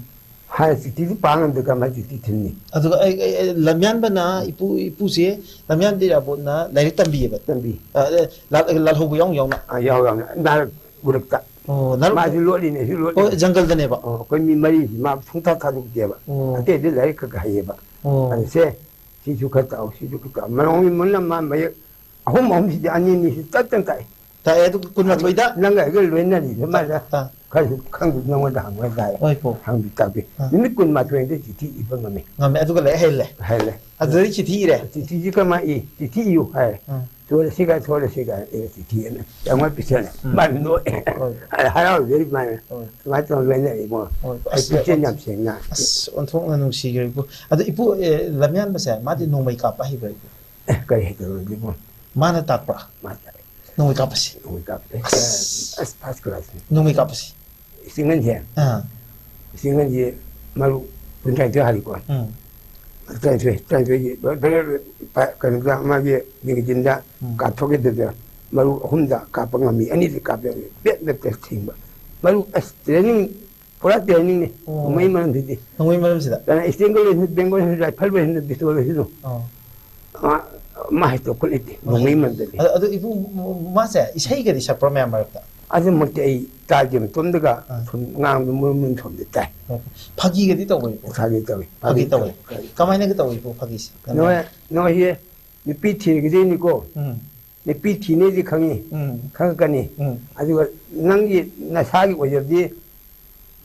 ꯍꯥꯏ ꯆꯤꯊꯤꯗꯨ ꯄꯥ ꯉꯝꯗ ꯀꯃꯥꯏꯅ ꯆꯤꯊꯤ ꯊꯤꯟꯅꯤ? ꯑꯗꯨꯒ ꯑꯩ, ꯑꯩ, ꯑꯩ, ꯂꯝꯌꯥꯟꯕꯅ, ꯏꯄꯨ, ꯏꯄꯨꯁꯦ ꯂꯝꯌꯥꯟꯕ ꯏꯔꯥꯕꯣꯠꯅ ꯂꯥꯏꯔꯤꯛ ꯇꯝꯕꯤꯌꯦꯕ꯫ ꯇꯝꯕꯤ꯫ ꯑ, ꯑ, ꯂꯥꯜ-, ꯂꯥꯜꯍꯧꯕ ꯌꯥꯎ ꯌꯥꯎꯅ꯫ ꯑ, ꯌꯥꯎ ꯌꯥꯎꯅ꯫ ꯅꯥꯔꯛ ꯎꯔꯛꯇ꯫ ꯑꯣ, ꯅꯥꯔꯛ ꯃꯥꯁꯨ ꯂꯣꯠꯂꯤꯅꯦ, ꯑꯩꯁꯨ ꯂꯣꯠꯂꯤ꯫ ꯑꯣ, ꯖꯪꯒꯜꯗꯅꯦꯕ? ꯑꯣ, ꯑꯩꯈꯣꯏ ꯃꯤ ꯃꯔꯤꯁꯤ ꯃꯥ ꯁꯨꯡꯊꯥ ꯊꯥꯗꯣꯛꯇꯦꯕ꯫ ꯑꯣ꯫ ꯑꯇꯩꯗꯤ ꯂꯥꯏꯔꯤꯛ ꯈꯔ ꯈꯔ ꯍꯩꯌꯦꯕ꯫ ꯑꯣ꯫ ꯑꯗꯨ ꯁꯦ, ꯁꯤꯁꯨ ꯈꯔ ꯇꯥꯛꯑꯣ, ꯁꯤꯁꯨ ꯈꯔ ꯇꯥꯛꯑꯣ꯫ ꯃꯔꯣꯡ ꯃꯨꯟꯅ ꯃꯥ ꯃꯌꯦꯛ ꯑꯍꯨꯝ ꯑꯍꯨꯝꯁꯤꯗꯤ ꯑꯅꯤ ꯑꯅꯤꯁꯤ ꯇꯠꯇꯅ ꯇꯥꯛꯏ꯫ ꯇꯥꯛꯑꯦ, ꯑꯗꯨ ꯀꯨꯟꯃꯥꯊꯣꯏꯗ? ꯅꯪꯒ ꯑꯩꯒ ꯂꯣꯏꯅꯔꯤꯁꯦ ꯃꯥꯅ ꯇꯥ-, ꯇꯥ-, ꯈꯔꯁꯨ ꯈꯪꯗꯦ, ꯅꯉꯣꯟꯗ ꯍꯪꯕ ꯍꯥꯏꯇꯥꯔꯦ꯫ ꯍꯣꯏ, ꯄꯨ꯫ ꯍꯪꯕꯤ ꯇꯥꯛꯄꯤ꯫ ꯑꯥ꯫ ꯅꯨꯃꯤꯠ ꯀꯨꯟꯃꯥꯊꯣꯏꯗ ꯆꯤꯊꯤ ꯏꯕ ꯉꯝꯃꯤ꯫ ꯉꯝꯃꯦ, ꯑꯗꯨꯒ ꯂꯥꯏꯔꯤꯛ ꯍꯩꯍꯜꯂꯦ꯫ ꯍꯩꯍꯜꯂꯦ꯫ ꯑꯗꯨꯗꯒꯤ ꯆꯤꯊꯤ ꯏꯔꯦ? ꯆꯤꯊꯤꯁꯤ ꯀꯃꯥꯏ ꯏ? ꯆꯤꯊꯤ ꯏꯌꯨ ꯍꯥꯏꯔꯦ꯫ ꯑꯥ꯫ ꯊꯣꯂꯁꯤꯒ, ꯊꯣꯂꯁꯤꯒ, ꯑꯦ, ꯆꯤꯊꯤ ꯑꯅ ꯆꯥꯝꯃꯉꯥ ꯄꯤꯁꯜꯂꯦ꯫ ꯎꯝ꯫ ꯃꯥꯅ ꯅꯣꯛꯑꯦ꯫ ꯍꯣꯏ꯫ ꯑꯩ ꯍꯔꯥꯎꯖꯔꯤ ꯃꯥꯅ꯫ ꯍꯣꯏ꯫ ꯑꯗꯨꯃꯥꯏꯅ ꯇꯧꯔ ꯂꯣꯏꯅꯔꯤꯕꯣ꯫ ꯍꯣꯏ꯫ ꯑꯩ ꯑꯁ, ꯄꯨꯛꯆꯦꯜ ꯌꯥꯝ ꯁꯦꯡꯅ꯫ ꯑꯁ, ꯑꯣꯟꯊꯣꯛꯅ ꯅꯨꯡꯁꯤꯈ꯭ꯔꯦ, ꯏꯄꯨ꯫ ꯑꯗꯣ, ꯏꯄꯨ, ꯑꯦ, ꯂꯝꯌꯥꯟꯕꯁꯦ, ꯃꯥꯗꯤ ꯅꯣꯡꯃꯩ ꯀꯥꯞꯄ ꯍꯩꯕ꯭ꯔꯥ, ꯏꯄꯨ? ꯑꯦ, ꯀꯔꯤ ꯍꯩꯇꯕꯅꯣ, ꯏꯕꯨꯡꯉꯣ? ꯃꯥꯅ ꯇꯥꯛꯄ꯭ꯔꯥ? ꯃꯥꯅ ꯇꯥꯛꯑꯦ꯫ ꯅꯣꯡꯃꯩ ꯀꯥꯞꯄꯁꯤ꯫ ꯅꯣꯡꯃꯩ ꯀꯥꯞꯄꯦ꯫ ꯑꯁ꯫ ꯑꯁ, first class ꯅꯤ꯫ ꯅꯣꯡꯃꯩ ꯀꯥꯞꯄꯁꯤ꯫ ꯏꯁꯤꯡ ꯑꯅꯤꯁꯦ꯫ ꯑꯥ꯫ ꯏꯁꯤꯡ ꯑꯅꯤꯁꯦ ꯃꯔꯨ ꯀꯨꯟ ꯇꯔꯥꯅꯤꯊꯣꯏ ꯍꯥꯜꯂꯤꯀꯣ꯫ ꯎꯝ꯫ ꯇꯔꯥꯅꯤꯊꯣꯏ, ꯇꯔꯥꯅꯤꯊꯣꯏꯒꯤ ꯕ-, ꯕ-, ꯕ-, ꯀꯩꯅꯣꯗ ꯃꯥꯒꯤ magazine ꯗ ꯎꯝ꯫ ꯀꯥꯞꯊꯣꯛꯀꯦ ꯑꯗꯨꯗ ꯃꯔꯨ ꯑꯍꯨꯝꯗ ꯀꯥꯞꯄ ꯉꯝꯃꯤ, ꯑꯅꯤꯗꯤ ꯀꯥꯞꯄ ꯌꯥꯗꯦ꯫ ꯕꯦꯠ ꯕꯦꯠ ꯊꯤꯡꯕ꯫ ꯃꯔꯨ ꯑꯁ training ꯄꯨꯔꯥ training ꯅꯤ꯫ ꯑꯣ꯫ ꯅꯣꯡꯃꯩ ꯃꯔꯝꯁꯤꯗꯤ꯫ ꯅꯣꯡꯃꯩ ꯃꯔꯝꯁꯤꯗ? ꯀꯅꯥ ꯏꯁꯇꯦꯟꯒ ꯂꯣꯏꯁꯤꯟ, ꯕꯦꯡꯒꯣꯜ ꯂꯣꯏꯁꯤꯟ, ꯔꯥꯏꯐꯜ ꯂꯣꯏꯁꯤꯟ, ꯄꯤꯁꯇꯣꯜ ꯂꯣꯏꯁꯤꯟ꯫ ꯑꯣ꯫ ꯃꯥ, ꯃꯥ ꯍꯦꯛꯇ ꯈꯨꯠ ꯂꯩꯇꯦ꯫ ꯅꯣꯡꯃꯩ ꯃꯔꯝꯗꯗꯤ꯫ ꯑꯗꯣ, ꯑꯗꯣ ꯏꯕꯨꯡ, ꯃꯥꯁꯦ ꯏꯁꯩꯒꯗꯤ ꯁꯛꯄ꯭ꯔꯥ ꯃꯌꯥꯝ ꯃꯔꯛꯇ? ꯑꯗꯨꯃꯛꯇꯤ ꯑꯩ ꯇꯥꯗꯦ꯫ ꯃꯇꯣꯝꯗꯒ ꯑꯥ꯫ ꯁꯨꯝ ꯉꯥꯡꯕ ꯃꯔꯨꯝ ꯃꯔꯨꯝ ꯁꯣꯝꯗ ꯇꯥꯏ꯫ ꯑꯣ꯫ ꯐꯥꯒꯤꯒꯗꯤ ꯇꯧꯕ꯭ꯔꯥ ꯏꯕꯨꯡ? ꯐꯥꯒꯤ ꯇꯧꯏ꯫ ꯐꯥꯒꯤ ꯐꯥꯒꯤ ꯇꯧꯏ꯫ ꯇꯧꯏ꯫ ꯀꯃꯥꯏꯅꯒ ꯇꯧꯏ ꯏꯕꯨꯡ ꯐꯥꯒꯤꯁꯦ? ꯅꯣꯏ, ꯅꯣꯏꯁꯦ ꯅꯨꯄꯤ ꯊꯤꯔꯒꯗꯣꯏꯅꯤꯀꯣ꯫ ꯎꯝ꯫ ꯅꯨꯄꯤ ꯊꯤꯅꯦꯗꯤ ꯈꯪꯉꯤ꯫ ꯎꯝ꯫ ꯈꯪꯉꯛꯀꯅꯤ꯫ ꯎꯝ꯫ ꯑꯗꯨꯒ ꯅꯪꯒꯤ ꯅꯁꯥꯒꯤ ꯑꯣꯏꯖꯕꯗꯤ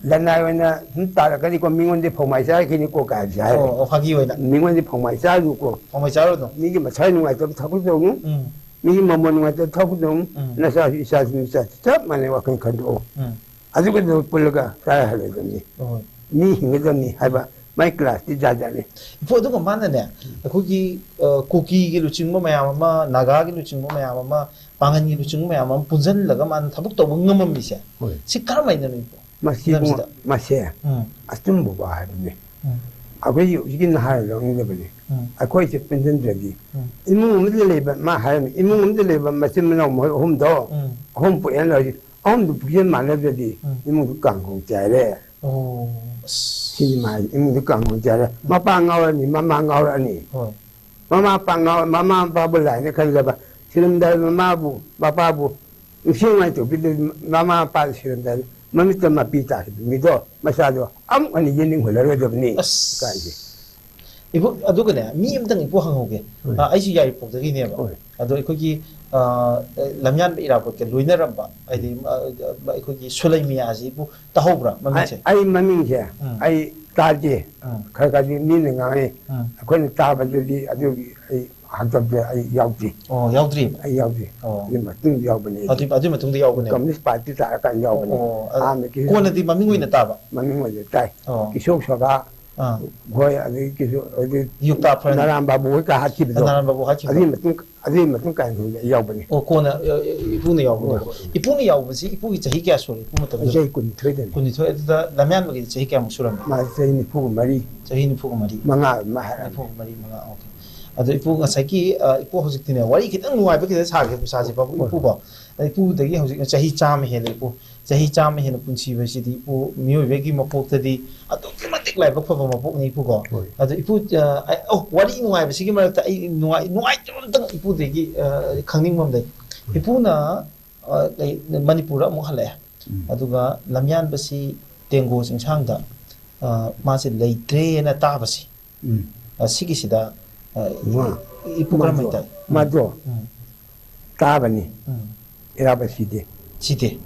ꯂꯅꯥꯏ ꯑꯣꯏꯅ ꯁꯨꯝ ꯇꯥꯔꯛꯀꯅꯤꯀꯣ, ꯃꯤꯉꯣꯟꯗ ꯐꯧꯃꯥꯏ ꯆꯥꯔꯛꯈꯤꯅꯤꯀꯣ ꯀꯥꯏꯁꯦ ꯍꯥꯏꯔꯦ꯫ ꯑꯣ, ꯑꯣ, ꯐꯥꯒꯤ ꯑꯣꯏꯅ꯫ ꯃꯤꯉꯣꯟꯗ ꯐꯧꯃꯥꯏ ꯆꯥꯔꯨꯀꯣ꯫ ꯐꯧꯃꯥꯏ ꯆꯥꯔꯨꯅꯨ꯫ ꯃꯤꯒꯤ ꯃꯁꯥ ꯅꯨꯡꯉꯥꯏꯇꯕ ꯊꯕꯛ ꯇꯧꯅꯨ꯫ ꯎꯝ꯫ ꯃꯤꯒꯤ ꯃꯃꯣꯟ ꯅꯨꯡꯉꯥꯏꯇꯕ ꯊꯕꯛ ꯇꯧꯅꯨ꯫ ꯎꯝ꯫ ꯅꯆꯥꯁꯨ ꯏꯆꯥꯁꯨ ꯅꯆꯥ ꯆꯞ ꯃꯥꯟꯅꯩ ꯋꯥꯈꯜ ꯈꯟꯗꯣꯛꯑꯣ꯫ ꯎꯝ꯫ ꯑꯗꯨꯒ ꯄꯨꯜꯂꯒ ꯆꯥꯔ ꯍꯜꯂꯣꯏꯗꯕꯅꯤ꯫ ꯍꯣꯏ꯫ ꯃꯤ ꯍꯤꯡꯒꯗꯕꯅꯤ ꯍꯥꯏꯕ ꯃꯥꯏ class ꯇꯤ ꯖꯥꯠ ꯖꯥꯠꯅꯤ꯫ ꯏꯄꯨ, ꯑꯗꯨꯒ ꯃꯥꯅꯅꯦ, ꯑꯩꯈꯣꯏꯒꯤ, ꯑ, ꯀꯨꯀꯤꯒꯤ ꯂꯨꯆꯤꯡꯕ ꯃꯌꯥꯝ ꯑꯃ, ꯅꯥꯒꯥꯒꯤ ꯂꯨꯆꯤꯡꯕ ꯃꯌꯥꯝ ꯑꯃ, ꯄꯥꯡꯒꯟꯒꯤ ꯂꯨꯆꯤꯡꯕ ꯃꯌꯥꯝ ꯑꯃ ꯄꯨꯟꯁꯤꯜꯂꯒ ꯃꯥꯅ ꯊꯕꯛ ꯇꯧꯕ ꯉꯝꯃꯝꯃꯤꯁꯦ, ꯍꯣꯏ꯫ ꯁꯤ ꯀꯔꯝꯍꯥꯏꯅꯅꯣ ꯏꯄꯨ? ꯃꯁꯤ ꯂꯝꯁꯤꯗ? ꯃꯁꯦ ꯎꯝ꯫ ꯑꯆꯨꯝꯕ ꯋꯥ ꯍꯥꯏꯕꯅꯤ꯫ ꯎꯝ꯫ ꯑꯩꯈꯣꯏꯒꯤ ꯍꯧꯖꯤꯛꯀꯤ ꯅꯍꯥ ꯂꯧꯅꯤꯡꯗꯕꯅꯤ꯫ ꯎꯝ꯫ ꯑꯩꯈꯣꯏꯁꯦ ꯄꯨꯟꯁꯤꯟꯗ꯭ꯔꯗꯤ ꯎꯝ꯫ ꯏꯃꯨꯡ ꯑꯃꯗ ꯂꯩꯕ, ꯃꯥ ꯍꯥꯏꯔꯝꯃꯤ, ꯏꯃꯨꯡ ꯑꯃꯗ ꯂꯩꯕ ꯃꯆꯤꯟ ꯃꯅꯥꯎ ꯃꯈꯣꯏ ꯑꯍꯨꯝꯗꯣ, ꯎꯝ꯫ ꯑꯍꯨꯝ ꯄꯣꯛꯑꯦꯅ ꯍꯧꯖꯤꯛ ꯑꯍꯨꯝꯗꯨ ꯄꯨꯛꯆꯦꯜ ꯃꯥꯟꯅꯗ꯭ꯔꯗꯤ ꯎꯝ꯫ ꯏꯃꯨꯡꯗꯨ ꯀꯥꯡꯍꯧ ꯆꯥꯏꯔꯦ꯫ ꯑꯣ ꯑꯁ ꯁꯤꯅꯤ ꯃꯥ ꯍꯥꯏꯁꯦ꯫ ꯏꯃꯨꯡꯗꯨ ꯀꯥꯡꯍꯧ ꯆꯥꯏꯔꯦ꯫ ꯃꯄꯥ ꯉꯥꯎꯔꯅꯤ, ꯃꯃꯥ ꯉꯥꯎꯔꯛꯑꯅꯤ꯫ ꯍꯣꯏ ꯃꯃꯥ ꯃꯄꯥ ꯉꯥꯎ-, ꯃꯃꯥ ꯃꯄꯥꯕꯨ ꯂꯥꯏꯅ ꯈꯟꯖꯕ, ꯁꯤꯔꯝꯗꯥꯏ ꯃꯃꯥꯕꯨ ꯃꯄꯥꯕꯨ ꯅꯨꯡꯁꯤ ꯅꯨꯡꯉꯥꯏ ꯇꯧꯕꯤꯗ, ꯃꯃꯥ ꯃꯄꯥ ꯁꯤꯔꯝꯗꯥꯏ ꯃꯃꯤꯠꯇ ꯃꯄꯤ ꯇꯥꯈꯤꯕ ꯃꯤꯗꯣ ꯃꯆꯥꯗꯣ ꯑꯃꯨꯛ ꯍꯟꯅ ꯌꯦꯡꯅꯤꯡꯍꯜꯂꯔꯣꯏꯗꯕꯅꯤ ꯑꯁ꯫ ꯀꯥꯏꯁꯦ꯫ ꯏꯕꯨ ꯑꯗꯨꯒꯅꯦ ꯃꯤ ꯑꯃꯇꯪ ꯏꯕꯨ ꯍꯪꯍꯧꯒꯦ꯫ ꯍꯣꯏ꯫ ꯑ, ꯑꯩꯁꯨ ꯌꯥꯏꯔꯤꯄꯣꯛꯇꯒꯤꯅꯦꯕ꯫ ꯍꯣꯏ꯫ ꯑꯗꯣ ꯑꯩꯈꯣꯏꯒꯤ ꯑ, ꯂꯝꯌꯥꯟꯕ ꯏꯔꯥꯕꯣꯠꯀ ꯂꯣꯏꯅꯔꯝꯕ ꯍꯥꯏꯗꯤ ꯑ, ꯑꯩꯈꯣꯏꯒꯤ ꯁꯨꯂꯩꯃꯤꯌꯥꯁꯤ ꯏꯕꯨ ꯇꯥꯍꯧꯕ꯭ꯔꯥ ꯃꯃꯤꯡꯁꯦ? ꯑꯩ ꯃꯃꯤꯡꯁꯦ ꯎꯝ꯫ ꯑꯩ ꯇꯥꯗꯦ꯫ ꯎꯝ꯫ ꯈꯔ ꯈꯔꯗꯤ ꯃꯤꯅ ꯉꯥꯡꯉꯤ꯫ ꯎꯝ꯫ ꯑꯩꯈꯣꯏꯅ ꯇꯥꯕꯗꯗꯤ ꯑꯗꯨꯒꯤ ꯑꯩ ꯍꯟꯗꯛꯇ ꯑꯩ ꯌꯥꯎꯗ꯭ꯔꯤ꯫ ꯑꯣ ꯌꯥꯎꯗ꯭ꯔꯤꯕ꯫ ꯑꯩ ꯌꯥꯎꯗ꯭ꯔꯤ꯫ ꯑꯣ꯫ ꯑꯗꯨꯒꯤ ꯃꯇꯨꯡ ꯌꯥꯎꯕꯅꯦ꯫ ꯑꯗꯨꯒꯤ ꯑꯗꯨꯒꯤ ꯃꯇꯨꯡꯗ ꯌꯥꯎꯕꯅꯦ꯫ ꯀꯝꯃꯨꯅꯤꯁ ꯄꯥꯔꯇꯤ ꯇꯥꯔꯀꯥꯟꯗ ꯌꯥꯎꯕꯅꯦ꯫ ꯑꯣ ꯑꯗ ꯑꯍꯥꯟꯕꯒꯤ ꯀꯣꯟꯅꯗꯤ ꯃꯃꯤꯡ ꯑꯣꯏꯅ ꯇꯥꯕ꯫ ꯃꯃꯤꯡ ꯑꯣꯏꯅ ꯇꯥꯏ꯫ ꯑꯣ꯫ ꯀꯤꯁꯣꯛ ꯁꯣꯒꯥ ꯑꯥ꯫ ꯍꯣꯏ ꯑꯗꯒꯤ ꯀꯤꯁꯣꯛ ꯑꯗꯒꯤ ꯌꯨꯛꯇꯥ ꯐ꯭ꯔꯟ꯫ ꯅꯔꯥꯝ ꯕꯥꯕꯨ ꯍꯣꯏ ꯀ ꯍꯥꯠꯈꯤꯕꯗꯣ꯫ ꯅꯔꯥꯝ ꯕꯥꯕꯨ ꯍꯥꯠꯈꯤꯕꯗꯣ꯫ ꯑꯗꯨꯒꯤ ꯃꯇꯨꯡ ꯑꯗꯨꯒꯤ ꯃꯇꯨꯡ ꯀꯥꯏꯅ ꯑꯩ ꯌꯥꯎꯕꯅꯦ꯫ ꯑꯣ ꯀꯣꯟꯅ ꯑ, ꯏꯄꯨꯅ ꯌꯥꯎꯕꯗꯣ꯫ ꯍꯣꯏ, ꯍꯣꯏ꯫ ꯏꯄꯨꯅ ꯌꯥꯎꯕꯁꯤ ꯏꯄꯨꯒꯤ ꯆꯍꯤ ꯀꯌꯥ ꯁꯨꯔꯦ ꯏꯄꯨ ꯃꯇꯝꯗ? ꯆꯍꯤ ꯀꯨꯟꯅꯤꯊꯣꯏꯗꯅꯤ꯫ ꯀꯨꯟꯅꯤꯊꯣꯏ꯫ ꯑꯗꯨꯗ ꯂꯝꯌꯥꯟꯕꯒꯤ ꯆꯍꯤ ꯀꯌꯥꯃꯨꯛ ꯁꯨꯔꯝꯃꯦ? ꯃꯥ ꯆꯍꯤ ꯅꯤꯐꯨꯒ ꯃꯔꯤ꯫ ꯆꯍꯤ ꯅꯤꯐꯨꯒ ꯃꯔꯤ꯫ ꯃꯉꯥ ꯑꯗꯨꯃꯥꯏ ꯍꯥꯏꯔꯝꯃꯤ꯫ ꯅꯤꯐꯨꯒ ꯃꯔꯤ ꯃꯉꯥ ꯑꯣꯀꯦ꯫ ꯑꯗꯣ ꯏꯄꯨ ꯉꯁꯥꯏꯒꯤ ꯑ, ꯏꯄꯨ ꯍꯧꯖꯤꯛꯇꯤꯅꯦ ꯋꯥꯔꯤ ꯈꯤꯇꯪ ꯅꯨꯡꯉꯥꯏꯕ ꯈꯤꯇꯪ ꯁꯥꯒꯦ ꯁꯥꯁꯦ ꯕꯥꯕꯨ ꯍꯣꯏ, ꯏꯄꯨꯀꯣ꯫ ꯏꯄꯨꯗꯒꯤ ꯍꯧꯖꯤꯛꯅ ꯆꯍꯤ ꯆꯥꯝꯃ ꯍꯦꯜꯂꯦ ꯏꯄꯨ꯫ ꯆꯍꯤ ꯆꯥꯝꯃ ꯍꯦꯟꯅ ꯄꯨꯟꯁꯤꯕꯁꯤꯗꯤ ꯏꯄꯨ ꯃꯤꯑꯣꯏꯕꯒꯤ ꯃꯄꯣꯛꯇꯗꯤ ꯑꯗꯨꯛꯀꯤ ꯃꯇꯤꯛ ꯂꯥꯏꯕꯛ ꯐꯕ ꯃꯄꯣꯛꯅꯤ ꯏꯄꯨꯀꯣ꯫ ꯍꯣꯏ꯫ ꯑꯗꯣ ꯏꯄꯨ ꯑ, ꯑꯩ- ꯑꯣ ꯋꯥꯔꯤ ꯅꯨꯡꯉꯥꯏꯕꯁꯤꯒꯤ ꯃꯔꯛꯇ ꯑꯩ ꯅꯨꯡꯉꯥꯏ ꯅꯨꯡꯉꯥꯏꯇꯕ ꯑꯝꯇꯪ ꯏꯄꯨꯗꯒꯤ ꯑ, ꯈꯪꯅꯤꯡꯕ ꯑꯃ ꯂꯩ꯫ ꯏꯄꯨꯅ ꯑ, ꯀꯩ- ꯃꯅꯤꯄꯨꯔꯗ ꯑꯃꯨꯛ ꯍꯜꯂꯛꯑꯦ꯫ ꯎꯝ꯫ ꯑꯗꯨꯒ ꯂꯝꯌꯥꯟꯕꯁꯤ ꯇꯦꯡꯒꯣ ꯆꯤꯡꯁꯥꯡꯗ ꯑ, ꯃꯥꯁꯦ ꯂꯩꯇ꯭ꯔꯦꯅ ꯇꯥꯕꯁꯤ꯫ ꯎꯝ꯫ ꯑ, ꯁꯤꯒꯤꯁꯤꯗ ꯑ, ꯃꯥ- ꯏꯄꯨ ꯀꯔꯝꯍꯥꯏꯅ ꯃꯥꯗꯣ- ꯇꯥꯏ? ꯃꯥꯗꯣ ꯎꯝ꯫ ꯇꯥꯕꯅꯤ꯫ ꯎꯝ꯫ ꯏꯔꯥꯕ ꯁꯤꯗꯦ꯫ ꯁꯤꯗꯦ꯫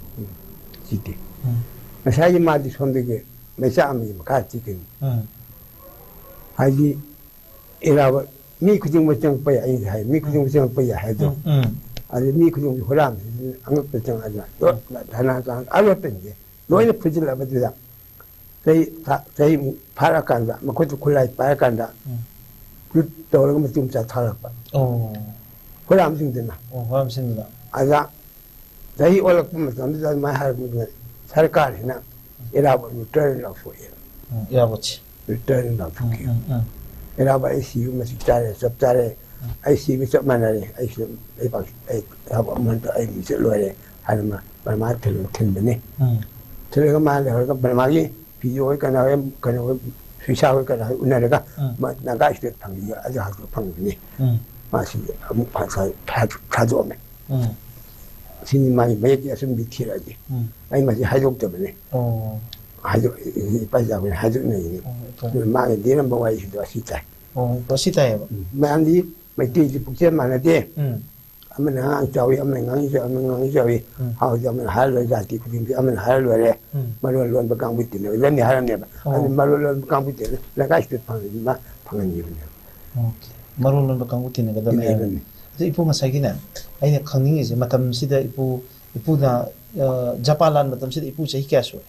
ꯁꯤꯗꯦ꯫ ꯎꯝ꯫ ꯉꯁꯥꯏꯒꯤ ꯃꯥꯗꯤ ꯁꯣꯝꯗꯒꯤ ꯃꯩꯆꯥꯛ ꯑꯃꯒꯤ ꯃꯈꯥ ꯆꯤꯛꯀꯅꯤ꯫ ꯎꯝ꯫ ꯍꯥꯏꯗꯤ ꯏꯔꯥꯕ ꯃꯤ ꯈꯨꯗꯤꯡꯃꯛ ꯆꯪꯉꯛꯄ ꯌꯥꯏ ꯑꯩꯅ ꯍꯥꯏ꯫ ꯃꯤ ꯈꯨꯗꯤꯡꯃꯛ ꯆꯪꯉꯛꯄ ꯌꯥꯏ ꯍꯥꯏꯗꯣ꯫ ꯎꯝ꯫ ꯎꯝ꯫ ꯑꯗꯨ ꯃꯤ ꯈꯨꯗꯤꯡꯃꯛ ꯍꯨꯔꯥꯟꯕꯁꯤꯗꯤ ꯑꯉꯛꯄ ꯆꯪꯉꯛꯑꯒ ꯂꯣꯏꯅ ꯙꯅꯥ ꯆꯥꯡ ꯑꯔꯣꯠꯄꯁꯤꯡꯁꯦ ꯂꯣꯏꯅ ꯐꯨꯖꯤꯜꯂꯕꯗꯨꯗ ꯆꯍꯤ ꯊꯥ- ꯆꯍꯤꯃꯨꯛ ꯐꯥꯔꯛꯑꯀꯥꯟꯗ ꯃꯈꯨꯠꯇ ꯈꯨꯠꯂꯥꯏ ꯄꯥꯏꯔꯀꯥꯟꯗ ꯎꯝ꯫ ꯂꯨꯠ ꯇꯧꯔꯒ ꯃꯇꯨꯡ ꯆꯠꯊꯔꯛꯄ꯫ ꯑꯣ꯫ ꯍꯨꯔꯥꯟꯕꯁꯤꯡꯗꯨꯅ꯫ ꯑꯣ ꯍꯣꯔꯥꯝꯁꯤꯟꯗꯨꯅ꯫ ꯑꯗ ꯆꯍꯤ ꯑꯣꯜꯂꯛꯄ ꯃꯇꯝꯗꯨꯗ ꯑꯗꯨꯃꯥꯏꯅ ꯍꯥꯏꯔꯛꯄꯗꯨꯗ ꯁꯔꯀꯥꯔꯁꯤꯅ ꯏꯔꯥꯕꯣꯠ ꯔꯤꯇꯔꯟ ꯂꯧꯊꯣꯛꯑꯦ꯫ ꯎꯝ, ꯏꯔꯥꯕꯣꯠꯁꯦ꯫ ꯔꯤꯇꯔꯟ ꯎꯝ, ꯂꯧꯊꯣꯛꯈꯤ꯫ ꯎꯝ, ꯎꯝ꯫ ꯏꯔꯥꯕꯣꯠ ꯑꯩ ꯁꯤꯕ ꯃꯇꯤꯛ ꯆꯥꯔꯦ, ꯆꯞ ꯆꯥꯔꯦ꯫ ꯑꯩ ꯁꯤꯕ ꯆꯞ ꯃꯥꯟꯅꯔꯦ꯫ ꯑꯩꯁꯨ ꯂꯩꯕꯥꯛ ꯑꯩ ꯊꯕꯛ ꯑꯃ ꯑꯩ ꯊꯕꯛ ꯑꯃ ꯂꯣꯏꯔꯦ ꯍꯥꯏꯅ ꯃꯥ ꯕꯔꯃꯥ ꯊꯤꯟ- ꯊꯤꯟꯕꯅꯤ꯫ ꯎꯝ꯫ ꯊꯤꯜꯂꯒ ꯃꯥ ꯂꯩꯍꯧꯔꯒ ꯕꯔꯃꯥꯒꯤ ꯄꯤ ꯖꯤ ꯍꯣꯏ ꯀꯅꯥ ꯍꯣꯏ, ꯀꯩꯅꯣ ꯍꯣꯏ, ꯁꯨꯏꯁꯥ ꯍꯣꯏ ꯀꯅꯥ ꯍꯣꯏ ꯎꯅꯔꯒ ꯎꯝ꯫ ꯃꯥ ꯅꯥꯒꯥ ꯁ꯭ꯇꯦꯠ ꯐꯪꯉꯤ, ꯑꯗꯨ ꯍꯥꯏꯕꯗꯣ ꯐꯪꯕꯅꯤ꯫ ꯎꯝ꯫ ꯃꯥꯁꯤ ꯑꯃꯨꯛ ꯐ-, ꯊꯥ-, ꯊꯥ-, ꯊꯥꯗꯣꯛꯑꯝꯃꯦ꯫ ꯎꯝ꯫ ꯁꯤꯅꯤ ꯃꯥꯒꯤ ꯃꯌꯦꯛꯀꯤ ꯑꯆꯨꯝꯕꯤ ꯊꯤꯔꯛꯑꯗꯤ꯫ ꯎꯝ꯫ ꯑꯩ ꯃꯁꯤ ꯍꯥꯏꯗꯣꯛꯇꯕꯅꯤ꯫ ꯑꯣ꯫ ꯍꯥꯏꯗꯣꯛ-, ꯏꯄꯥ ꯏꯆꯥꯈꯣꯏꯅ ꯍꯥꯏꯗꯣꯛꯅꯩꯅꯤ꯫ ꯑꯣ, ꯏꯄꯥ꯫ ꯑꯗꯨꯅ ꯃꯥꯒꯤ ꯂꯤꯔꯝꯕ ꯋꯥꯔꯤꯁꯤꯗ ꯑꯁꯤ ꯇꯥꯏ꯫ ꯑꯣ, ꯏꯄꯥ, ꯁꯤ ꯇꯥꯏꯌꯦꯕ꯫ ꯎꯝ꯫ ꯃꯌꯥꯝꯗꯤ ꯃꯩꯇꯩꯗꯤ ꯄꯨꯛꯆꯦꯜ ꯃꯥꯟꯅꯗꯦ꯫ ꯎꯝ꯫ ꯑꯃꯅ ꯑꯉꯥꯡ ꯆꯥꯎꯏ, ꯑꯃꯅ ꯉꯥꯡꯉꯤ ꯆꯥꯎꯏ, ꯑꯃꯅ ꯉꯥꯡꯉꯤ ꯆꯥꯎꯏ꯫ ꯎꯝ꯫ ꯍꯧꯖꯤꯛ ꯑꯃꯅ ꯍꯥꯏꯔ ꯂꯣꯏꯔꯦ, ꯖꯥꯇꯤ ꯈꯨꯗꯤꯡꯒꯤ ꯑꯃꯅ ꯍꯥꯏꯔ ꯂꯣꯏꯔꯦ꯫ ꯎꯝ꯫ ꯃꯔꯣꯟ ꯂꯣꯟꯕ ꯀꯥꯡꯕꯨ ꯇꯤꯟꯅꯒꯗꯕꯅꯤ ꯍꯥꯏꯔꯝꯅꯦꯕ꯫ ꯑꯣ꯫ ꯑꯗꯨ ꯃꯔꯣꯟ ꯂꯣꯟꯕ ꯀꯥꯡꯕꯨ ꯇꯤꯟꯅ ꯂꯩꯀꯥꯏꯁꯤꯗ ꯐꯪꯍꯟꯕ, ꯐꯪꯍꯟꯈꯤꯕꯅꯦꯕ꯫ ꯑꯣꯀꯦ꯫ ꯃꯔꯣꯟ ꯂꯣꯟꯕ ꯀꯥꯡꯕꯨ ꯇꯤꯟꯅꯒꯗꯕꯅꯤ ꯍꯥꯏꯕꯅꯤ꯫ ꯇꯤꯟꯅꯒꯗꯕꯅꯤ꯫ ꯑꯗꯨ ꯏꯄꯨ, ꯉꯁꯥꯏꯒꯤꯅꯦ, ꯑꯩꯅ ꯈꯪꯅꯤꯡꯉꯤꯁꯦ, ꯃꯇꯝꯁꯤꯗ ꯏꯄꯨ, ꯏꯄꯨꯅ, ꯑ, ꯖꯄꯥꯟ ꯂꯥꯟ ꯃꯇꯝꯁꯤꯗ ꯏꯄꯨ ꯆꯍꯤ ꯀꯌꯥ ꯁꯨꯔꯦ?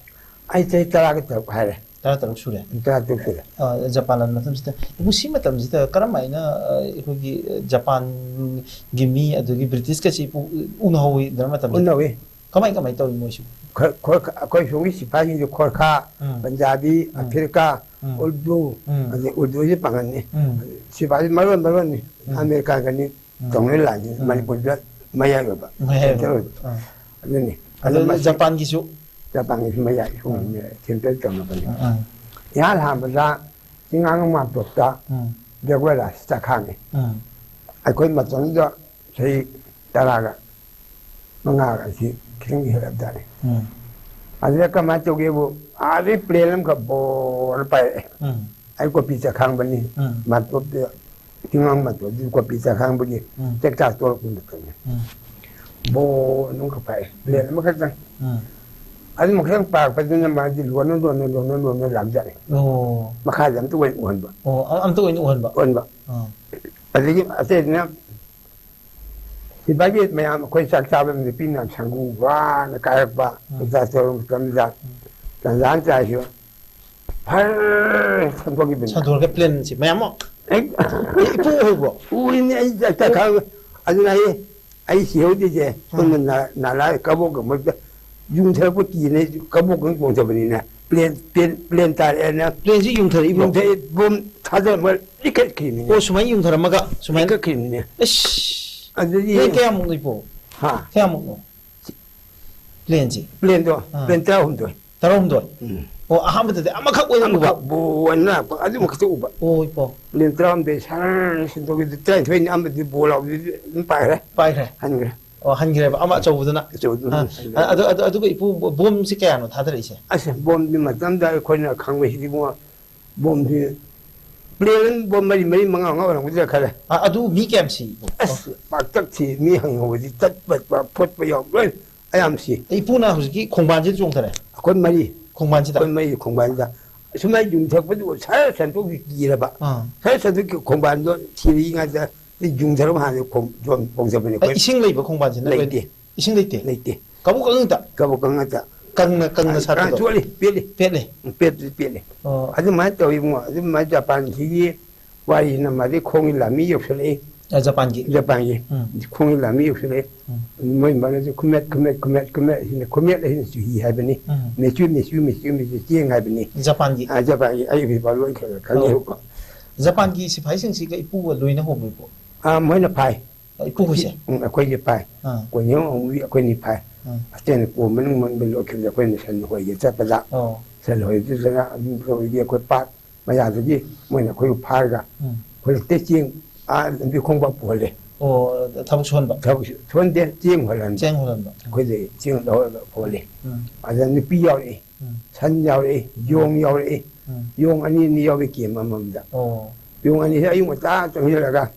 ꯑꯩ ꯆꯍꯤ ꯇꯔꯥꯒ ꯇꯔꯨꯛ ꯍꯥꯏꯔꯦ꯫ ꯇꯔꯥ ꯇꯔꯨꯛ ꯁꯨꯔꯦ꯫ ꯇꯔꯥ ꯇꯔꯨꯛ ꯁꯨꯔꯦ꯫ ꯑ, ꯖꯄꯥꯟ ꯂꯥꯟ ꯃꯇꯝꯁꯤꯗ꯫ ꯏꯄꯨ, ꯁꯤ ꯃꯇꯝꯁꯤꯗ ꯀꯔꯝ ꯍꯥꯏꯅ, ꯑ, ꯑꯩꯈꯣꯏꯒꯤ, ꯑ, ꯖꯄꯥꯟꯒꯤ ꯃꯤ ꯑꯗꯨꯗꯒꯤ ꯕ꯭ꯔꯤꯇꯤꯁꯀꯁꯤ ꯏꯄꯨ ꯎꯅꯍꯧꯋꯤ ꯑꯗꯨ ꯃꯇꯝꯗ? ꯎꯅꯍꯧꯋꯤ꯫ ꯀꯃꯥꯏ, ꯀꯃꯥꯏ ꯇꯧꯏ ꯃꯣꯏꯁꯤꯕꯨ? ꯈꯣꯔ-, ꯈꯣꯔ-, ꯑꯩꯈꯣꯏ ꯁꯣꯝꯒꯤ ꯁꯤꯐꯥꯏꯁꯤꯡꯁꯦ ꯈꯣꯔꯈꯥ, ꯎꯝ꯫ ꯄꯟꯖꯥꯕꯤ, ꯎꯝ꯫ ꯑꯐ꯭ꯔꯤꯀꯥ, ꯎꯝ꯫ ꯎꯔꯗꯨ, ꯎꯝ꯫ ꯑꯗꯩ ꯎꯔꯗꯨꯁꯦ ꯄꯥꯡꯒꯜꯅꯤ꯫ ꯎꯝ꯫ ꯁꯤꯐꯥꯏꯁꯦ ꯃꯔꯣꯟ ꯃꯔꯣꯟꯅꯤ꯫ ꯎꯝ꯫ ꯑꯃꯦꯔꯤꯀꯥꯒꯅꯤ, ꯎꯝ꯫ ꯇꯧꯅꯔꯤ ꯂꯥꯟꯁꯦ ꯎꯝ꯫ ꯃꯅꯤꯄꯨꯔꯗ ꯃꯌꯥꯏ ꯑꯣꯏꯕ, ꯃꯌꯥꯏ ꯑꯣꯏꯕ꯫ ꯁꯦꯟꯇꯔ ꯑꯣꯏꯕ꯫ ꯑꯥ꯫ ꯑꯗꯨꯅꯤ꯫ ꯑꯗꯨ ꯑꯗꯣ ꯃꯁꯤ ꯖꯄꯥꯟꯒꯤꯁꯨ? ꯖꯄꯥꯟꯒꯤꯁꯨ ꯃꯌꯥꯏ, ꯎꯝ꯫ ꯁꯦꯟꯇꯔ ꯇꯧꯅꯕꯅꯤ꯫ ꯎꯝ, ꯎꯝ꯫ ꯏꯍꯥꯟ ꯍꯥꯟꯕꯗ ꯆꯤꯡꯉꯥꯡ ꯃꯥꯟꯇꯣꯞꯇ ꯎꯝ꯫ ꯖꯒꯣꯏ ꯔꯥꯁ ꯆꯥꯛꯈꯥꯡꯉꯤ꯫ ꯎꯝ꯫ ꯑꯩꯈꯣꯏ ꯃꯇꯝꯗꯨꯗ ꯆꯍꯤ ꯇꯔꯥꯒ ꯃꯉꯥꯒ ꯑꯁꯤ ꯈꯤꯇꯪ ꯍꯦꯜꯂꯛ ꯇꯥꯔꯦ꯫ ꯎꯝ꯫ ꯑꯗꯨꯗ ꯀꯃꯥꯏꯅ ꯇꯧꯒꯦꯕꯨ, ꯑꯥꯗꯩ ꯄ꯭ꯂꯦꯟ ꯑꯃꯈꯛ ꯕꯣꯔ ꯄꯥꯏꯔꯛꯑꯦ꯫ ꯎꯝ꯫ ꯑꯩ ꯀꯣꯐꯤ ꯆꯥꯛꯈꯥꯡꯕꯅꯤ꯫ ꯎꯝ꯫ ꯃꯥꯟꯇꯣꯞꯇ, ꯆꯤꯡꯉꯥꯡ ꯃꯥꯟꯇꯣꯞꯇ ꯀꯣꯐꯤ ꯆꯥꯛꯈꯥꯡꯕꯒꯤ ꯎꯝ꯫ ꯆꯥꯛ ꯆꯥ ꯇꯣꯛꯂꯛꯄ ꯃꯇꯝꯅꯤ꯫ ꯎꯝ꯫ ꯕꯣꯔ ꯑꯃꯈꯛ ꯄꯥꯏꯔꯛꯑꯦ, ꯄ꯭ꯂꯦꯟ ꯑꯃꯈꯛꯇꯪ꯫ ꯎꯝ꯫ ꯑꯗꯨꯃꯈꯛꯇꯪ ꯄꯥꯏꯔꯛꯄꯗꯨꯅ ꯃꯥꯗꯤ ꯂꯣꯟꯅ ꯂꯣꯟꯅ, ꯂꯣꯟꯅ ꯂꯣꯟꯅ ꯂꯥꯛꯖꯥꯠꯅꯤ꯫ ꯑꯣ꯫ ꯃꯈꯥꯗ ꯑꯝꯇ ꯑꯣꯏꯅ ꯎꯍꯟꯕ꯫ ꯑꯣ, ꯑ-, ꯑꯝꯇ ꯑꯣꯏꯅ ꯎꯍꯟꯕ? ꯎꯍꯟꯕ꯫ ꯑꯥ꯫ ꯑꯗꯒꯤ ꯑꯇꯩꯗꯨꯅ ꯁꯤꯐꯥꯏꯒꯤ ꯃꯌꯥꯝ ꯑꯩꯈꯣꯏ ꯆꯥꯛ ꯆꯥꯕ ꯅꯨꯄꯤ ꯃꯌꯥꯝ ꯁꯪꯒꯨꯕꯅ ꯀꯥꯏꯔꯛꯄ, ꯎꯝ꯫ ꯆꯥꯛ ꯆꯥꯕ ꯃꯇꯝꯗ ꯎꯝ꯫ ꯇꯟꯖꯥ ꯑꯃ ꯆꯥꯏꯁꯨ ꯐꯔ ꯁꯟꯗꯣꯛꯈꯤꯕꯅꯤ꯫ ꯁꯟꯗꯣꯛꯈ꯭ꯔꯒ ꯄ꯭ꯂꯦꯟꯁꯤ ꯃꯌꯥꯝ ꯑꯃ? ꯑꯩ ꯏꯄꯨ ꯎꯍꯧꯕ꯭ꯔꯣ? ꯎꯔꯤꯅꯤ ꯑꯩ ꯆꯥꯛ ꯆꯥꯛ ꯈꯪ-, ꯑꯗꯨꯅ ꯑꯩ, ꯑꯩ ꯁꯤꯍꯧꯗ꯭ꯔꯤꯁꯦ ꯁꯣꯝꯗ ꯎꯝ꯫ ꯅꯥ-, ꯅꯥꯂꯥ ꯀꯕꯣꯛ ꯑꯃ ꯌꯨꯡꯊꯔꯛꯄ ꯀꯤꯅ ꯀꯕꯣꯛ ꯑꯃ ꯆꯣꯡꯊꯕꯅꯤꯅ ꯄ꯭ꯂꯦꯟ, ꯄ꯭ꯂꯦꯟ, ꯄ꯭ꯂꯦꯟ ꯇꯥꯔꯛꯑꯦꯅ ꯄ꯭ꯂꯦꯟꯁꯤ ꯌꯨꯡꯊꯔꯛꯏꯕ꯭ꯔꯣ? ꯌꯨꯡꯊꯔꯛꯑꯦ, ꯕꯣꯝ ꯊꯥꯗꯔꯝꯃ ꯂꯤꯈꯠꯈꯤꯕꯅꯤꯅꯦ꯫ ꯑꯣ, ꯁꯨꯃꯥꯏꯅ ꯌꯨꯡꯊꯔꯝꯃꯒ ꯁꯨꯃꯥꯏꯅ? ꯂꯤꯈꯠꯈꯤꯕꯅꯤꯅꯦ꯫ ꯑꯁ! ꯑꯗꯨꯗꯤ ꯅꯣꯏ ꯀꯌꯥꯃꯨꯛꯅꯣ ꯏꯄꯨ? ꯍꯥ? ꯀꯌꯥꯃꯨꯛꯅꯣ? ꯄ꯭ꯂꯦꯟꯁꯤ? ꯄ꯭ꯂꯦꯟꯗꯣ ꯑꯥ꯫ ꯄ꯭ꯂꯦꯟ ꯇꯔꯥꯍꯨꯝꯗꯣꯏ꯫ ꯇꯔꯥꯍꯨꯝꯗꯣꯏ? ꯎꯝ꯫ ꯑꯣ, ꯑꯍꯥꯟꯕꯗꯗꯤ ꯑꯃꯈꯛ ꯑꯣꯏꯅ ꯎꯕ? ꯑꯃꯈꯛ ꯕꯣꯟꯅ ꯑꯗꯨꯃꯈꯛꯇ ꯎꯕ꯫ ꯑꯣ, ꯏꯄꯣ꯫ ꯄ꯭ꯂꯦꯟ ꯇꯔꯥꯍꯨꯝꯗꯣꯏ ꯁꯥꯔ ꯁꯤꯟꯗꯣꯛꯈꯤꯗ ꯇꯔꯥꯅꯤꯊꯣꯏꯅꯤ ꯑꯃꯗꯤ ꯕꯣꯜ ꯂꯥꯎꯕꯗꯨꯗꯤ ꯑꯗꯨꯝ ꯄꯥꯏꯈ꯭ꯔꯦ꯫ ꯄꯥꯏꯈ꯭ꯔꯦ? ꯍꯟꯈ꯭ꯔꯦ꯫ ꯑꯣ, ꯍꯟꯈ꯭ꯔꯦꯕ ꯑꯃ ꯑꯆꯧꯕꯗꯨꯅ? ꯑꯆꯧꯕꯗꯨꯅ ꯑꯥ, ꯍꯟꯈ꯭ꯔꯦ꯫ ꯑ-, ꯑꯗꯨ, ꯑꯗꯨ, ꯑꯗꯨꯒ ꯏꯄꯨ ꯕꯣꯝꯁꯤ ꯀꯌꯥꯅꯣ ꯊꯥꯗꯔꯛꯏꯁꯦ? ꯑꯁ ꯕꯣꯝꯗꯤ ꯃꯇꯝꯗ ꯑꯩꯈꯣꯏꯅ ꯈꯪꯕꯁꯤꯗꯤ ꯏꯕꯨꯡꯉꯣ ꯕꯣꯝꯁꯤ ꯄ꯭ꯂꯦꯟ ꯕꯣꯝ ꯃꯔꯤ ꯃꯔꯤ ꯃꯉꯥ ꯃꯉꯥ ꯑꯣꯏꯔꯝꯒꯗ꯭ꯔꯥ ꯈꯜꯂꯦ꯫ ꯑ-, ꯑꯗꯨ ꯃꯤ ꯀꯌꯥꯝ ꯁꯤ ꯏꯄꯨ? ꯑꯁ ꯄꯥꯛꯇꯛ ꯁꯤ ꯃꯤ ꯍꯪꯍꯧꯕꯗꯤ ꯇꯠꯄ ꯐꯣꯠꯄ ꯌꯥꯎ ꯂꯣꯏ ꯑꯌꯥꯝ ꯁꯤ꯫ ꯏꯄꯨꯅ ꯍꯧꯖꯤꯛꯀꯤ ꯈꯣꯡꯕꯥꯟꯁꯤꯗ ꯆꯣꯡꯊꯔꯦ? ꯑꯩꯈꯣꯏ ꯃꯔꯤ꯫ ꯈꯣꯡꯕꯥꯟꯁꯤꯗ? ꯑꯩꯈꯣꯏ ꯃꯔꯤ ꯈꯣꯡꯕꯥꯟꯗ꯫ ꯁꯨꯃꯥꯏꯅ ꯌꯨꯝꯊꯛꯄꯗꯨ ꯁꯔ ꯁꯟꯗꯣꯛꯈꯤ ꯀꯤꯔꯕ꯫ ꯑꯥ꯫ ꯁꯔ ꯁꯟꯗꯣꯛꯈꯤ ꯈꯣꯡꯕꯥꯟꯗꯣ ꯊꯤꯔꯤꯉꯩꯗ ꯌꯨꯝꯊꯔꯕ ꯍꯥꯟꯅ ꯈꯣꯡ-, ꯖꯣꯟ ꯈꯣꯡꯖꯕꯅꯤ ꯑꯩ ꯑꯩꯈꯣꯏ꯫ ꯏꯁꯤꯡ ꯂꯩꯕ ꯈꯣꯡꯕꯥꯟꯁꯤꯅ? ꯂꯩꯇꯦ꯫ ꯏꯁꯤꯡ ꯂꯩꯇꯦ? ꯂꯩꯇꯦ꯫ ꯀꯕꯣꯛ ꯀꯪꯉꯛꯇ? ꯀꯕꯣꯛ ꯀꯪꯉꯛꯇ꯫ ꯀꯪꯅ, ꯀꯪꯅ ꯑ, ꯁꯥꯠꯄꯗꯣ? ꯆꯣꯠꯂꯤ, ꯄꯦꯠꯂꯤ꯫ ꯄꯦꯠꯂꯤ? ꯎꯝ, ꯄꯦꯠꯄꯗꯤ ꯄꯦꯠꯂꯤ꯫ ꯑꯣ꯫ ꯑꯗꯨꯃꯥꯏꯅ ꯇꯧꯋꯤ ꯏꯕꯨꯡꯉꯣ꯫ ꯑꯗꯨꯃꯥꯏꯅ ꯖꯄꯥꯟꯁꯤꯒꯤ ꯋꯥꯔꯤꯁꯤꯅ ꯃꯥꯗꯤ ꯈꯣꯡꯒꯤ ꯂꯥꯃꯤ ꯌꯧꯁꯜꯂꯛꯏ꯫ ꯑ, ꯖꯄꯥꯟꯒꯤ? ꯖꯄꯥꯟꯒꯤ꯫ ꯎꯝ꯫ ꯈꯣꯡꯒꯤ ꯂꯥꯃꯤ ꯌꯧꯁꯜꯂꯛꯏ꯫ ꯎꯝ꯫ ꯃꯣꯏ ꯃꯔꯛꯇ ꯈꯨꯃꯦꯠ, ꯈꯨꯃꯦꯠ, ꯈꯨꯃꯦꯠ, ꯈꯨꯃꯦꯠ ꯑꯁꯤꯅ, ꯈꯨꯃꯦꯠ ꯑꯁꯤꯅ ꯆꯨꯍꯤ ꯍꯥꯏꯕꯅꯤ꯫ ꯎꯝ꯫ ꯃꯦꯆꯨ, ꯃꯦꯆꯨ, ꯃꯦꯆꯨ, ꯃꯦꯆꯨ ꯆꯦꯡ ꯍꯥꯏꯕꯅꯤ꯫ ꯖꯄꯥꯟꯒꯤ? ꯑ, ꯖꯄꯥꯟꯒꯤ꯫ ꯑꯩ ꯍꯧꯖꯤꯛꯐꯥꯎ ꯂꯣꯏ ꯈꯪꯉꯦ, ꯈꯪꯉꯦꯕꯀꯣ꯫ ꯖꯄꯥꯟꯒꯤ ꯁꯤꯐꯥꯏꯁꯤꯡꯁꯤꯒ ꯏꯄꯨꯒ ꯂꯣꯏꯅ ꯍꯣꯡꯕ ꯏꯄꯨ? ꯑ, ꯃꯣꯏꯅ ꯐꯥꯏ꯫ ꯏꯄꯨ ꯍꯣꯏꯁꯦ? ꯎꯝ, ꯑꯩꯈꯣꯏꯁꯦ ꯐꯥꯏ꯫ ꯑꯥ꯫ ꯀꯣꯟꯖꯦꯡ ꯑꯍꯨꯝꯒꯤ ꯑꯩꯈꯣꯏꯅꯤ ꯐꯥꯏ꯫ ꯑꯥ꯫ ꯑꯇꯩꯅ ꯀꯣꯝ ꯃꯅꯨꯡ ꯃꯅꯨꯡꯗ ꯂꯣꯠꯈꯤꯕꯗ ꯑꯩꯈꯣꯏꯅ ꯁꯟ ꯍꯣꯏꯒꯦ ꯆꯠꯄꯗ ꯑꯣ꯫ ꯁꯟ ꯍꯣꯏꯗꯨꯗꯅ ꯑꯗꯨꯝ ꯇꯧꯔꯤꯗꯤ ꯑꯩꯈꯣꯏ ꯄꯥꯠ ꯃꯌꯥꯗꯒꯤ ꯃꯣꯏꯅ ꯑꯩꯈꯣꯏꯕꯨ ꯐꯥꯔꯒ ꯎꯝ꯫ ꯈꯨꯜꯂꯛꯇ ꯆꯦꯡ ꯑꯥ ꯂꯝꯕꯤ ꯈꯣꯡꯕ ꯄꯨꯍꯜꯂꯦ꯫ ꯑꯣ, ꯊꯕꯛ ꯁꯨꯍꯟꯕ? ꯊꯕꯛ ꯁꯨ-, ꯁꯨꯍꯟꯗꯦ, ꯆꯦꯡ ꯍꯣꯜꯍꯟꯕ꯫ ꯆꯦꯡ ꯍꯣꯜꯍꯟꯕ꯫ ꯑꯩꯈꯣꯏꯗ ꯆꯦꯡ ꯂꯧꯍꯜꯂꯒ ꯄꯨꯍꯜꯂꯦ꯫ ꯎꯝ꯫ ꯑꯗ ꯅꯨꯄꯤ ꯌꯥꯎꯔꯛꯏ, ꯎꯝ꯫ ꯁꯟ ꯌꯥꯎꯔꯛꯏ, ꯌꯣꯡ ꯌꯥꯎꯔꯛꯏ꯫ ꯎꯝ꯫ ꯌꯣꯡ ꯑꯅꯤ ꯑꯅꯤ ꯌꯥꯎꯔꯛꯏ ꯀꯦꯝ ꯑꯃꯃꯝꯗ꯫ ꯑꯣ꯫ ꯌꯣꯡ ꯑꯅꯤꯁꯦ ꯑꯌꯨꯛ ꯉꯟꯇꯥ ꯆꯪꯁꯤꯜꯂꯒ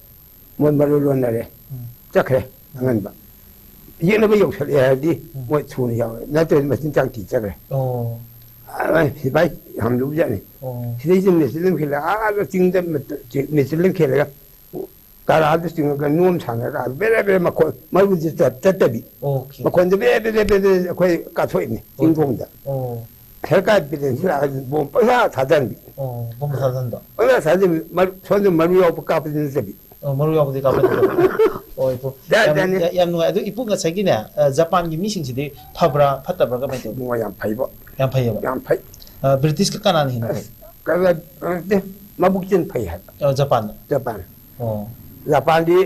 ꯃꯣꯏ ꯃꯔꯨ ꯂꯣꯟꯅꯔꯦ꯫ ꯎꯝ꯫ ꯆꯠꯈ꯭ꯔꯦ ꯑꯉꯟꯕ꯫ ꯌꯦꯛꯅꯕ ꯌꯧꯁꯜꯂꯛꯑꯦ ꯍꯥꯏꯔꯗꯤ ꯎꯝ꯫ ꯃꯣꯏ ꯊꯨꯅ ꯌꯥꯎꯔꯦ, ꯅꯠꯇ꯭ꯔꯗꯤ ꯃꯆꯤꯟꯖꯥꯛ ꯊꯤ ꯆꯠꯈ꯭ꯔꯦ꯫ ꯑꯣ꯫ ꯑ, ꯁꯤꯐꯥꯏ ꯌꯥꯝ ꯂꯨꯕꯖꯥꯠꯅꯤ꯫ ꯑꯣ꯫ ꯁꯤꯗꯩꯁꯤꯗ ꯃꯦꯆꯤꯟ ꯑꯃ ꯈꯤꯜꯂꯒ ꯑꯥꯗ ꯆꯤꯡꯗ ꯃꯦꯆꯤꯟ ꯑꯃ ꯈꯤꯜꯂꯒ ꯀꯥꯔꯥꯗ ꯆꯤꯡꯉꯒ ꯅꯣꯝ ꯁꯥꯟꯅꯔꯒ ꯕꯦꯔꯦ ꯕꯦꯔꯦ ꯃꯈꯣꯟ ꯃꯔꯨꯗꯤ ꯆꯠ-, ꯆꯠꯇꯕꯤ꯫ ꯑꯣꯀꯦ꯫ ꯃꯈꯣꯟꯗ ꯕꯦꯔꯦ ꯕꯦꯔꯦ ꯕꯦꯔꯦ ꯑꯩꯈꯣꯏ ꯀꯥꯊꯣꯛꯏꯅꯤ ꯆꯤꯡꯈꯣꯡꯗ꯫ ꯑꯣ꯫ ꯁꯔꯀꯥꯔ ꯕꯦꯂꯦꯟꯁ ꯂꯥꯛꯑꯗꯤ ꯕꯣꯝ ꯄꯪꯊꯥ ꯊꯥꯗꯍꯟꯕꯤ꯫ ꯑꯣ, ꯕꯣꯝ ꯊꯥꯗꯍꯟꯕ꯫ ꯄꯪꯊꯥ ꯊꯥꯗꯍꯟꯕꯤ꯫ ꯃꯔꯨ-, ꯁꯣꯝꯗ ꯃꯔꯨ ꯌꯥꯎꯕ ꯀꯥꯞꯄꯗꯤ ꯅꯠꯇꯕꯤ꯫ ꯑꯣ, ꯃꯔꯨ ꯌꯥꯎꯕꯗꯤ ꯀꯥꯞꯄ ꯅꯠꯇꯕ꯫ ꯑꯣ, ꯏꯄꯨ꯫ ꯌꯥ-, ꯌꯥꯝ, ꯌꯥꯅꯤ꯫ ꯌꯥ-, ꯌꯥꯝ ꯅꯨꯡꯉꯥꯏ꯫ ꯑꯗꯨ ꯏꯄꯨ ꯉꯁꯥꯏꯒꯤꯅꯦ, ꯑ, ꯖꯄꯥꯟꯒꯤ ꯃꯤꯁꯤꯡꯁꯤꯗꯤ ꯐꯕ꯭ꯔꯥ ꯐꯠꯇꯕ꯭ꯔꯥ ꯀꯃꯥꯏꯅ ꯇꯧꯏ? ꯏꯕꯨꯡꯉꯣ ꯌꯥꯝ ꯐꯩꯕꯣ꯫ ꯌꯥꯝ ꯐꯩꯌꯦꯕ? ꯌꯥꯝ ꯐꯩ꯫ ꯑ, ꯕ꯭ꯔꯤꯇꯤꯁꯀ ꯀꯅꯥꯅ ꯍꯦꯟꯅ ꯐꯩ? ꯑꯁ, ꯀꯩꯅꯣ, ꯅꯠꯇꯦ, ꯃꯕꯨꯛꯆꯦꯜ ꯐꯩ ꯍꯥꯏꯕ꯫ ꯑ, ꯖꯄꯥꯟꯅ? ꯖꯄꯥꯟ꯫ ꯑꯣ꯫ ꯖꯄꯥꯟꯗꯤ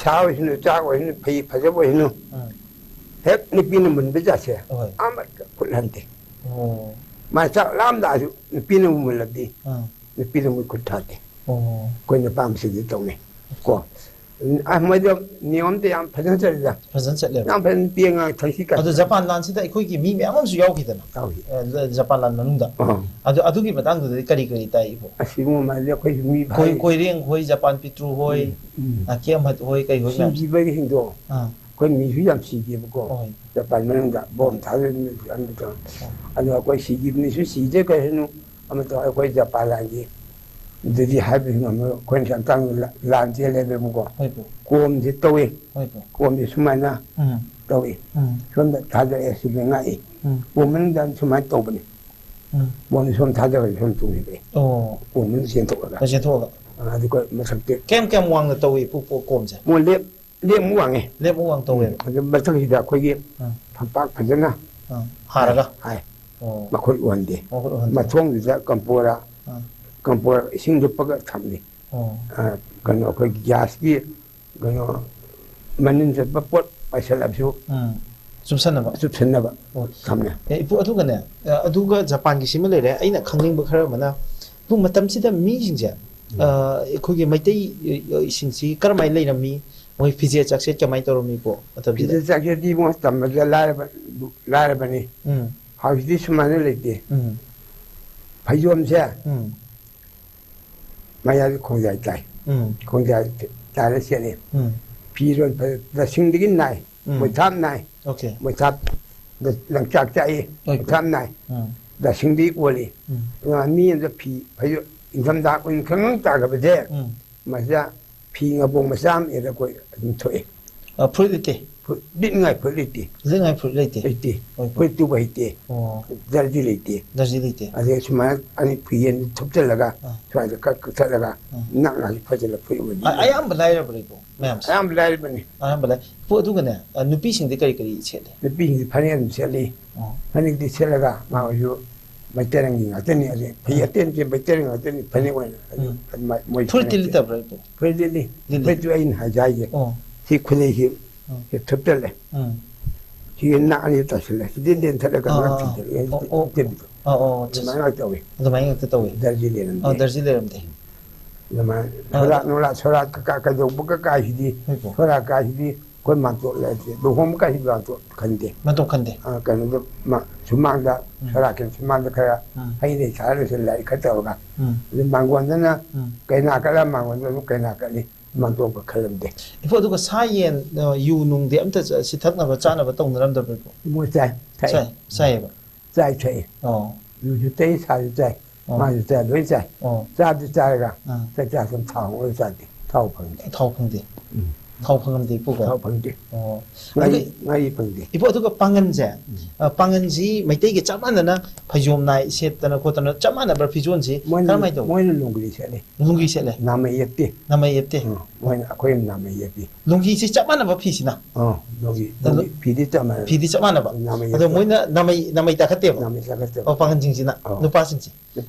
ꯁꯥ ꯑꯣꯏꯁꯅꯨ, ꯆꯥꯛ ꯑꯣꯏꯁꯅꯨ, ꯐꯤ ꯐꯖꯕ ꯑꯣꯏꯁꯅꯨ, ꯎꯝ꯫ ꯍꯦꯛ ꯅꯨꯄꯤꯅ ꯃꯨꯟꯕ ꯖꯥꯠꯁꯦ ꯍꯣꯏ꯫ ꯑꯃꯠꯇ ꯈꯨꯠꯍꯟꯗꯦ꯫ ꯑꯣ ꯃꯥ ꯆꯥꯛ ꯂꯥꯝꯗꯁꯨ ꯅꯨꯄꯤꯅ ꯃꯨꯜꯂꯗꯤ ꯑꯥ ꯅꯨꯄꯤꯅ ꯃꯨꯟ ꯈꯨꯠ ꯊꯥꯗꯦ꯫ ꯑꯣ ꯑꯩꯈꯣꯏ ꯅꯨꯄꯥ ꯃꯁꯦꯟꯗꯤ ꯇꯧꯅꯩ ꯀꯣ꯫ ꯑ, ꯃꯣꯏꯗ ꯅꯤꯌꯣꯝꯗꯤ ꯌꯥꯝ ꯐꯖꯅ ꯆꯠꯂꯤꯗ꯫ ꯐꯖꯅ ꯆꯠꯂꯦꯕ꯫ ꯌꯥꯝ ꯐꯖꯅ ꯅꯨꯄꯤ ꯑꯉꯥꯡ ꯊꯛꯁꯤ ꯈꯥꯁꯤ꯫ ꯑꯗꯣ ꯖꯄꯥꯟ ꯂꯥꯟꯁꯤꯗ ꯑꯩꯈꯣꯏꯒꯤ ꯃꯤ ꯃꯌꯥꯝ ꯑꯃꯁꯨ ꯌꯥꯎꯈꯤꯗꯅ꯫ ꯌꯥꯎꯏ꯫ ꯑ, ꯖ- ꯖꯄꯥꯟ ꯂꯥꯟ ꯃꯅꯨꯡꯗ꯫ ꯑꯥ꯫ ꯑꯗꯨ ꯑꯗꯨꯒꯤ ꯃꯇꯥꯡꯗꯨꯗꯗꯤ ꯀꯔꯤ ꯀꯔꯤ ꯇꯥꯏ ꯏꯕꯣ? ꯑꯁꯤꯒꯨꯝꯕ ꯃꯥꯗꯤ ꯑꯩꯈꯣꯏꯁꯨ ꯃꯤ ꯀꯣꯏ ꯐꯥꯏ꯫ ꯀꯣꯏꯔꯦꯡ ꯍꯣꯏ, ꯖꯄꯥꯟ ꯄꯤꯇ꯭ꯔꯨ ꯍꯣꯏ, ꯎꯝ꯫ ꯑꯀꯦꯝꯍꯠ ꯍꯣꯏ, ꯀꯩ ꯍꯣꯏ ꯃꯌꯥꯝ꯫ ꯁꯤꯈꯤꯕꯒꯤꯁꯤꯡꯗꯣ ꯑꯥ ꯑꯩꯈꯣꯏ ꯃꯤꯁꯨ ꯌꯥꯝ ꯁꯤꯈꯤꯕꯀꯣ꯫ ꯍꯣꯏ꯫ ꯖꯄꯥꯟ ꯃꯅꯨꯡꯗ ꯕꯣꯝ ꯊꯥꯗꯣꯏ ꯅꯨꯃꯤꯠ ꯑꯃꯗꯣ꯫ ꯑꯗꯣ ꯑꯩꯈꯣꯏ ꯁꯤꯈꯤꯕ ꯃꯤꯁꯨ ꯁꯤꯗꯦ ꯀꯩꯁꯨ ꯑꯃꯗꯣ ꯑꯩꯈꯣꯏ ꯖꯄꯥꯟ ꯂꯥꯟꯒꯤ ꯑꯗꯨꯗꯤ ꯍꯥꯏꯕ ꯉꯝꯃꯔꯣꯏ꯫ ꯑꯩꯈꯣꯏꯅ ꯍꯛꯆꯥꯡ ꯂꯥꯟ ꯆꯦꯜꯂꯦꯕꯀꯣ꯫ ꯍꯣꯏ ꯄꯨ꯫ ꯀꯣꯝꯁꯦ ꯇꯧꯏ꯫ ꯍꯣꯏ ꯄꯨ꯫ ꯀꯣꯝꯁꯦ ꯁꯨꯃꯥꯏꯅ ꯎꯝ ꯇꯧꯏ꯫ ꯎꯝ ꯁꯣꯝꯗ ꯊꯥꯗꯔꯛꯑꯦ ꯁꯤꯗ ꯉꯥꯛꯏ꯫ ꯎꯝ ꯀꯣꯝ ꯃꯅꯨꯡꯗ ꯁꯨꯃꯥꯏꯅ ꯇꯧꯕꯅꯤ꯫ ꯎꯝ ꯀꯣꯝꯁꯦ ꯁꯣꯝ ꯊꯥꯗꯔꯒ ꯁꯣꯝ ꯇꯣꯡꯈꯤꯕ꯫ ꯑꯣ꯫ ꯀꯣꯝ ꯃꯅꯨꯡꯗ ꯆꯦꯟꯊꯣꯛꯑꯒ꯫ ꯑꯗ ꯆꯦꯟꯊꯣꯛꯑꯒ꯫ ꯑꯗꯨꯒ ꯃꯊꯛꯇ ꯀꯌꯥꯝ ꯀꯌꯥꯝ ꯋꯥꯡꯅ ꯇꯧꯏ ꯄꯨ ꯄꯨ ꯀꯣꯝꯁꯦ? ꯃꯣꯏ ꯂꯦꯞ ꯂꯦꯞꯃꯨꯛ ꯋꯥꯡꯉꯦ꯫ ꯂꯦꯞꯃꯨꯛ ꯋꯥꯡ ꯇꯧꯋꯦꯕ꯫ ꯑꯗꯨ ꯃꯊꯛꯁꯤꯗ ꯑꯩꯈꯣꯏꯒꯤ ꯑꯥ꯫ ꯐꯝꯄꯥꯛ ꯐꯖꯅ ꯑꯥ꯫ ꯍꯥꯔꯒ꯫ ꯍꯥꯏ꯫ ꯑꯣ꯫ ꯃꯈꯨꯠ ꯑꯣꯟꯗꯦ꯫ ꯃꯈꯨꯠ ꯑꯣꯟꯗꯦ꯫ ꯃꯊꯣꯡꯗꯨꯗ ꯀꯝꯄꯣꯔ ꯑꯥ꯫ ꯀꯝꯄꯣꯔ ꯏꯁꯤꯡ ꯂꯨꯞꯄꯒ ꯊꯝꯃꯤ꯫ ꯑꯣ꯫ ꯑ, ꯀꯩꯅꯣ ꯑꯩꯈꯣꯏ ꯒ꯭ꯌꯥꯁꯀꯤ ꯀꯩꯅꯣ ꯃꯅꯤꯟ ꯆꯠꯄ ꯄꯣꯠ ꯄꯥꯏꯁꯤꯜꯂꯕꯁꯨ ꯎꯝ꯫ ꯆꯨꯞꯁꯟꯅꯕ꯫ ꯆꯨꯞꯁꯟꯅꯕ ꯑꯣ꯫ ꯊꯝꯃꯦ꯫ ꯑꯦ, ꯏꯄꯨ ꯑꯗꯨꯒꯅꯦ ꯑ, ꯑꯗꯨꯒ ꯖꯄꯥꯟꯒꯤ ꯁꯤꯃ ꯂꯩꯔꯦ꯫ ꯑꯩꯅ ꯈꯪꯅꯤꯡꯕ ꯈꯔ ꯑꯃꯅ, ꯏꯄꯨ ꯃꯇꯝꯁꯤꯗ ꯃꯤꯁꯤꯡꯁꯦ ꯑ, ꯑꯩꯈꯣꯏꯒꯤ ꯃꯩꯇꯩ ꯑ, ꯁꯤꯡꯁꯤ ꯀꯔꯝꯍꯥꯏꯅ ꯂꯩꯔꯝꯃꯤ? ꯃꯣꯏ ꯐꯤꯖꯦꯠ ꯆꯥꯛꯁꯦꯠ ꯀꯃꯥꯏꯅ ꯇꯧꯔꯝꯃꯤꯀꯣ ꯃꯇꯝꯁꯤꯗ? ꯐꯤꯖꯦꯠ ꯆꯥꯛꯁꯦꯠꯇꯤ ꯃꯣꯏ ꯇꯝꯕꯗ ꯂꯥꯏꯔꯕ ꯂꯥꯏꯔꯕꯅꯤ꯫ ꯎꯝ꯫ ꯍꯧꯖꯤꯛꯇꯤ ꯁꯨꯃꯥꯏꯅ ꯂꯩꯇꯦ꯫ ꯎꯝ꯫ ꯐꯩꯖꯣꯝꯁꯦ ꯎꯝ꯫ ꯃꯌꯥꯗ ꯈꯣꯡꯖꯥꯏ ꯇꯥꯏ꯫ ꯎꯝ꯫ ꯈꯣꯡꯖꯥꯏ ꯇꯥꯏꯔ ꯁꯦꯠꯂꯤ꯫ ꯎꯝ꯫ ꯐꯤꯔꯣꯜ ꯐ-, ꯂꯁꯤꯡꯗꯒꯤ ꯅꯥꯏ꯫ ꯎꯝ꯫ ꯃꯣꯏꯊꯥꯞ ꯅꯥꯏ꯫ ꯑꯣꯀꯦ꯫ ꯃꯣꯏꯊꯥꯞ ꯂꯪꯆꯥꯛ ꯆꯥꯛꯏ꯫ ꯍꯣꯏ꯫ ꯃꯣꯏꯊꯥꯞ ꯅꯥꯏ꯫ ꯎꯝ꯫ ꯂꯁꯤꯡꯗꯒꯤ ꯑꯣꯜꯂꯤ꯫ ꯎꯝ꯫ ꯑꯗꯨꯅ ꯃꯤ ꯑꯃꯗ ꯐꯤ ꯐꯩꯖꯣꯝ ꯏꯪꯊꯝꯊꯥ ꯎꯟ ꯈꯪ ꯈꯪ ꯇꯥꯗꯕꯁꯦ ꯎꯝ꯫ ꯃꯁꯤꯗ ꯐꯤ ꯉꯕꯣꯡ ꯃꯆꯥ ꯑꯃ ꯏꯜꯂ ꯑꯩꯈꯣꯏ ꯑꯗꯨꯝ ꯊꯣꯛꯑꯦ꯫ ꯑ, ꯐꯨꯔꯤꯠ ꯂꯤꯠꯇꯦ? ꯐꯨ-, ꯂꯤꯠꯅꯤꯡꯉꯥꯏ ꯐꯨꯔꯤꯠ ꯂꯩꯇꯦ꯫ ꯂꯤꯠꯅꯤꯡꯉꯥꯏ ꯐꯨꯔꯤꯠ ꯂꯩꯇꯦ? ꯂꯩꯇꯦ꯫ ꯍꯣꯏ꯫ ꯐꯨꯔꯤꯠ ꯇꯨꯕ ꯍꯩꯇꯦ꯫ ꯑꯣ꯫ ꯗꯔꯖꯤ ꯂꯩꯇꯦ꯫ ꯗꯔꯖꯤ ꯂꯩꯇꯦ? ꯑꯗꯩ ꯁꯨꯃꯥꯏꯅ ꯑꯅꯤ ꯐꯨꯌꯦꯟ ꯊꯨꯞꯆꯜꯂꯒ ꯑꯥ꯫ ꯁꯨꯃꯥꯏꯅ ꯀꯛ ꯀꯛꯊꯠꯂꯒ ꯑꯥ꯫ ꯅꯛꯅꯁꯨ ꯐꯖꯅ ꯐꯨꯔꯤꯠ ꯑꯃ ꯑ-, ꯂꯤꯠꯂꯦ꯫ ꯑꯌꯥꯝꯕ ꯂꯥꯏꯔꯕ꯭ꯔꯥ ꯏꯄꯨ ꯃꯌꯥꯝꯁꯦ? ꯑꯌꯥꯝꯕ ꯂꯥꯏꯔꯕꯅꯤ꯫ ꯑꯌꯥꯝꯕ ꯂꯥꯏ-, ꯏꯄꯨ ꯑꯗꯨꯒꯅꯦ, ꯑ, ꯅꯨꯄꯤꯁꯤꯡꯗꯤ ꯀꯔꯤ ꯀꯔꯤ ꯁꯦꯠꯂꯤ? ꯅꯨꯄꯤꯁꯤꯡꯗꯤ ꯐꯅꯦꯛ ꯑꯗꯨꯝ ꯁꯦꯠꯂꯤ꯫ ꯑꯣ꯫ ꯐꯅꯦꯛꯇꯤ ꯁꯦꯠꯂꯒ ꯃꯥ ꯑꯣꯏꯁꯨ ꯃꯩꯇꯩꯔꯪꯒꯤ ꯉꯥꯛꯇꯅꯤ꯫ ꯑꯗꯩ ꯐꯤ ꯎꯝ꯫ ꯑꯇꯦꯟ ꯑꯇꯦꯟ ꯃꯩꯇꯩꯔꯪ ꯉꯥꯛꯇꯅꯤ꯫ ꯐꯅꯦꯛ ꯑꯣꯏꯅ ꯑꯗꯨꯝ ꯎꯝ꯫ ꯑꯗꯨꯃꯥꯏ-, ꯃꯣꯏ ꯐꯨꯔꯤꯠꯇꯤ ꯐꯅꯦꯛꯁꯦ꯫ ꯂꯤꯠꯇꯕ꯭ꯔꯥ ꯏꯄꯨ? ꯐꯨꯔꯤꯠ ꯂꯤꯠꯂꯤ꯫ ꯂꯤꯠꯂꯤ꯫ ꯐꯨꯔꯤꯠꯇꯨ ꯑꯩꯅ ꯍꯥꯏꯖ ꯍꯥꯏꯁꯦ꯫ ꯑꯣ꯫ ꯁꯤ ꯈꯨꯗꯩꯁꯤ ꯎꯝ꯫ ꯁꯤ ꯊꯨꯞꯆꯜꯂꯦ꯫ ꯎꯝ꯫ ꯁꯤꯒꯤ ꯅꯥ ꯑꯅꯤ ꯇꯥꯁꯤꯜꯂꯦ꯫ ꯁꯤꯗꯤ ꯂꯦꯟꯊꯠꯂꯒ ꯑꯥ, ꯂꯣꯏ ꯑꯥ, ꯑꯥ꯫ ꯊꯤꯟꯖꯤꯜꯂꯦ꯫ ꯑꯣ, ꯑꯣ꯫ ꯇꯤꯟꯗꯣ꯫ ꯑꯥ, ꯑꯣ, ꯑꯠꯆꯥ, ꯑꯗꯨꯃꯥꯏꯅ ꯇꯧꯋꯤ꯫ ꯑꯗꯨꯃꯥꯏꯅ ꯉꯥꯛꯇ ꯇꯧꯋꯤ꯫ ꯗꯔꯖꯤ ꯂꯩꯔꯝꯗꯦ꯫ ꯑꯥ, ꯗꯔꯖꯤ ꯂꯩꯔꯝꯗꯦ꯫ ꯑꯗꯨꯃꯥꯏꯅ ꯑꯥ꯫ ꯁꯣꯔꯥꯠ ꯅꯨꯡꯔꯥꯠ, ꯁꯣꯔꯥꯠ ꯀꯀꯥ ꯀꯩꯗꯧꯕ ꯀꯀꯥꯁꯤꯗꯤ, ꯍꯣꯏꯀꯣ꯫ ꯁꯣꯔꯥꯠ ꯀꯥꯁꯤꯗꯤ ꯑꯩꯈꯣꯏ ꯃꯥꯟꯇꯣꯞ ꯂꯩꯇꯦ꯫ ꯂꯨꯍꯣꯡꯕ ꯀꯥꯁꯤꯗꯤ ꯃꯥꯟꯇꯣꯞ ꯈꯟꯗꯦ꯫ ꯃꯥꯟꯇꯣꯞ ꯈꯟꯗꯦ꯫ ꯑꯥ, ꯀꯩꯅꯣꯗ ꯃꯥ-, ꯁꯨꯃꯥꯡꯗ, ꯎꯝ꯫ ꯁꯣꯔꯥꯠꯀꯤ ꯁꯨꯃꯥꯡꯗ ꯈꯔ ꯎꯝ꯫ ꯍꯩ ꯂꯩ ꯊꯥꯔꯒꯁꯨ ꯂꯥꯏꯔꯤꯛ ꯈꯔ ꯇꯧꯔꯒ꯫ ꯎꯝ꯫ ꯑꯗꯨ ꯃꯥꯡꯒꯣꯟꯗꯅ ꯎꯝ꯫ ꯀꯩꯅꯥ ꯀꯠꯂ ꯃꯥꯡꯒꯣꯟꯗ ꯑꯗꯨꯝ ꯀꯩꯅꯥ ꯀꯠꯂꯤ꯫ ꯃꯥꯟꯇꯣꯞꯀ ꯈꯜꯂꯝꯗꯦ꯫ ꯏꯄꯨ, ꯑꯗꯨꯒ ꯁꯥ ꯌꯦꯟ, ꯑ, ꯌꯨ ꯅꯨꯡꯗꯤ ꯑꯝꯇ ꯆ-, ꯁꯤ ꯊꯛꯅꯕ ꯆꯥꯅꯕ ꯇꯧꯅꯔꯝꯗꯕ꯭ꯔꯣ, ꯏꯄꯨ? ꯃꯣꯏ ꯆꯥꯏ, ꯊꯛꯏ꯫ ꯆꯥꯏ, ꯆꯥꯏꯌꯦꯕ? ꯆꯥꯏ, ꯊꯛꯏ꯫ ꯑꯣ꯫ ꯌꯨꯁꯨ ꯇꯩ, ꯁꯥꯁꯨ ꯆꯥꯏ, ꯑꯣ꯫ ꯃꯥꯁꯨ ꯆꯥꯏ, ꯂꯣꯏ ꯆꯥꯏ꯫ ꯑꯣ꯫ ꯆꯥꯗꯤ ꯆꯥꯔꯒ ꯑꯥ꯫ ꯆꯥꯛ ꯆꯥ ꯁꯨꯝ ꯊꯥꯎ ꯉꯧꯔ ꯆꯥꯗꯦ꯫ ꯊꯥꯎ ꯐꯪꯗꯦ꯫ ꯊꯥꯎ ꯐꯪꯗꯦ꯫ ꯎꯝ꯫ ꯊꯥꯎ ꯐꯪꯉꯝꯗꯦ, ꯏꯄꯨꯀꯣ? ꯊꯥꯎ ꯐꯪꯗꯦ꯫ ꯑꯣ꯫ ꯉꯥꯔꯤ, ꯑꯗꯨꯒ ꯉꯥꯔꯤ ꯐꯪꯗꯦ꯫ ꯏꯄꯨ, ꯑꯗꯨꯒ ꯄꯥꯡꯒꯟꯁꯦ, ꯎꯝ꯫ ꯑ, ꯄꯥꯡꯒꯟꯁꯤ ꯃꯩꯇꯩꯒ ꯆꯞ ꯃꯥꯟꯅꯅ ꯐꯩꯖꯣꯝ ꯅꯥꯏ ꯁꯦꯠꯇꯅ ꯈꯣꯠꯇꯅ ꯆꯞ ꯃꯥꯟꯅꯕ꯭ꯔꯥ ꯐꯤꯖꯣꯜꯁꯤ? ꯃꯣꯏꯅ, ꯀꯔꯝꯍꯥꯏꯅ ꯇꯧꯏ? ꯃꯣꯏꯅ ꯂꯨꯡꯒꯤ ꯁꯦꯠꯂꯤ꯫ ꯂꯨꯡꯒꯤ ꯁꯦꯠꯂꯦ꯫ ꯅꯥꯃꯩ ꯌꯦꯞꯇꯦ꯫ ꯅꯥꯃꯩ ꯌꯦꯞꯇꯦ꯫ ꯎꯝ, ꯃꯣꯏꯅ, ꯑꯩꯈꯣꯏꯅ ꯅꯥꯃꯩ ꯌꯦꯞꯄꯤ꯫ ꯂꯨꯡꯒꯤꯁꯤ ꯆꯞ ꯃꯥꯟꯅꯕ ꯐꯤꯁꯤꯅ? ꯑꯥ, ꯂꯨꯡꯒꯤ, ꯑꯗꯣ ꯂꯨꯡꯒꯤ ꯐꯤꯗꯤ ꯆꯞ ꯃꯥꯟꯅꯕ꯫ ꯐꯤꯗꯤ ꯆꯞ ꯃꯥꯟꯅꯕ꯫ ꯅꯥꯃꯩ ꯑꯗꯣ ꯌꯦꯞꯄꯤ꯫ ꯃꯣꯏꯅ ꯅꯥꯃꯩ, ꯅꯥꯃꯩ ꯇꯥꯈꯠꯇꯦꯕ? ꯅꯥꯃꯩ ꯇꯥꯈꯠꯇꯦꯕ꯫ ꯑꯣ, ꯄꯥꯡꯒꯟꯁꯤꯡꯁꯤꯅ, ꯑꯥ꯫ ꯅꯨꯄꯥꯁꯤꯡꯁꯤ꯫